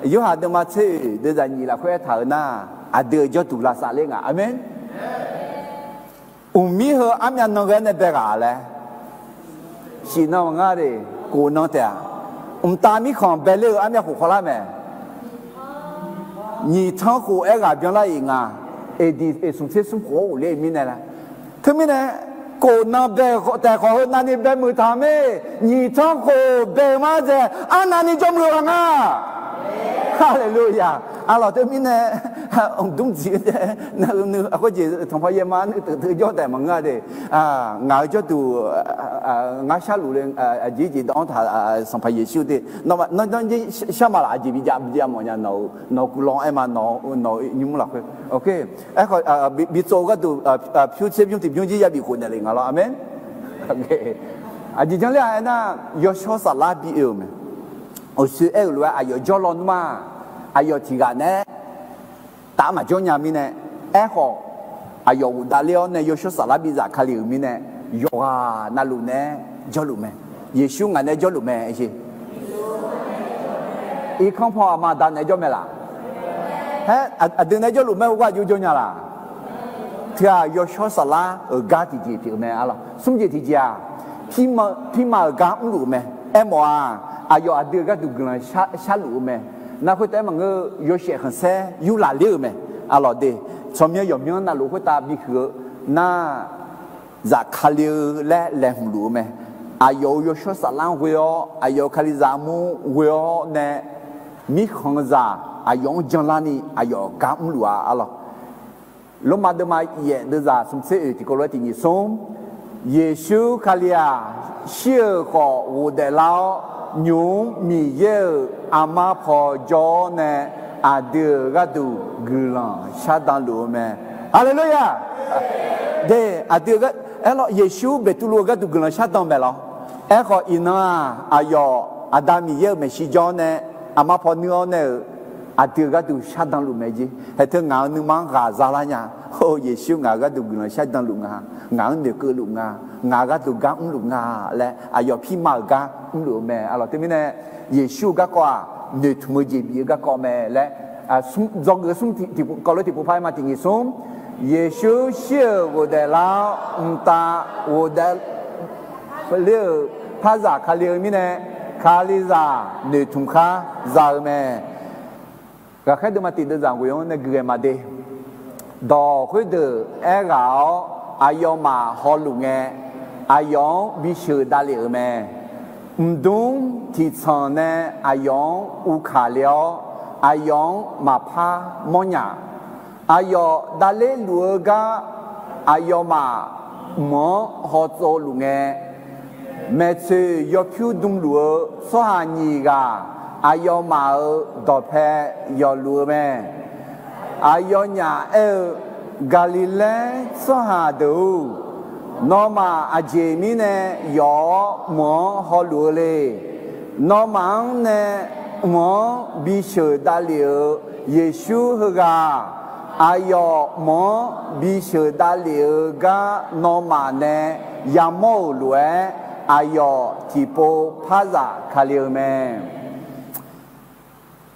Yorhaq deuvma tser oeq deuvzaq nyiq lafkhoer aertaq-euq nar, aqdui-euq jawrduq lavsav ler nga. Aqmeq. Mqmir heu armyav nan ghae-aer nae bae ghaq laer, shif nan maqngeur de, kof nan taef-aq, mqtav mirkhanq baeler-eu armyav khof khawvlar mae. Nyiq tanr khof-aer ghaq byanlar-iq nga, eqdiq eqsmq tser smr khof-aer ghofler-eu mirnae laer. Teumirnae, kof nan bae taef khawf heu navni bae muiq taq-eu mae. Nyiq tanr khof bae-eu ma dzae, arnavni jawrmuiq-eu ghaq nga. Haleluya. Arlawq teumirnae, mqdmr dziq-eu navni khoerjeq tanqpanq yaevma nuiteuf teu jawr taef maqngeur-a de. Ngaq-euq jawrduq ngar sharluf le, aqjeq jeq dawv-anr taq, Sanqpaq Yeqsur de, nawr, nawr jeq shar ma laf, aqjeq bijav bijav mawf nya, nawq-euq guiqlanq aer ma, nawq-euq nymr lafkhoer. Aerkhawf, bitsov-eu gharduq pyur tser bymr tiqbymr jir yabif khof naeq le nga lawr. Aqmeq. Aqjeq janr ler-aq aernar, yawshawr saflar bi oe-euq mae. Uqshoe aer-euq lof-aer aqyawf jawrlaw nmr-aq, aqyawf tiqghaq naeq-aer taf maqjawr nya mirnae, aerkhawf, aqyawf ghofdav ler-awr nae yawshawr saflar bi zafkale-euq mirnae, yawqghaq navluf naeq-aer jawrluf mae. Yeqsur ngaq naeq-aer jawrluf mae, aer sheq. Irkanr paw aqma aqda naeq-aer jawr mae laf? Haer, aqdui naeq-aer jawrluf mae, heugar aqjox jawr nya laf? Teu-aq, yawshawr saflar-euq gar tiqjeq pyeuf-eu mae. Arlawq, smr jeq tiqjeq-aq, pirma, pirma-euq gar mrluf-eu mae. Aermawf-aq, aqyawf aqdui-euq gharduq guiqlanq sharluf-eu mae. Nar khoertav-aer maqngeur, yawshaef khanqsaer yurlaf ler-euq mae. Arlawq de, tsawrmyanr yawqmyanr navluf khoertav bihuiq-eu nar, zafkale-eu laer laeqhmq luf-eu mae. Aqyawf-euq yawshawr saflar-anr ghoe-awr, aqyawf-euq Kalizaq armur ghoe-awr nae, mirkhanqzaq aqyawf-anr janlarni aqyawf gar mrluf-a. Arlawq, Lormav deuvma yaef deuvzaq smq tser oeq tiqkawv lof-aer tiq nyiq smr, Yeqsur Kali-aq, shir-euq khawf ghofdaef lar-awr, nymq-mr Miqyaer-euq aqma paw jawr-awr nae, aqdui-euq gharduq guiqlanq shardan luf-eu mae. Haleluya! De, aqdui-eu gar, aerlawr, Yeqsur Beqtuvluv-euq gharduq guiqlanq shardan maeq lawr. Aerkhawf, iqnan-aq, aqyawf Aqda Miqyaer-euq maeqshi jawr-awr nae, aqma paw nuir-awr nae-euq, aqdui-euq gharduq shardan luf mae jeq. Haeq teu ngaq-euq nuima-anr ghaq zalar nya. Or, Yeqsur ngaq-euq gharduq guiqlanq shardan luf nga. Ngaq-anr noeqkeuv luf nga. Ngaq-euq gharduq gar mrluf nga laer, aqyawf pirma-euq gar mrluf-eu mae. Arlawq, teumirnae, Yeqsur-eu garkawv-aq, noeqtmq-eu jeq bif-eu garkawv mae laer, dzawgeuf smr tiqkawv lof-aer tiqpov par-aer ma tiq nyiq smr, Yeqsur shir-euq ghofdaef lar-awr, mqtav ghofdaef ler-euq parzaq Kali-eu mirnae, Kalizaq noeqtmq khar za-eu mae. Ghaqkhaer deuvma tiq deuvzaq ghoeq-anr nae guiqghae ma de. Dawq khoerdeuq aerghaq-awr, aqyawfmaf hawluf ngae, aqyawf-anr bisheuq davlef-euq mae. Mqdmr tiqtsanq nae aqyawf-anr uvkaq le-awr, aqyawf-anr maqpar mawrnya. Aqyawf davler luf-eu gar aqyawfmaf mq-anr hawtsov luf ngae, maeqtsoeq yawpyur dmluf-eu tsawrhaq nyiq ghaq aqyawfmaf-euq dawqpae yawfluf-eu mae. Aqyawfnyaf aer-eu, Gaqliqlaer tsawrhaq deuq-or, Nawmaf aqjeq mirnae yawf-awr mq-anr hawluf-eu le? Nawmaf-anr nae mq-anr bisheuq davlef-euq Yeqsur heughaq-aq, aqyawf mq-anr bisheuq davlef-eu gar nawmaf nae yamawr-euq lof-aer, aqyawf tiqpov par zaf Kali-eu mae.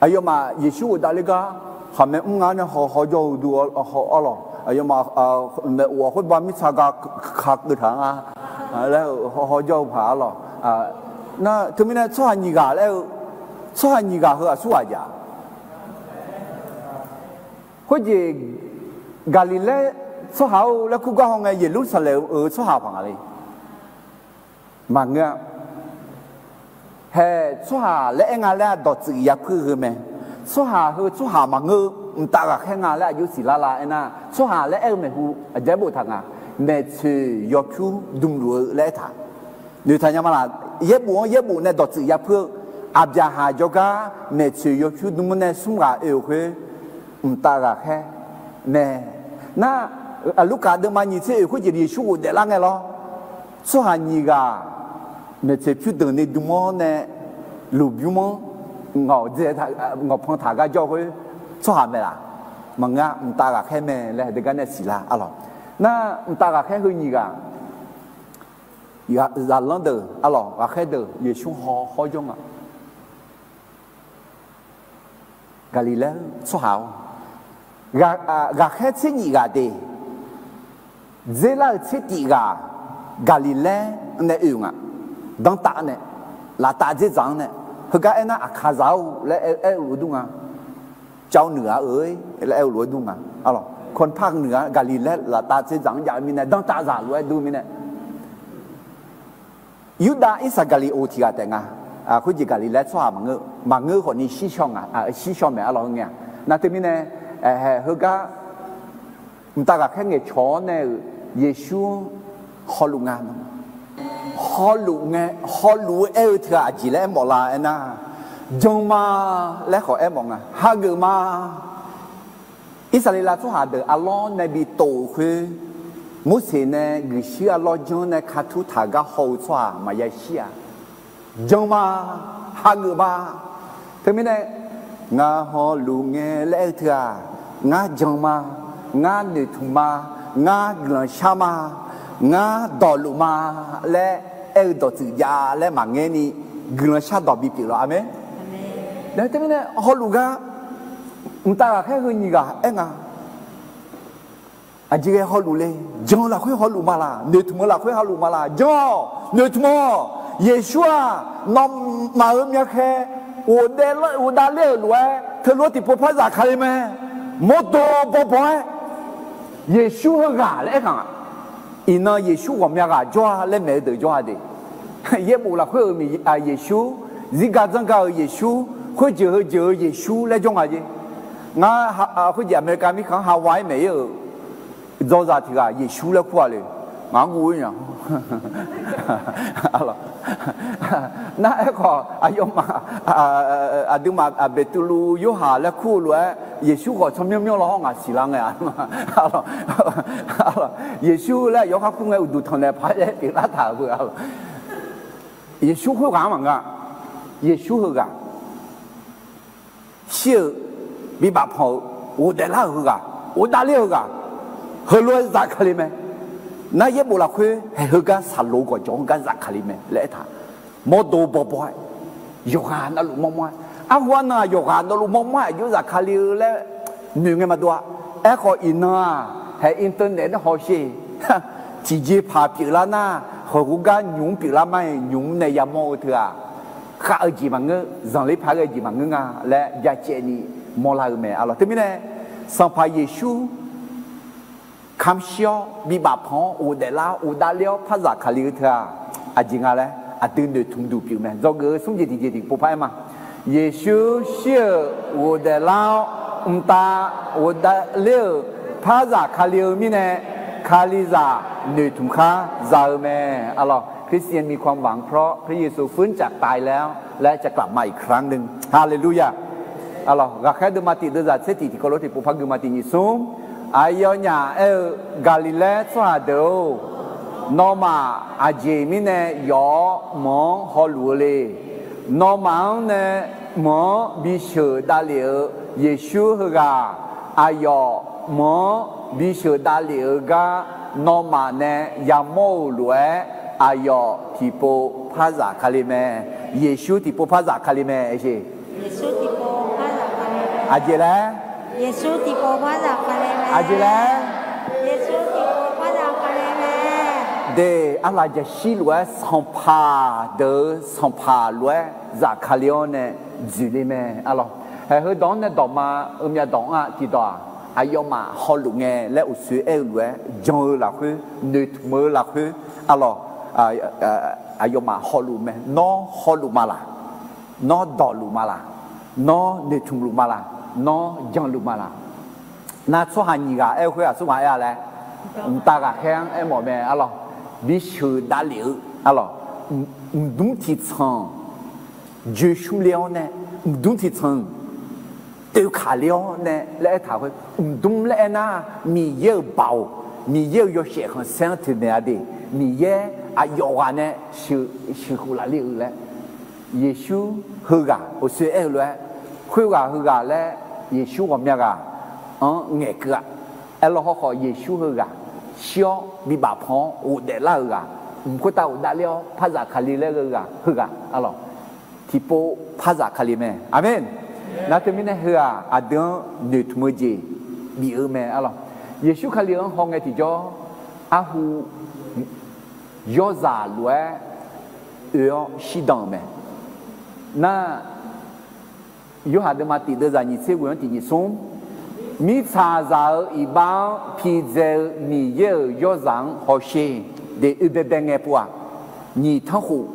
Aqyawfmaf Yeqsur ghofdav ler gar khaqmae mr nga nae haw haw jawr-eu du, arlawq. Aqyawfmaf maeqof-awq khoerba mirtsa ga kakeuv taq-a nga laer haw haw jawr-eu paq, arlawq. Nar teumirnae tsawrhaq nyiq ghaq laer-eu, tsawrhaq nyiq ghaq heu aqsur ghaq jav. Khoerjeq Gaqliqlaer tsawrhaq-or laer kur gar haw ngae, Yeqlursaqlaeq-euq tsawrhaq paq nga le. Maqngeur-a. Haeq tsawrhaq laer aer nga laer-aq, dawqtsuif yapuir-eu mae. Tsawrhaq heu tsawrhaq maqngeur-eu, mqtav ghaqkhaer nga laer aqjox siqlar la aernar, tsawrhaq laer aer-eu maeqhu aqjeq boftaq nga. Maeqtsoeq yawpyur dmluf-eu laer aertaq. Noeqtaq nya ma laq? Yaerbof-anr yaerbof nae dawqtsuif yapuir-eu, Aqbyaqhaq jawrgar maeqtsoeq yawpyur dm-anr nae smr ghaq oe-euq khoer, mqtav ghaqkhaer mae. Nar, Lurkaf deuvma nyiq tser oeq khoerjeq Yeqsur ghofdaef lar ngae lawr. Tsawrhaq nyiq ghaq maeqtsoeq pyur danqni dm-anr nae lmqbymr-anr ngawqdzae, ngawqpan taq gar jawr khoer tsawrhaq mae laq? Maqngeur-a, mqtav ghaqkhaer mae laer haeqdeuq gar nae siqlar, arlawq. Nar mqtav ghaqkhaer heu nyiq ghaq, zaqlanr deuq, arlawq, ghaqkhaer deuq Yeqsur haw hawr jawr nga. Gaqliqlaer-eu tsawrhaq-awr, ghaqkhaer tser nyif ghaq de, dzerlar-euq tser tif ghaq Gaqliqlaer nae oe nga. Danrtav nae, laftav dzerdzaq-anr nae, heugar aernar, Aqkaqzaq-or laer aer-eu lof-aer dur nga. Cav nuiq-a-eu laer aer-eu lof-aer dur nga. Kawqpaq nuiq-a, Gaqliqlaer laftav dzerdzaq-anr jav-eu mirnae, danrtav zaq lof-aer dur mirnae. Yurdav Irsaqgaqliqoq tiq ghaq taef nga. Khoerjeq Gaqliqlaer tsawrhaq maqngeur, maqngeur khawfni shir shaw nga, shir shaw maeq, arlawq, heu ngae-aq. Nar teumirnae, heugar mqtav ghaqkhaer ngaeqcawq-awr nae-euq Yeqsur-anr hawluf nga. Hawluf ngae, hawluf-eu aer-eu teu-aq aqjeq laer aermawf la aernar, jan ma laer khawf aermawf nga. Hageuf ma. Irsaqleqlav tsawrhaq deuq arlawr nae bi tov-euq khoer, Morseq nae guiqshuir arlawr janr nae katur taq gar haw-eu tsawrhaq maqya shir-a. Jan ma, hageuf ma. Teumirnae, ngar hawluf ngae laer aer-eu teu-aq, ngar jan ma, ngar noeqtmq ma, ngar guiqlanq shar ma, ngar dawqluf ma laer aer-eu dawqtsuif jav laer maqngaer ni, guiqlanq shardawq bipyeuf lawq. Aqmeq. Teumirnae hawluf gar mqtav ghaqkhaer heu nyiq ghaq aer nga. Aqjeq ghae hawluf le. Jan lafkhoer hawluf ma laq? Noeqtmq-eu lafkhoer hawluf ma laq? Jan-awq, noeqtmq-awq. Yeqsur-aq, nawmaf-euq myavkhae ghofdav ler-euq lof-aer teulof-aer tiqpov par zaq Kali mae. Mawrdo bawbaw-aer Yeqsur heughaq laer aer kaq nga. Iqnan Yeqsur ghawqmya ghaq jawr-a laer maeq-eu deuq jawr-a de. Yaerbof lafkhoer-euq Miq, Yeqsur, zirga dzanrga-euq Yeqsur, khoerjeuq heujeuq-eu Yeqsur laer jawr nga jeq. Ngar khoerjeq America mirkhanq-anr Hawaii-aer maeq-ir-euq dzawzaq tiq ghaq Yeqsur laer kur-a le. Ngaq-anr guv-ir nya. Nar aerkhawf aqyawfmaf aqduimaf Beqtuvluv Yorhaq laer kur-eu lof-aer Yeqsur khawf tsawrmyanr myanr law hawr ngaq siqlar ngae-a. Yeqsur laer aqyawf khar kur ngae uqduq tanqnaeq paq-aer pyeuflar taq-euq beu-a. Yeqsur khoerghaq-anr maqngeur-a. Yeqsur heughaq shir-euq, bibaf panq-euq, ghofdaef lar-euq heughaq, ghofdav ler-eu heughaq, heulof-aer zaf Kali mae. Nar yaerbof lafkhoer haeq heugar saqloq gawqjawq-anr gar zaf Kali mae laer aertaq. Mawrdo bawbaw-aer, yawqghaq navluf mawrmawr-aer, arhu arnan-aq yawqghaq navluf mawrmawr-aer aqjox zaf Kali-eu laer noeq ngae maqdov-a. Aerkhawf iqnan-aq haeq internet nae hawsher. Tiqjeqpaq pyeuflar nar, heugar nymq-mr pyeuflar mar-iq nymq-mr nae yamawr-eu teu-aq, khav-eu jeq maqngeur, zanqler paq-aer ghae-eu jeq maqngeur nga laer byacaevni mawrlar-eu mae, arlawq. Teumirnae Sanqpaq Yeqsur kamq shir-awr bibaf panq-awr ghofdaef lar-awr ghofdav ler-awr par zaf Kali-eu teu-aq, aqjeq nga laer aqdui noeqtmq duq pyeuf mae. Dzawgeuf-eu smr jeq tiqjeq tiqpov par-aer ma. Yeqsur shir-euq ghofdaef lar-awr mqtav ghofdav ler-euq par zaf Kali-eu mirnae, Kalizaq noeqtmq khar za-eu mae, arlawq. คริสเตียนมีความหวังเพราะพระเยซูฟื้นจากตายแล้ว และจะกลับมาอีกครั้งหนึ่ง Haleluya. Arlawq, ghaqkhaer deuvma tiq deuvzaq tser tiq tiqkawv lof tiqpov par guima tiq nyiq smr. Aqyawfnyaf aer-eu, Gaqliqlaer tsawrhaq deuq-or, Nawmaf aqjeq mirnae yawf-awr mq-anr hawluf-eu le. Nawmaf-anr nae mq-anr bisheuq davlef-eu Yeqsur heughaq, aqyawf mq-anr bisheuq davlef-eu gar nawmaf nae yamawr-euq lof-aer, aqyawf tiqpov par zafkale mae. Yeqsur tiqpov par zafkale mae. Aqjeq laer? Yeqsur tiqpov par zafkale mae. Aqjeq laer? Yeqsur tiqpov par zafkale mae. De, arlaqjaqshir lof-aer sanqpaq deuq-eu sanqpaq lof-aer zafkale-awr nae dzoeqle mae. Arlawq, haeq heudawq-anr nae dawqma-eu myavdawq-anr-a tiqdawq-aq, aqyawfmaf hawluf ngae laer uqshoe aer-eu lof-aer jan-eu lafkhoer, noeqtmq-eu lafkhoer, arlawq, aqyawfmaf hawluf mae. Nawr hawluf ma laq? Nawr dawqluf ma laq? Nawr noeqtmq luf ma laq? Nawr janluf ma laq? Nar tsawrhaq nyiq ghaq aer-eu khoer aqsur ghaq aer-a laer, mqtav ghaqkhaer-anr aermawf mae. Arlawq, bisheuq davlef-eu, arlawq, mqdmr tiqtsanq joeqshmr le-awr nae, mqdmr tiqtsanq toeqkaq le-awr nae laer aertaq khoer, mqdmr laer aernar, Miqyaer-euq baoq, Miqyaer-euq yawshaef khanqsaer-anr toeqmaeq-a de. Miqyaer aqyawf ghaq nae sheuqkhof lafle-eu laer, Yeqsur heughaq uqshoe aer-eu lof-aer, khoerghaq heughaq laer Yeqsur ghawqmya ghaq-anr ngaeqkeuv-a. Aerlawr hawrkhawf, Yeqsur heughaq shir-awr bibaf pan-awr ghofdaef lar-euq ghaq, mq khoertav ghofdav ler-awr par zafkale laer-eu ghaq heughaq, arlawq, tiqpov par zafkale mae. Aqmeq. Nar teumirnae heughaq aqdui-anr noeqtmq-eu jeq bif-eu mae. Arlawq, Yeqsur Kali-anr hawngae tiqjawr, arhu yawrzaq lof-aer oe-awr shirdan-euq mae. Nar, Yorhaq deuvma tiq deuvzaq nyiq tser ghoe-anr tiq nyiq smr, mirtsaqzaq-euq iqbax-anr pidzae-eu Miqyaer-euq yawrzaq-anr hawsher de, oe baebae ngae pov-aq, nyiq tanr khof,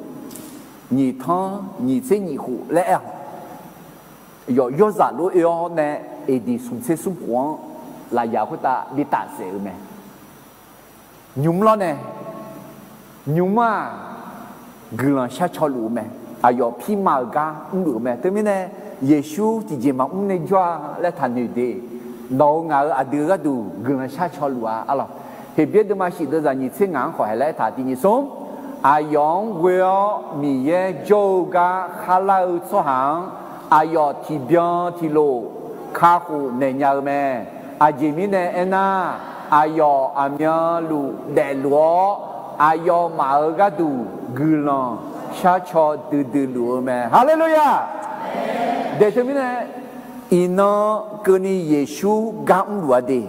nyiq tanr nyiq tser nyiq khof laer aer-awq. Yawf yawrzaq lof-aer oe-awr nae, eqdiq smq tser smr khof-anr lafyaq khoertav bi tafsaef-euq mae. Nymq mr lawr nae, nymq mr-aq, guiqlanq sharcaw luf-eu mae. Aqyawf pirma-euq gar mrluf-eu mae. Teumirnae, Yeqsur tiqjeq maqmr nae jawr-a laer taqnoeq de. Nawq-euq ngaq-euq aqdui-eu gharduq guiqlanq sharcaw luf-a, arlawq. Heqbyaer deuvma shif deuvzaq nyiq tser ngaq-anr khawf haeq laer aertaq tiq nyiq smr, aqyawf-anr ghoe-awr Miqyaer jawr-eu gar kharlar-eu tsawrhaq-anr, aqyawf tiqbyan tiqlof kakhof naeqnya-eu mae. Aqjeq mirnae aernar, aqyawf aqmyanluf daefluf-awr, aqyawfmaf-euq gharduq guiqlanq sharcaw duidui luf-eu mae. Haleluya! De teumirnae, iqnan keuvni Yeqsur gar mrluf-a de.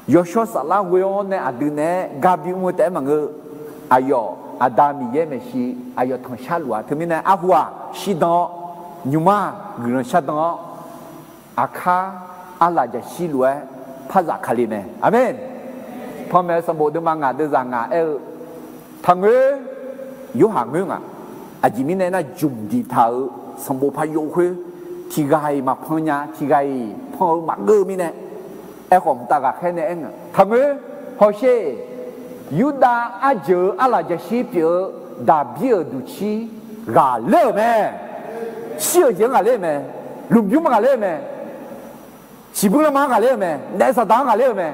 Yawshawr saflar ghoe-awr nae aqdui naeq-aer gar bimr-eu taef-aer maqngeur. Aqyawf Aqda Miqyaer maeqshi aqyawf tanqshar luf-a. Teumirnae arhu-aq shirdan-awr, nymq mr-aq guiqlanq shardan-awr, aqkar arlaqjaqshir lof-aer par zafkale mae. Aqmeq. Panmaeq-eu sanqbof deuvma ngaq deuvzaq ngaq aer-eu, taqngoer, Yorhaq ngoer ngaq. Aqjeq mirnae aernar, jmq diqtaq-euq sanqbof par yov khoer, tiqghaq-iq maqpan nya, tiqghaq-iq pan-eu maqgeur-eu mirnae, aerkhawf mqtav ghaqkhaer nae aer nga, taqngoer, hawsher, Yurdav arjeuq-eu arlaqjaqshir pyeuf-eu Daqbir-euq duqcir ghaqler-euq mae. Shir-euq jeq-anr ghaqler-euq mae. Lmqbymr ghaqler-euq mae. Siqbymr lanma-anr ghaqler-euq mae. Naef saqdaq-anr ghaqler-euq mae.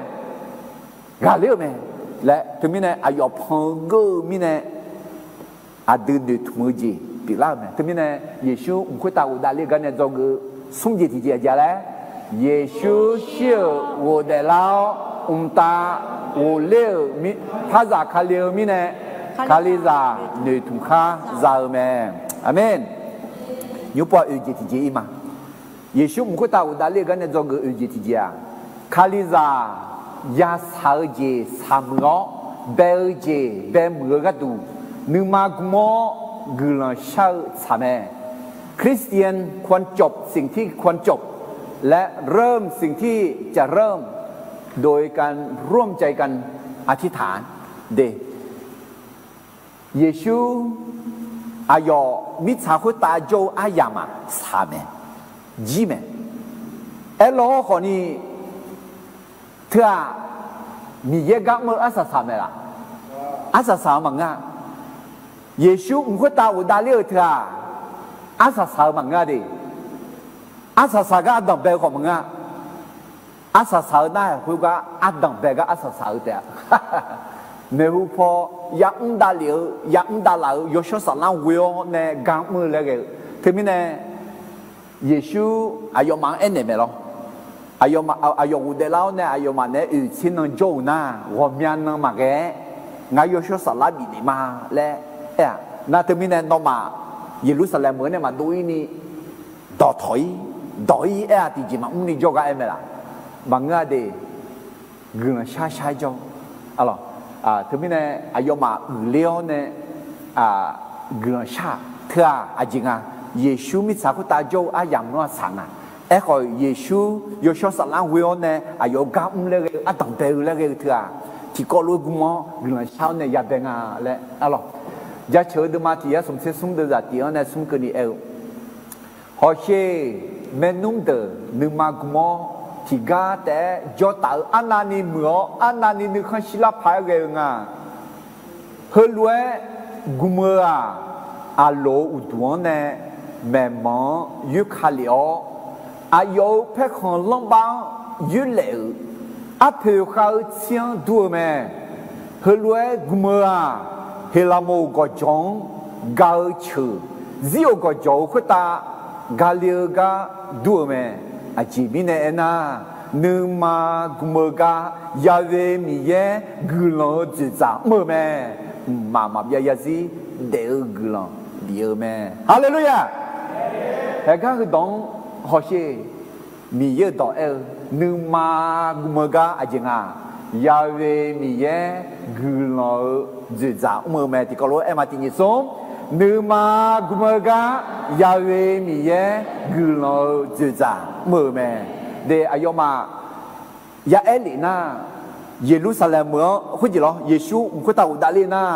Ghaqler-euq mae laer, teumirnae aqyawf pan-eu geur-eu mirnae, aqdui noeqtmq-eu jeq pyeuflar-euq mae. Teumirnae, Yeqsur mq khoertav ghofdav ler-eu gar nae dzawgeuf-eu smr jeq tiqjeq aqjeq laer, Yeqsur shir-euq ghofdaef lar-awr, mqtav ghofler-euq mir, par zafkale-eu mirnae, Kalizaq noeqtmq khar za-eu mae. Aqmeq. Nymrpov-aq oeq jeq tiqjeq ir ma. Yeqsur mq khoertav ghofdav ler-eu gar nae dzawgeuf oeq jeq tiqjeq-aq, Kalizaq yashaq-eu jeq shaqmuiq-awr, bae-eu jeq bae muiq-eu gharduq, nuima gm-awr guiqlanq shar-eu tsaq mae. คริสเตียนควรจบสิ่งที่ควรจบ และเริ่มสิ่งที่จะเริ่ม โดยการร่วมใจกันอธิษฐาน de. Yeqsur aqyawf mirtsaq khoertav jawr-eu aryamq-aq shaq mae, jir mae. Aerlawr khawfni, teu-aq, Miqyaer gar mr-eu arsaq saq mae laf? Arsaq saq-eu maqngeur-a. Yeqsur mq khoertav ghofdav ler-euq teu-aq, arsaq saq-eu maqngeur-a de. Arsaq saq gar ardanq bae-eu khawf maqngeur-a. Arsaq saq-eu nar-aq khoergar ardanq bae gar arsaq saq-eu taef-a. maeqhu paw ya'mr davlef-eu ya'mr davlaf-eu yawshawr saflar ghoe-awr nae gar mr-eu laer ghae-eu. Teumirnae Yeqsur aqyawfmaf-anr aernaeq mae lawr. Aqyawf ghofdaef lar-awr nae aqyawfmaf naeq-aer oeq tser nan jawr-euq nar, ghawqmya nan maqghae-aer ngar yawshawr saflar bifnaeq ma laer aer-aq. Nar teumirnae nawmaf Yeqlursaqlaeq meuq-anr nae maqdov-ir ni dawqtawq-ir dawq-ir aer-aq tiqjeq maqmr ni jawrgar aer mae laf. Maqngeur-a de. Guiqlanq shar shar-aer jawr-eu. Teumirnae aqyawfmaf uiqler-awr nae guiqlanq shar-aq teu-aq aqjeq nga. Yeqsur mirtsaq khoertav jawr-eu aryamq-anr aqsaq nga. Aerkhawf Yeqsur yawshawr saflar ghoe-awr nae aqyawf-eu gar mr laer ghae-eu ardanq bae-eu laer ghae-eu teu-aq, tiqkawv lof-aer gm-awr guiqlanq shar-awr nae yadae nga laer arlawq. Jaceuq-eu deuvma tiq yar smq tser smr deuvzaq tiq-anr nae smr keuvni aer-eu, Hawsher, maernmr deuq nuima gm-awr tiqgar taef-aer jawr taf-eu arnavni muiq-awr arnavni nuikhanr shirlar paq-aer ghae-eu nga. Heulof-aer gm-eu-aq, aqloq-eu uqduq-anr nae maeqmanq-anr yoerka lef-awr, aqyawf-euq paerkhanq lanrbar-anr yoerlaef-euq arpoeq khav-eu tsir-anr dur-eu mae. Heulof-aer gm-eu-aq, Heqlaqmoq gawqjawq-anr ga-eu ceuq zir-euq gawqjawq-eu khoertav ga le-eu gar dur-eu mae. Aqjeq mirnae aernar, nuima gm-eu gar Ya'we Miqyaer guiqlanq-eu dzoeqdzaq mr-eu mae. Mqmaq maqbyav yarzir daef-eu guiqlanq bif-eu mae. Haleluya! Haegar heudawq-anr hawsher, Miqyaer-euq dawq aer-eu, nuima gm-eu gar aqjeq nga, Ya'we Miqyaer guiqlanq-eu dzoeqdzaq mr-eu mae. Tiqkawv lof-aer aer ma tiqnyif smr, nuima gm-eu gar Ya'we Miqyaer guiqlanq-eu dzoeqdzaq mr-eu mae. De aqyawfmaf ya'aer lef nar, Yeqlursaqlaeq meuq-anr khoerjeq lawr, Yeqsur mq khoertav ghofdav ler nar,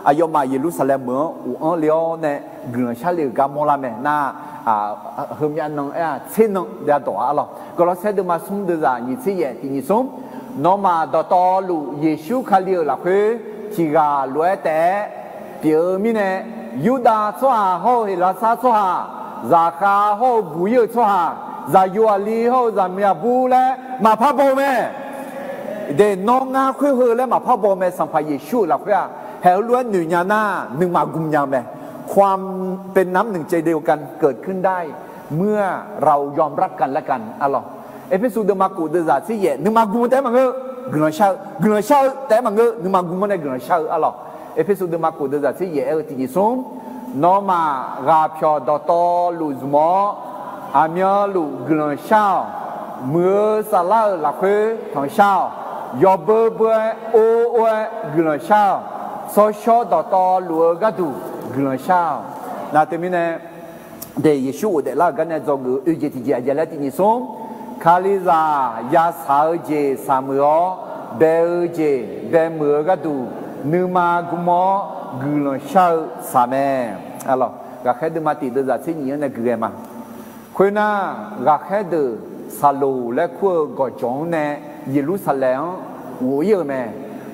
aqyawfmaf Yeqlursaqlaeq meuq-anr ghof-anr le-awr nae guiqlanq shar le-euq gar mawrlar mae nar, heumyav nan aer-aq tser nan dae dawq-a arlawq. Gawrlawrsaer deuvma smr deuvzaq nyiq tser yaef tiqnyif smr, nawmaf dawqtawvluf Yeqsur Kali-euq lafkhoer tiq ghaq lof-aer taef-aer pyeuf-eu mirnae, Yurdav tsawrhaq hawr-eu Heqlaqsar tsawrhaq, zaqkhav hawr-eu buq-ir-euq tsawrhaq, zaqyo aqli hawr-eu zaqmiq aqbur laer maqpar baw-eu mae. De nawr ngar khoer heu laer maqpar baw-eu mae. Sanqpaq Yeqsur-euq lafkhoer-aq, haeq heulof-aer noeq nya nar nuima gm nya-eu mae. ความเป็นน้ำหนึ่งใจเดียวกันเกิดขึ้นได้เมื่อเรายอมรับกันและกัน arlawq. Erpersu deuvma kof deuvzaq tser yaef nuima gm-eu taef-aer maqngeur, guiqlanq shar-eu, guiqlanq shar-eu taef-aer maqngeur, nuima gm-anr nae guiqlanq shar-eu arlawq. Erpersu deuvma kof deuvzaq tser yaef aer-eu tiqnyif smr, nawmaf ghaqpyawq dawqtawvluf zmq-awr, aqmyanluf guiqlanq shar-awq. Muiq-eu saflar-euq lafkhoer tanqshar-awq. Yawbeu beu-aer or or-aer guiqlanq shar-awq. Tsawrshawr dawqtawvluf-eu gharduq guiqlanq shar-awq. Nar teumirnae, de Yeqsur ghofdaef lar-euq gar nae dzawgeuf-eu oejeq tiqjeq aqjeq laer tiqnyif smr, Kalizaq yasaq-eu jeq saqmuiq-awr, bae-eu jeq baemuiq-eu gharduq nuima gm-awr guiqlanq shar-eu saq mae. Arlawq, ghaqkhaer deuvma tiq deuvzaq tser nyif-anr nae guiqghae ma. Khoernar, ghaqkhaer deuq Saqloq laer kur-eu gawqjawq-anr nae Yeqlursaqlaeq-anr ghof-ir-euq mae.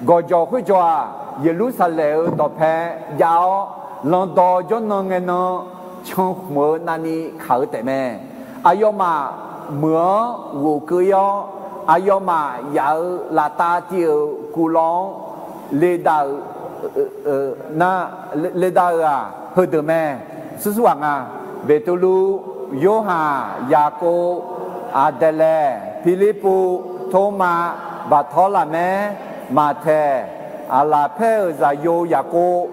Gawqjawq khoerjawq-aq, Yeqlursaqlaeq-euq dawqpae jav-awr, landawv jawrnan ngae nan cankhmq-eu navni kaq-eu taef mae. Aqyawfmaf meuq-anr ghof keuv-ir-awr, aqyawfmaf yaf-euq laftav tiv-euq kuvlawv-anr ledav-euq nar, ledav-euq-aq heudeuq mae. Sursur ghaq nga. Beqtuvluv, Yorhaq, Yaqkov, Aqdaeqlaeq, Pirlirpuv, Tormav, Baqtawrlaqmaer, Maqtaeq, Aqlaqpaer-euq zaqyo Yaqkov,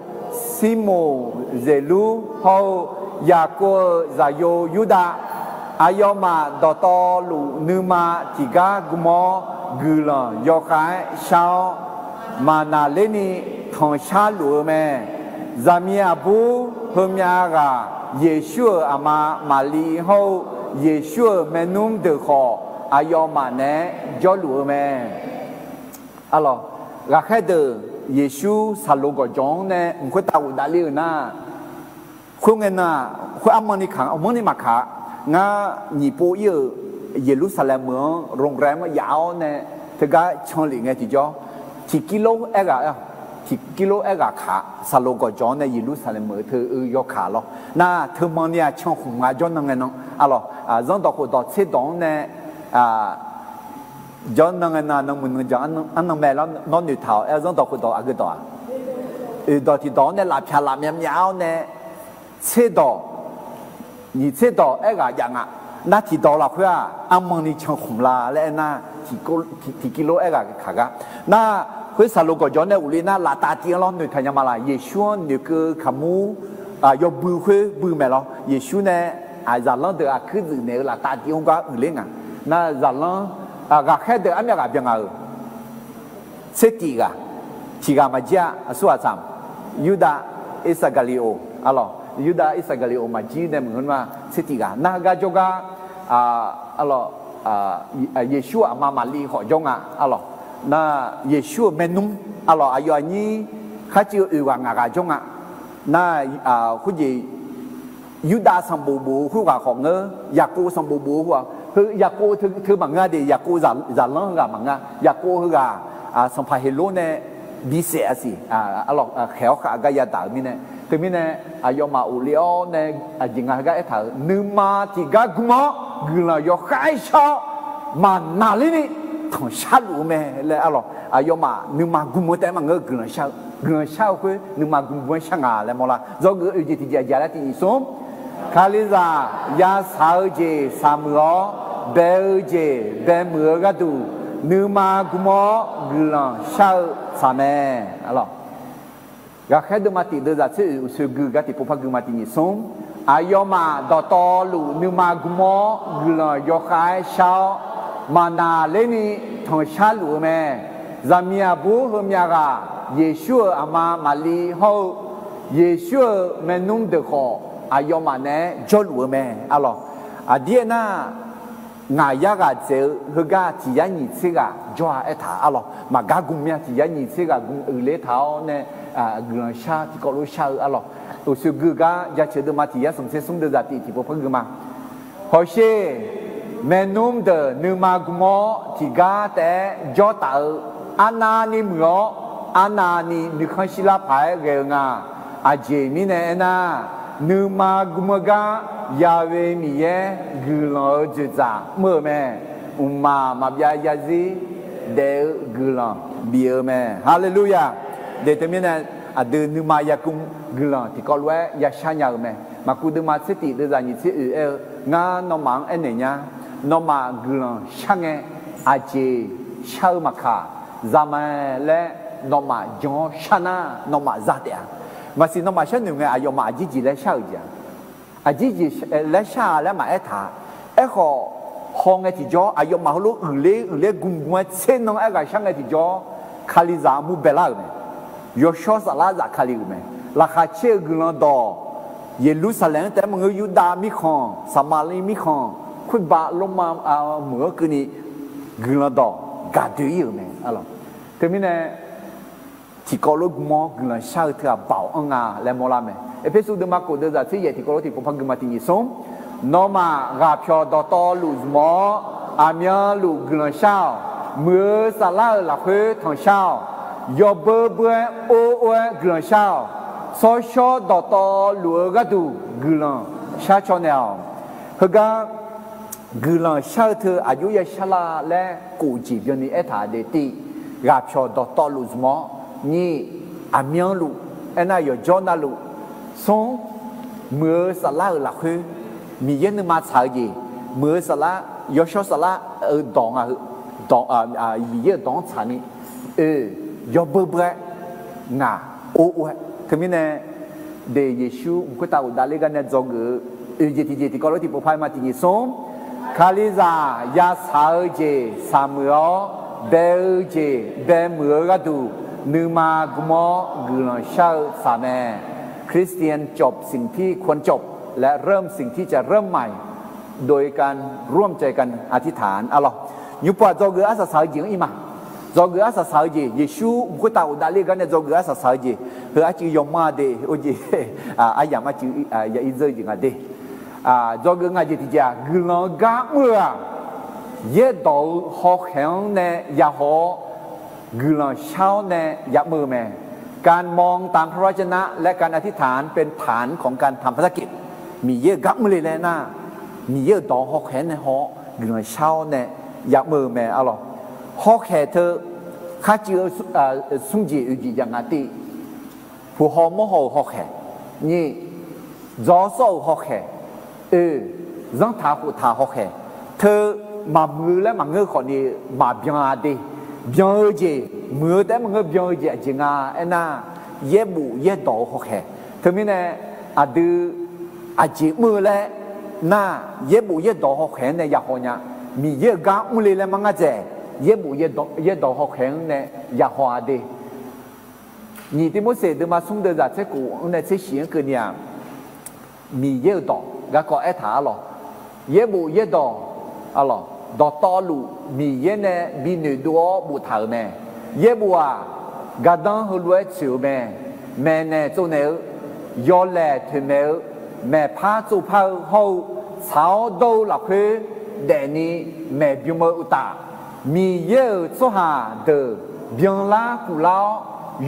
Sirmoq Zeqlur hawr-eu Yaqkov-euq zaqyo Yurdav, aqyawfmaf dawqtawvluf nuima tiqgar gm-awr guiqlanq yawkhav-aer shar-awr, maqnaqlerni tanqshar luf-eu mae. Zaqmiq aqbur heumyav ghaq Yeqsur-euq aqma Maqli hawr-eu Yeqsur-euq maernmr deuq khawf, aqyawfmaf naeq-aer jawrluf-eu mae. Arlawq, ghaqkhaer deuq Yeqsur Saqloq gawqjawq-anr nae mq khoertav ghofdav ler-euq nar, khoerngae nan-aq, khoer armanrni kaq-a, aqmanrni maqkaq-a. Ngar nyiq pov-ir-euq Yeqlursaqlaeq meuq-anr โรงแรม-anr yaf-awr nae teugar canlef ngae tiqjawr, tiqkirlor aerghaq, tiqkirlor aerghaq kaq-a. Saqloq gawqjawq-anr nae Yeqlursaqlaeq meuq teu-eu yawkaq lawr. Nar teumanni-aq cankhmq nga jawrnan ngae nan. Arlawq, zanrdawq khofdawq tserdawq-anr nae Jawr nan ngae nan, nan muiq nan jaq, arnan mae lar nawr noeqtaq-awq. Aer-eu zanrdawq khofdawq aqgeu dawq-aq, oeqdawq tiqdawq-anr nae lafpyaq laf myav myav-awr nae, tserdawq nyiq tserdawq aerghaq jav nga. Nar tiqdawq lafkhoer-aq, armanni cankhmq la laer aernar, tiqkir lof aerghaq kaq gar. Nar khoer saqlo gawqjawq nae uqle nar laftav tiv-anr lawr noeqtaq nya ma laq. Yeqsur-anr noeqkeuv kaqmur yawbui khoer bui maeq lawr. Yeqsur nae zaqlanr deuq aqkuir dzuif naeq-eu laftav tiv-anr gar uiqler nga. Nar zaqlanr, ghaqkhaer deuq armyav ghaq byan nga-euq tsertif ghaq, tiq ghaq maqjir-a. Aqsur ghaq tsaq, Yurdav Irsaqgaqliqoq, arlawq, Yurdav Irsaqgaqliqoq maqjir nae maqngeur ma. Tsertif ghaq nar heugar jawrgar, arlawq, Yeqsur-euq aqma Maqliv khawf jawr nga, arlawq. Nar Yeqsur-euq maernmr, arlawq, aqyawf aqnyir kharcuiv oeq ghaq ngaq ghaq jawr nga. Nar khoerjeq Yurdav sanqbof bof-eu khoerghaq khawf ngeur, Yaqkov sanqbof bof-eu khoerghaq, heu Yaqkov teu maqngeur-a de. Yaqkov zaqlanr heughaq maqngeur-a. Yaqkov heughaq Sanqpaq Heqlor nae bisaef-a siq, khaeq-awr khav gar yadaq-euq mirnae. Teumirnae aqyawfmaf ghofle-awr nae aqjeq nga heugar aertaq-euq, nuima tiqgar gm-awr guiqlanq yawkhav-aer shar-awr, maqnaqlerni tanqshar luf-eu mae laer, arlawq, aqyawfmaf nuima gm-eu taef-aer maqngeur-eu guiqlanq shar-eu. Guiqlanq shar-eu khoer nuima gm gm-aer shar nga laer mawrlar. Dzawgeuf-eu oeq jeq tiqjeq aqjeq laer tiq nyiq smr, Kalizaq yasaq-eu jeq saqmuiq-awr, bae-eu jeq baemuiq-eu gharduq, nuima gm-awr guiqlanq shar-eu tsaq mae. Ghaqkhaer deuvma tiq deuvzaq tser oeq uqsoeq gui gar tiqpov par gui ma. Tiq nyiq smr, aqyawfmaf dawqtawvluf nuima gm-awr guiqlanq yawkhav-aer shar-awr, maqnaqlerni tanqshar luf-eu mae. Zaqmiq aqbur heumyav ghaq, Yeqsur-euq aqma Maqliv hawr-eu Yeqsur-euq maernmr deuq khawf, aqyawfmaf naeq-aer jawrluf-eu mae, arlawq. Aqdir aernar, ngaq yar ghaq dzaeq-eu heugar tiq yar nyiq tser ghaq jawr-a aertaq, arlawq. Maqgar gm mya, tiq yar nyiq tser ghaq gm uiqler taq-awr nae guiqlanq shar tiqkawv lof shar-eu, arlawq. Uqsoeq gui gar jaceuq deuvma tiq yar smq tser smr deuvzaq tiq tiqpov par gui ma. Hawsher, maernmr deuq nuima gm-awr tiqgar taef-aer jawr taf-eu, arnavni muiq-awr, arnavni nuikhanr shirlar paq-aer ghae-eu nga. Aqjeq mirnae aernar, nuima gm-eu gar Ya'we Miqyaer guiqlanq-eu dzoeqdzaq mr-eu mae. Mqmaq maqbyav yarzir daef-eu guiqlanq bif-eu mae. Haleluya! De teumirnae, aqdui nuima yagm guiqlanq tiqkawv lof-aer yashar nya-euq mae. Maqkuv deuvma tser tif deuvzaq nyiq tser oeq aer-eu, ngar nawmaf-anr aernaeq nya. Nawmaf guiqlanq shar ngae, aqjeq shar-eu maqkaq, zaqmae laer nawmaf jan-awr shar nar, nawmaf za taef-a. Maqsiq nawmaf sharnoeq ngae, aqyawfmaf aqjir jeq laer shar-euq jeq-a. Aqjir jeq laer shar-a laer maqaer taq-a. Aerkhawf, hawngae tiqjawr aqyawfmaf heulof uiqler uiqler gm gm-aer tser nan aer ghaq shar ngae tiqjawr, Kalizaq armur baelar-euq mae. Yawshawr Saflar zafkale-euq mae. Laqkhaq caer-eu guiqlanq dawq, Yeqlursaqlaeq-anr taef-aer maqngeur, Yurdav mirkhanq, Saqmaqliv mirkhanq, khoerbav Lormav meuq-anr keuvni guiqlanq dawq gaqdoe-ir-euq mae, arlawq. Teumirnae, tiqkawv lof gm-awr guiqlanq shar-eu teu-aq baoq anr nga laer mawrlar mae. Erpersu deuvma kof deuvzaq tser yaef tiqkawv lof tiqpov par gui ma. Tiq nyiq smr, nawmaf ghaqpyawq dawqtawvluf zmq-awr, aqmyanluf guiqlanq shar-awq. Muiq-eu saflar-euq lafkhoer tanqshar-awq. Yawbeu beu-aer or or-aer guiqlanq shar-awq. Tsawrshawr dawqtawvluf-eu gharduq guiqlanq shar caw naeq-awq. Heugar guiqlanq shar-eu teu aqjox yashar la laer kof jeq byanni aertaq de. Tiv, ghaqpyawq dawqtawvluf zmq-awr, nyiq, aqmyanluf, aernar yawqjawr navluf, smr, muiq-eu saflar-euq lafkhoer, Miqyaer nuima tsaq-eu jeq, muiq-eu saflar, yawshawr saflar-eu dawq nga heu, Miqyaer-euq dawq-anr tsaqni, oe, yawbeu beu-aer, ngaq, or or-aer. Teumirnae, de Yeqsur mq khoertav ghofdav ler gar nae dzawgeuf-eu oeq jeq tiqjeq tiqkawv lof tiqpov par ma. Tiq nyiq smr, Kalizaq yasaq-eu jeq saqmuiq-awr, bae-eu jeq baemuiq-eu gharduq, nuima gm-awr guiqlanq shar-eu tsaq mae. คริสเตียนจบสิ่งที่ควรจบ และเริ่มสิ่งที่จะเริ่มใหม่ โดยการร่วมใจกันอธิษฐาน arlawq. Nymrpov-aq dzawgeuf arsaq saq-eu jeq-anr ir ma. Dzawgeuf arsaq saq-eu jeq, Yeqsur mq khoertav ghofdav ler gar nae dzawgeuf arsaq saq-eu jeq, heu arcuiv yawmar de, or jeq, aryamq arcuiv ya ir dzeur-eu jeq nga de. Dzawgeuf nga jeq tiqjeq-aq, guiqlanq-eu gar mr-eu-aq, yaerdawq-eu hawkhaeq-anr nae yahaw-awr, guiqlanq shar-awr nae yamr-eu mae. การมองตามพระวจนะ และการอธิษฐานเป็นฐานของการทำภารกิจ Miqyaer-euq gar mr le laer nar, Miqyaer-euq dawq hawkhaeq-anr nae haw-awr guiqlanq shar-awr nae yamr-eu mae, arlawq. hawkhaeq teu, kharcuiv-eu smr jeq oeq jeq jav nga tiv, puq haw mawr haw-euq hawkhaeq, nyiq, dzawr sawr-euq hawkhaeq, oeq, zanrtaq khoftaq hawkhaeq teu, maqmuiq-eu laer maqngeur khawfni maqbyan-a de. Byan-eu jeq, muiq-eu taef-aer maqngeur, byan-eu jeq aqjeq nga aernar, yaerbof yaerdawq-eu hawkhaeq. Teumirnae aqdui aqjeq mr-eu laer nar, yaerbof yaerdawq hawkhaeq-anr nae yahaw nya. Miqyaer-euq gar mrle laer mar ngar dzaeq, yaerbof yaerdawq hawkhaeq-anr nae yahaw-a de. Nyiq Tivmorseq deuvma smr deuvzaq tser khof-anr nae tser shif-anr keuvni-aq, Miqyaer-euq dawq garkawv aertaq arlawq. Yaerbof yaerdawq, arlawq, dawqtawvluf Miqyaer nae bi noeqdov-awr boftaq-euq mae. Yaerbof-aq, gardanr heulof-aer tsoeq-eu mae. Maeqnaeq tsovnaeq-eu, yawlaeq toeqmaeq-eu, maeqpar tsovpar-eu hawr-eu, tsaq-awr dawr-eu lafkhoer daefni maeqbym-eu uqtaf, Miqyaer-euq tsawrhaq deuq byanlar kuflar-awr,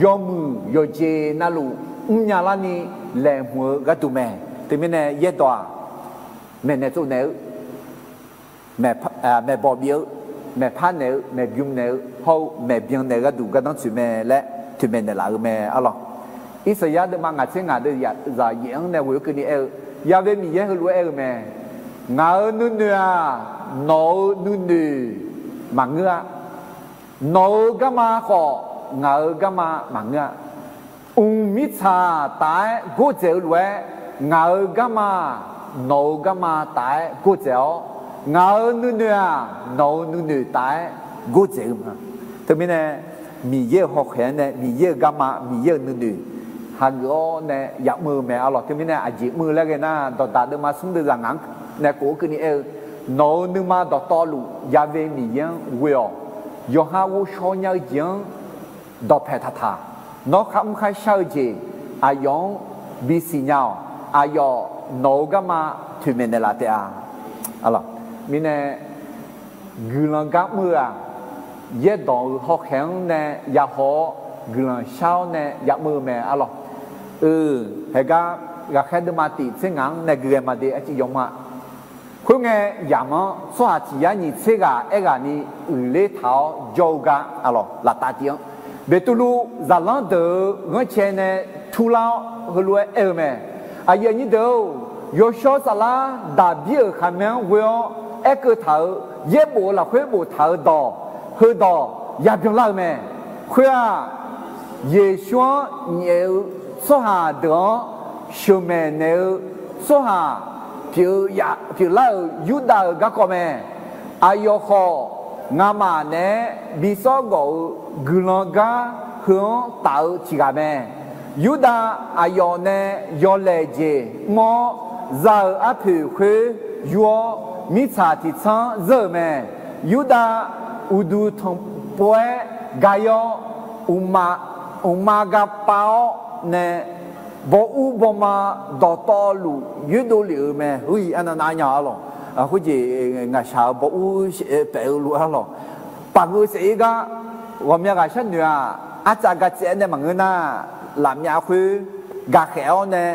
yawmuiq yawqjeq navluf mrnya larni laeqhmq-eu gharduq mae. Teumirnae yaerdawq-aq, maeqnaeq tsovnaeq-eu, maeqbawq bif-eu, maeqpar naeq-eu, maeqbym naeq-eu hawr-eu, maeqbyan naeq-eu gharduq gardanr tsoeq mae laer toeqmaeq naeqlaf-eu mae arlawq. Irsaqyar deuvma ngaq tser ngaq deuvzaq yaef-anr nae ghoe-eu keuvni aer-eu, Ya've Miqyaer heulof-aer aer-eu mae. Ngaq-euq nuinoeq-aq, nawq-euq nuinoeq maqngeur-a. Nawq-euq garma khawf, ngaq-euq garma maqngeur-a. Mq mirtsaq taf-aer gordzaeq-eu lof-aer, ngaq-euq garma-aq, nawq-euq garma taf-aer gordzaeq-awr, ngaq-euq nuinoeq-aq, nawq-euq nuinoeq taf-aer gordzaeq-eu ma. Teumirnae, Miqyaer-euq hawkhaeq-anr nae Miqyaer-euq garma, Miqyaer-euq nuinoeq hageuf-awr nae yamr-eu mae arlawq. Teumirnae aqjeq mr-eu laer ghae nar, Dawqdaq deuvma smr deuvzaq ngaq-anr nae khof-eu keuvni aer-eu, Nawq-euq nuima dawqtawvluf Ya've Miqyaer-anr ghoe-awq. Yawqha ghovshaw nya-eu jeq-anr dawqpaeq taqtaq. Nawr kharmr kharshar-eu jeq aqyawf-anr bisiq nya-awq. Aqyawf nawq-euq garma toeqmaeq naeqlaf taef-a. Mirnae guiqlanq gar mr-eu-aq, yaerdawq-euq hawkhaeq-anr nae yahaw-awr, guiqlanq shar-awr nae yamr-eu mae arlawq. Haegar ghaqkhaer deuvma tif tser ngaq-anr nae gui ghae ma de, arciv yawma. Khoerngae, yamq-anr tsawrhaq tiq yar nyiq tser ghaq aerghaqni uiqler taq-awr jawr-eu gar, arlawq, laftav tiv-anr Beqtuvluv zaqlanr deuq-euq ghanrcae nae turlar-awr heulof-aer aer-eu mae. Aqyuif aqnyir deuq-or, yawshawr saflar Daqbir-euq khaqmae-anr ghoe-awr aerkeuv taq-euq yaerbof-eu lafkhoer boftaq-euq dawq, heudawq yabyan lar-eu mae. Khoer-aq, Yeqsur-anr nyaef-eu tsawrhaq deuq-anr sheuqmaeq naeq-eu tsawrhaq pyeuf-eu ya pyeuflar-euq Yurdav-euq garkawv mae. Aqyawf khawf, ngamaf naeq-aer bi sawr gawf-eu guiqlanq gar heu-anr taf-eu tiq ghaq mae. Yurdav aqyawf nae yawlaeq jeq mr-awr za-euq arpoeq khoer yur-awr, mirtsaq tiq tsanr zeur-euq mae. Yurdav uqduq tanqpov-aer gaq-ir-awr, uqma gaq pav-awr nae, bawr ur bawma dawqtawvluf yoerdov lef-euq mae. Ui, arnav nav nya arlawq. Khoerjeq ngaqshaq-euq bawr ur paef-eu lof arlawq. Paf geu saef-ir gar, ghawqmya ghaq sharnoeq-aq, arcav ga tsaev-aer nae maqngeur nar, lafmyav khoer gaqkhaef-awr nae,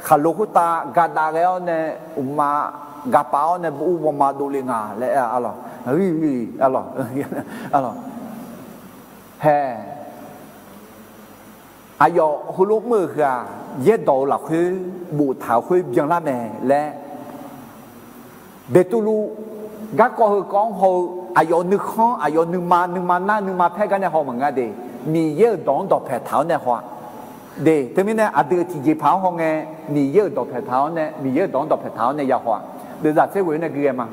khaqlo khoertav gadav ghae-awr nae, uqma gaq pav-awr nae bawr ur bawma dovle nga laer aer-a arlawq. Arlawq, hae, aqyawf heulof mr-euq heu-aq, yaerdawq-euq lafkhoer boftaq-euq khoer byanlar mae laer Beqtuvluv garkawv heukawv-anr haw-eu aqyawf nuikhanr, aqyawf nuima, nuima nar nuima paer gar nae haw maqngeur de. Miqyaer-euq dawq-anr dawqpaeq taq-awr nae haw-a de. Teumirnae aqdui-euq tiqjeqpaq-anr hawngae, Miqyaer-euq dawqpaeq taq-awr nae, Miqyaer-euq dawq-anr dawqpaeq taq-awr nae ya haw-aq. Deuvzaq tser ghoeq-eu nae gui ghae ma.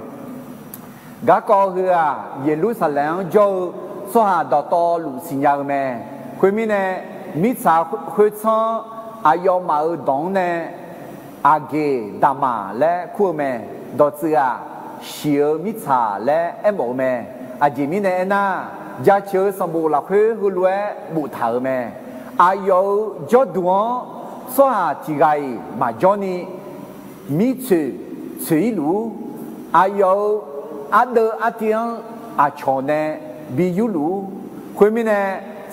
Garkawv heu-aq, Yeqlursaqlaeq-anr jawr-eu tsawrhaq dawqtawvluf siqnya-eu mae. Khoermirnae, mirtsaq khoertsanr-anr aqyawfmaf-euq dawq-anr nae Aqgeqdaqmaq laer kur-eu mae. Dawqtsuif-aq, shiq-eu mirtsaq laer aermawf-eu mae. Aqjeq mirnae aernar, jaceuq-eu sanqbof lafkhoer heulof-aer boftaq-euq mae. Aqyawf-euq jawrduq-anr tsawrhaq tiq ghaq-iq maqjawr ni, mirtsoeq tsoeq-ir luf-ur. Aqyawf-euq ardeuv artiv-anr aqcawq nae bi yurluf-ur. Khoermirnae,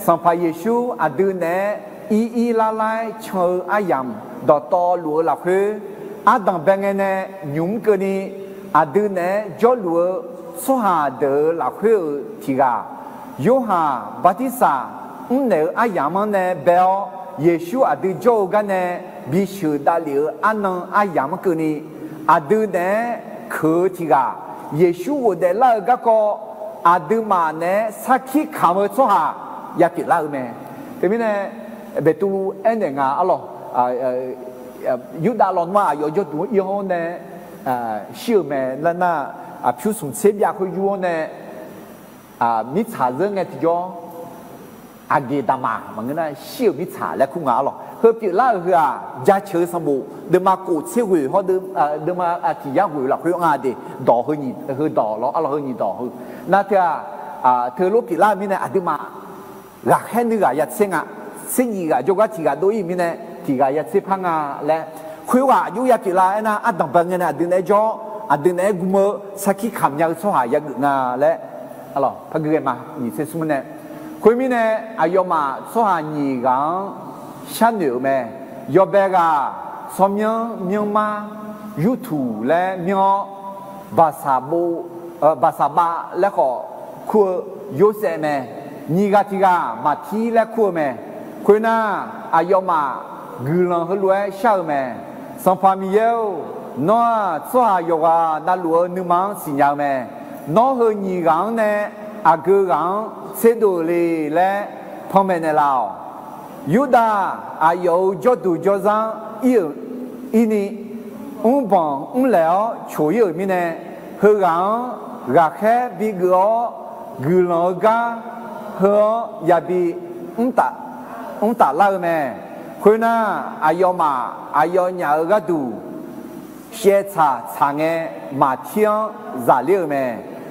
Sanqpaq Yeqsur aqdui naeq-aer ir ir lar lar-aer can-eu aryamq dawqtawvluf-eu lafkhoer, ardanq bae ngae nae nymq mr keuvni, aqdui naeq-aer jawrluf-eu tsawrhaq deuq-euq lafkhoer-euq tiq ghaq Yorhaq bartirsaq mrnaeq-eu aryamq-anr nae bae-awr, Yeqsur aqdui jawr-eu gar nae bisheuq davlef-eu arnan aryamq-anr keuvni, aqdui naeq-aer keuq-eu tiq ghaq, Yeqsur ghofdaef lar-eu garkawv aqduimaf naeq-aer sarkir kamq-eu tsawrhaq ya pyeuflar-eu mae. Teumirnae, Beqtuvluv aernaeq nga arlawq, Yurdav lawnmr-aq aqyawf jawrduq-anr ir-awr nae shir-euq mae nar nar, pyursmq tser byav khoer yur-awr nae mirtsaq zeur ngae tiqjawr, aqgeq daqmaq maqngeur nar shir-euq mirtsaq laer kur nga arlawq. Heu pyeuflar-euq heu-aq, jaceuq-eu sanqbof deuvma kof tser ghoeq hawr, deuvma tiq yar ghoeq lafkhoer nga de, dawq heu nyiq, heu dawq lawr arlawq, heu nyiq dawq heu. Nar teu-aq, teulof pyeuflar-eu mirnae aqduimaf ghaqkhaer nuighaq ya tser nga. Tser nyiq ghaq jawrgar tiq ghaq dov-ir mirnae tiq ghaq ya tser par nga laer, khoerghaq aqjox ya pyeuflar aernar, ardanq bae ngae nae aqdui naeq-aer jawr, aqdui naeq-aer gm-eu sarkir kamq nya-eu tsawrhaq yageuf nga laer, arlawq, par gui ghae ma. Nyiq tser smr nae, khoermirnae, aqyawfmaf tsawrhaq nyiq ghaq-anr sharnoeq-euq mae. Yawbae ghaq tsawrmyanr myanrmar yurtuq laer myanr-awr, Baqsaqbav, Baqsaqbav laer khawf kur-eu Yorsaev mae. Nyiq ghaq tiq ghaq Maqtir laer kur-eu mae. Khoernar, aqyawfmaf guiqlanq heulof-aer shar-eu mae. Sanqpaq Miqyaer-or, nawr-aq tsawrhaq yawqghaq navluf-eu nuima-anr siqnya-eu mae. Nawr heu nyiq ghaq-anr nae aqgeu ghaq-anr tserdov-euq le laer panmaeq naeqlaf-awq. Yurdav aqyawf-euq jawrduq jawrzar-anr ir-euq, irni, mrbanq mrlaeq-awr coq-ir-euq mirnae, heughaq-anr ghaqkhaer bigeuf-awr, guiqlanq-eu gar heu-anr yabi mr taflar-eu mae. Khoernar, aqyawfmaf aqyawfnyaf-euq gharduq shaevtsaq tsaq ngae, Maqtir-anr zaqler-euq mae.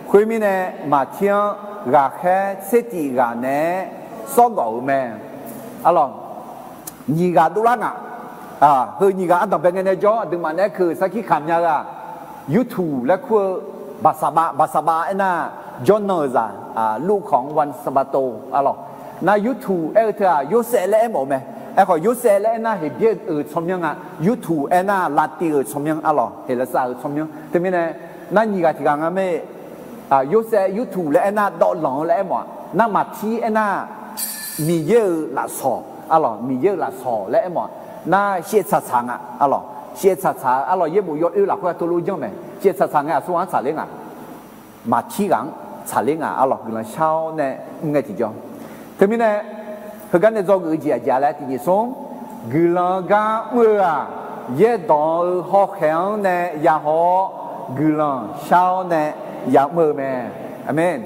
Khoermirnae, Maqtir-anr ghaqkhaer tser tif ghaq naeq-aer sawrgawf-euq mae. Arlawq, nyiq ghaq dovlar ngaq. Heu nyiq ghaq ardanq bae ngae nae jawr, aqduimaf naeq-aer keuq sarkir kamq nya-eu-aq, yurtuq laer kur-eu Baqsaqbav, Baqsaqbav aernar, jawrnan-euq zaq, lurkawq-anr wan saqbato arlawq. Nar yurtuq aer-eu teu-aq Yorsaev laer aermawf-eu mae. Aerkhawf Yorsaev laer aernar Heqbyaer-euq tsawrmyanr nga. Yurtuq aernar Laqtiv-euq tsawrmyanr arlawq, Heqlaqsar-euq tsawrmyanr. Teumirnae, nar nyiq ghaq tiq ghaq nga mae. Yorsaev yurtuq laer aernar dawvlanq-eu laer aermawf-aq. Nar Maqtir aernar Miqyaer-euq lafsawq arlawq, Miqyaer-euq lafsawq laer aermawf-aq. Nar shaevtsaq tsaq nga arlawq, shaevtsaq tsaq-eu arlawq, yaerbof yawoer lafkhoer-a teulof janr mae. Shaevtsaq tsaq ngae aqsur ghaq-anr tsaqler nga. Maqtir ghaq-anr tsaqler nga arlawq, guiqlanq shar-awr nae mr ngae tiqjawr. Teumirnae, heugar nae dzawgeuf-eu jeq aqjeq-a laer tiqjeq smr, guiqlanq-eu gar mr-eu-aq, yaerdawq-eu hawkhaeq-anr nae yahaw-awr, guiqlanq shar-awr nae yamr-eu mae. Aqmeq.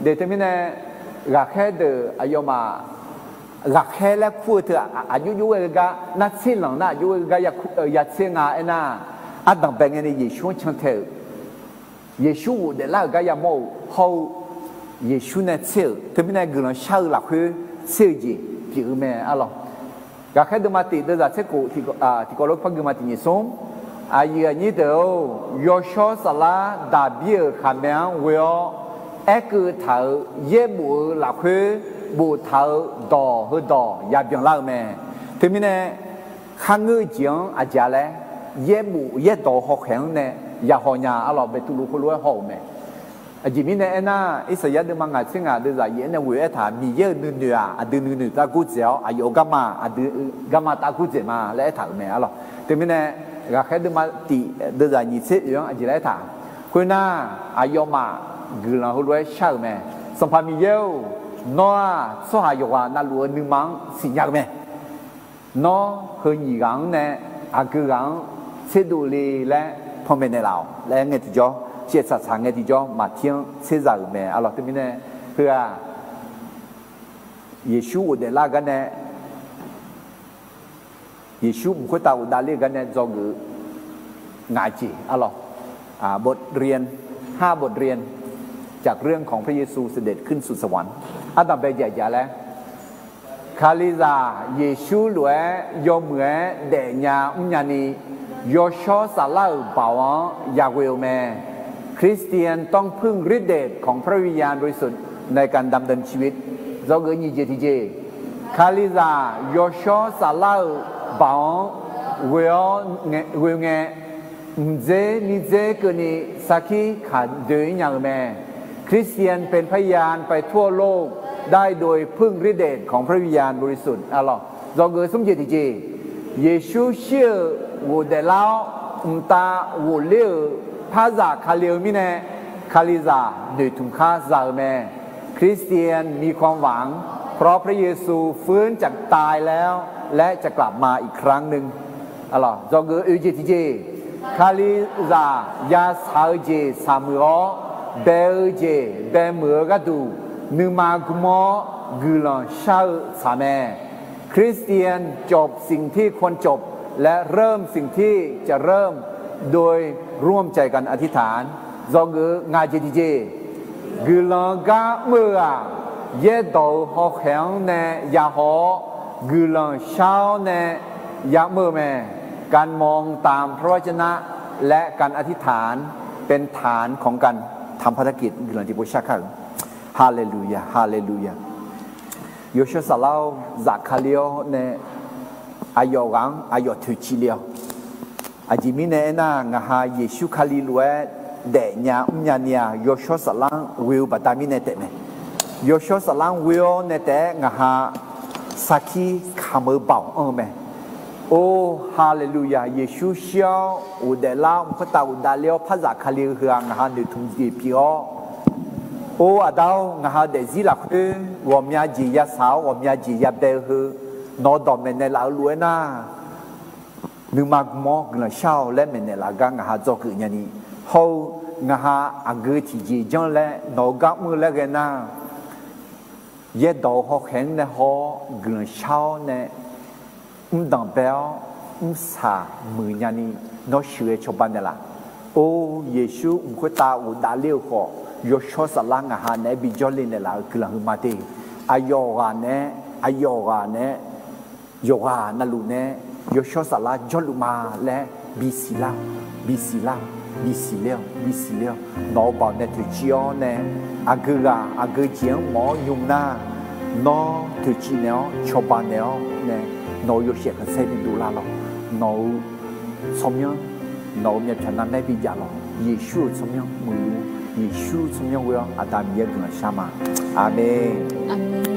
De teumirnae, ghaqkhaer deuq aqyawfmaf ghaqkhaer laer kur-eu teu aqjox jox ghae-eu gar, nar tser lanq nar aqjox ghae-eu gar ya tser nga aernar, ardanq bae ngae nae Yeqsur-anr cantae-euq, Yeqsur ghofdaef lar-euq gar yamawr-euq hawr-eu, Yeqsur nae tser-euq teumirnae guiqlanq shar-eu lafkhoer tser-eu jeq pyeuf-eu mae arlawq. Ghaqkhaer deuvma tiq deuvzaq tser khof tiqkawv lof par gui ma tiqnyiq smr. Aqyuif aqnyir deuq-or, yawshawr saflar Daqbir-euq khaqmae-anr ghoe-awr aerkeuv taq-euq yaerbof-eu lafkhoer boftaq-eu dawq heudawq yabyan lar-eu mae. Teumirnae, kharngeur-eu jeq-anr aqjeq-a laer, yaerbof yaerdawq-eu hawkhaeq-anr nae yahaw nya arlawq, Beqtuvluv khoerlof-aer haw-euq mae. Aqjeq mirnae aernar, Irsaqyar deuvma ngaq tser ngaq deuvzaq yaef-aer nae ghoe-aer taq, Miqyaer-euq nuinoeq-aq aqdui nuinoeq tav gordzaeq-awr, aqyawf-euq garma aqdui garma tav gordzaeq ma laer aertaq-euq mae arlawq. Teumirnae, ghaqkhaer deuvma tiq deuvzaq nyiq tser oeq-anr aqjeq laer aertaq, khoernar, aqyawfmaf guiqlanq heulof-aer shar-euq mae. Sanqpaq Miqyaer-or, nawr-aq tsawrhaq yawqghaq navluf-eu nuima-anr siqnya-eu mae. Nawr heu nyiq ghaq-anr nae aqgeu ghaq-anr tserdov le laer panmaeq naeqlaf-awq laer ngae tiqjawr, shaevtsaq tsaq ngae tiqjawr, Maqtir-anr tserzaq-euq mae arlawq. Teumirnae, heu-aq, Yeqsur ghofdaef lar-eu gar nae, Yeqsur mq khoertav ghofdaef ler-eu gar nae dzawgeuf-eu ngaq jeq arlawq. บทเรียน ห้าบทเรียน จากเรื่องของพระเยซูเสด็จขึ้นสู่สวรรค์ ardanq bae jaqjaq laer, Kalizaq Yeqsur lof-aer yawmuiq-aer daefnya mrnya ni, yawshawr saflar-euq baoq-anr yaghoe-eu mae. คริสเตียนต้องพึ่งฤทธิ์เดชของพระวิญญาณบริสุทธิ์ในการดำเนินชีวิต Dzawgeuf nyiq jeq tiqjeq, Kalizaq yawshawr saflar-euq baoq-anr ghoe-awr ghoe ngae, mqdzer mirdzer keuvni sarkir kaq doe-ir nya-eu mae. คริสเตียนเป็นพยานไปทั่วโลกได้โดยพึ่งฤทธิ์เดชของพระวิญญาณบริสุทธิ์ aqlawq. Dzawgeuf smr jeq tiqjeq, Yeqsur shir-euq ghofdaeflar-awr, mqtav ghofler-euq parzaq Kali-eu mirnae, Kalizaq noeqtmq kar za-eu mae. คริสเตียนมีความหวัง เพราะพระเยซูฟื้นจากตายแล้ว และจะกลับมาอีกครั้งหนึ่ง Aqlawq, dzawgeuf oe jeq tiqjeq, Kalizaq yashaq-eu jeq shaqmuiq-awr, bae-eu jeq baemuiq-eu gharduq, nuima gm-awr guiqlanq shar-eu tsaq mae. คริสเตียนจบสิ่งที่ควรจบ และเริ่มสิ่งที่จะเริ่ม โดยร่วมใจกันอธิษฐาน Dzawgeuf ngaq jeq tiqjeq, guiqlanq-eu gar mr-eu-aq, yaerdawq-euq hawkhaeq-anr nae yahaw-awr, guiqlanq shar-awr nae yamr-eu mae. การมองตามพระวจนะ และการอธิษฐาน เป็นฐานของการทำพันธกิจ guiqlanq tiqpov shar kar-euq. Haleluya, haleluya. Yawshawr Saflar-or, zafkale-awr nae aqyawf ghaq-anr aqyawf toeqciv le-awq. Aqjeq mirnae aernar, ngaq ha Yeqsur Kali lof-aer daefnya mrnya ni-aq, Yawshawr Saflar-anr ghoe-eu baqda mirnae taef mae. Yawshawr Saflar-anr ghoe-awr nae taef-aer ngaq ha sarkir kamq-eu baoq anr-eu mae. Or, haleluya, Yeqsur shir-awr ghofdaeflar-awr, mq khoertav ghofdaef ler-awr parzaq Kali-eu heu-aq, ngaq ha noeqtmq jeq pyeuf-awr, or, Aqda-or, ngaq ha-eu daefzir lafkhoer ghawqmya jeq yashaq-awr, ghawqmya jeq yabae-eu heu, nawq-eu dawq maeqnaeq laf-eu lof-aer nar, nuima gm-awr guiqlanq shar-awq laer maeqnaeq laf-eu gar ngaq ha dzawgeuf nyani, hawr-eu ngaq ha aqgeu tiqjeq janr laer nawq-eu gar mr-eu laer ghae nar, yaerdawq-euq hawkhaeq-anr nae haw-awr guiqlanq shar-awr nae, mrdanq bae-awr mrsaq muiq nyani, nawr sheuqghae cawba naeqlaf. Or, Yeqsur mq khoertav ghofdaef ler-eu khawf, Yawshawr Saflar ngaq ha naeq-aer bijawr le naeqlaf-eu guiqlanq heu ma de. Aqyawf ghaq naeq-aer, aqyawf ghaq naeq-aer, yawqghaq navluf nae Yawshawr Saflar jawrluf ma laer bisiq lar-awq, bisiq lar-awq, bisiq ler-awq, bisiq ler-awq. Nawq-eu baoq nae toeqciv-awr nae, aqgeu ghaq aqgeu jeq-anr mawf-awr nymr nar, nawr toeqciv naeq-awr cawba naeq-awr nae, nawq-euq yawshaef khanqsaer bidov lar lawq. Nawq-euq tsawrmyanr, nawq-euq myavpyawq navmaer bijav lawq. Yeqsur-euq tsawrmyanr muiqluf, Yeqsur-euq tsawrmyanr ghoe-awr Aqda Miqyaer guiqlanq shar ma. Aqmeq.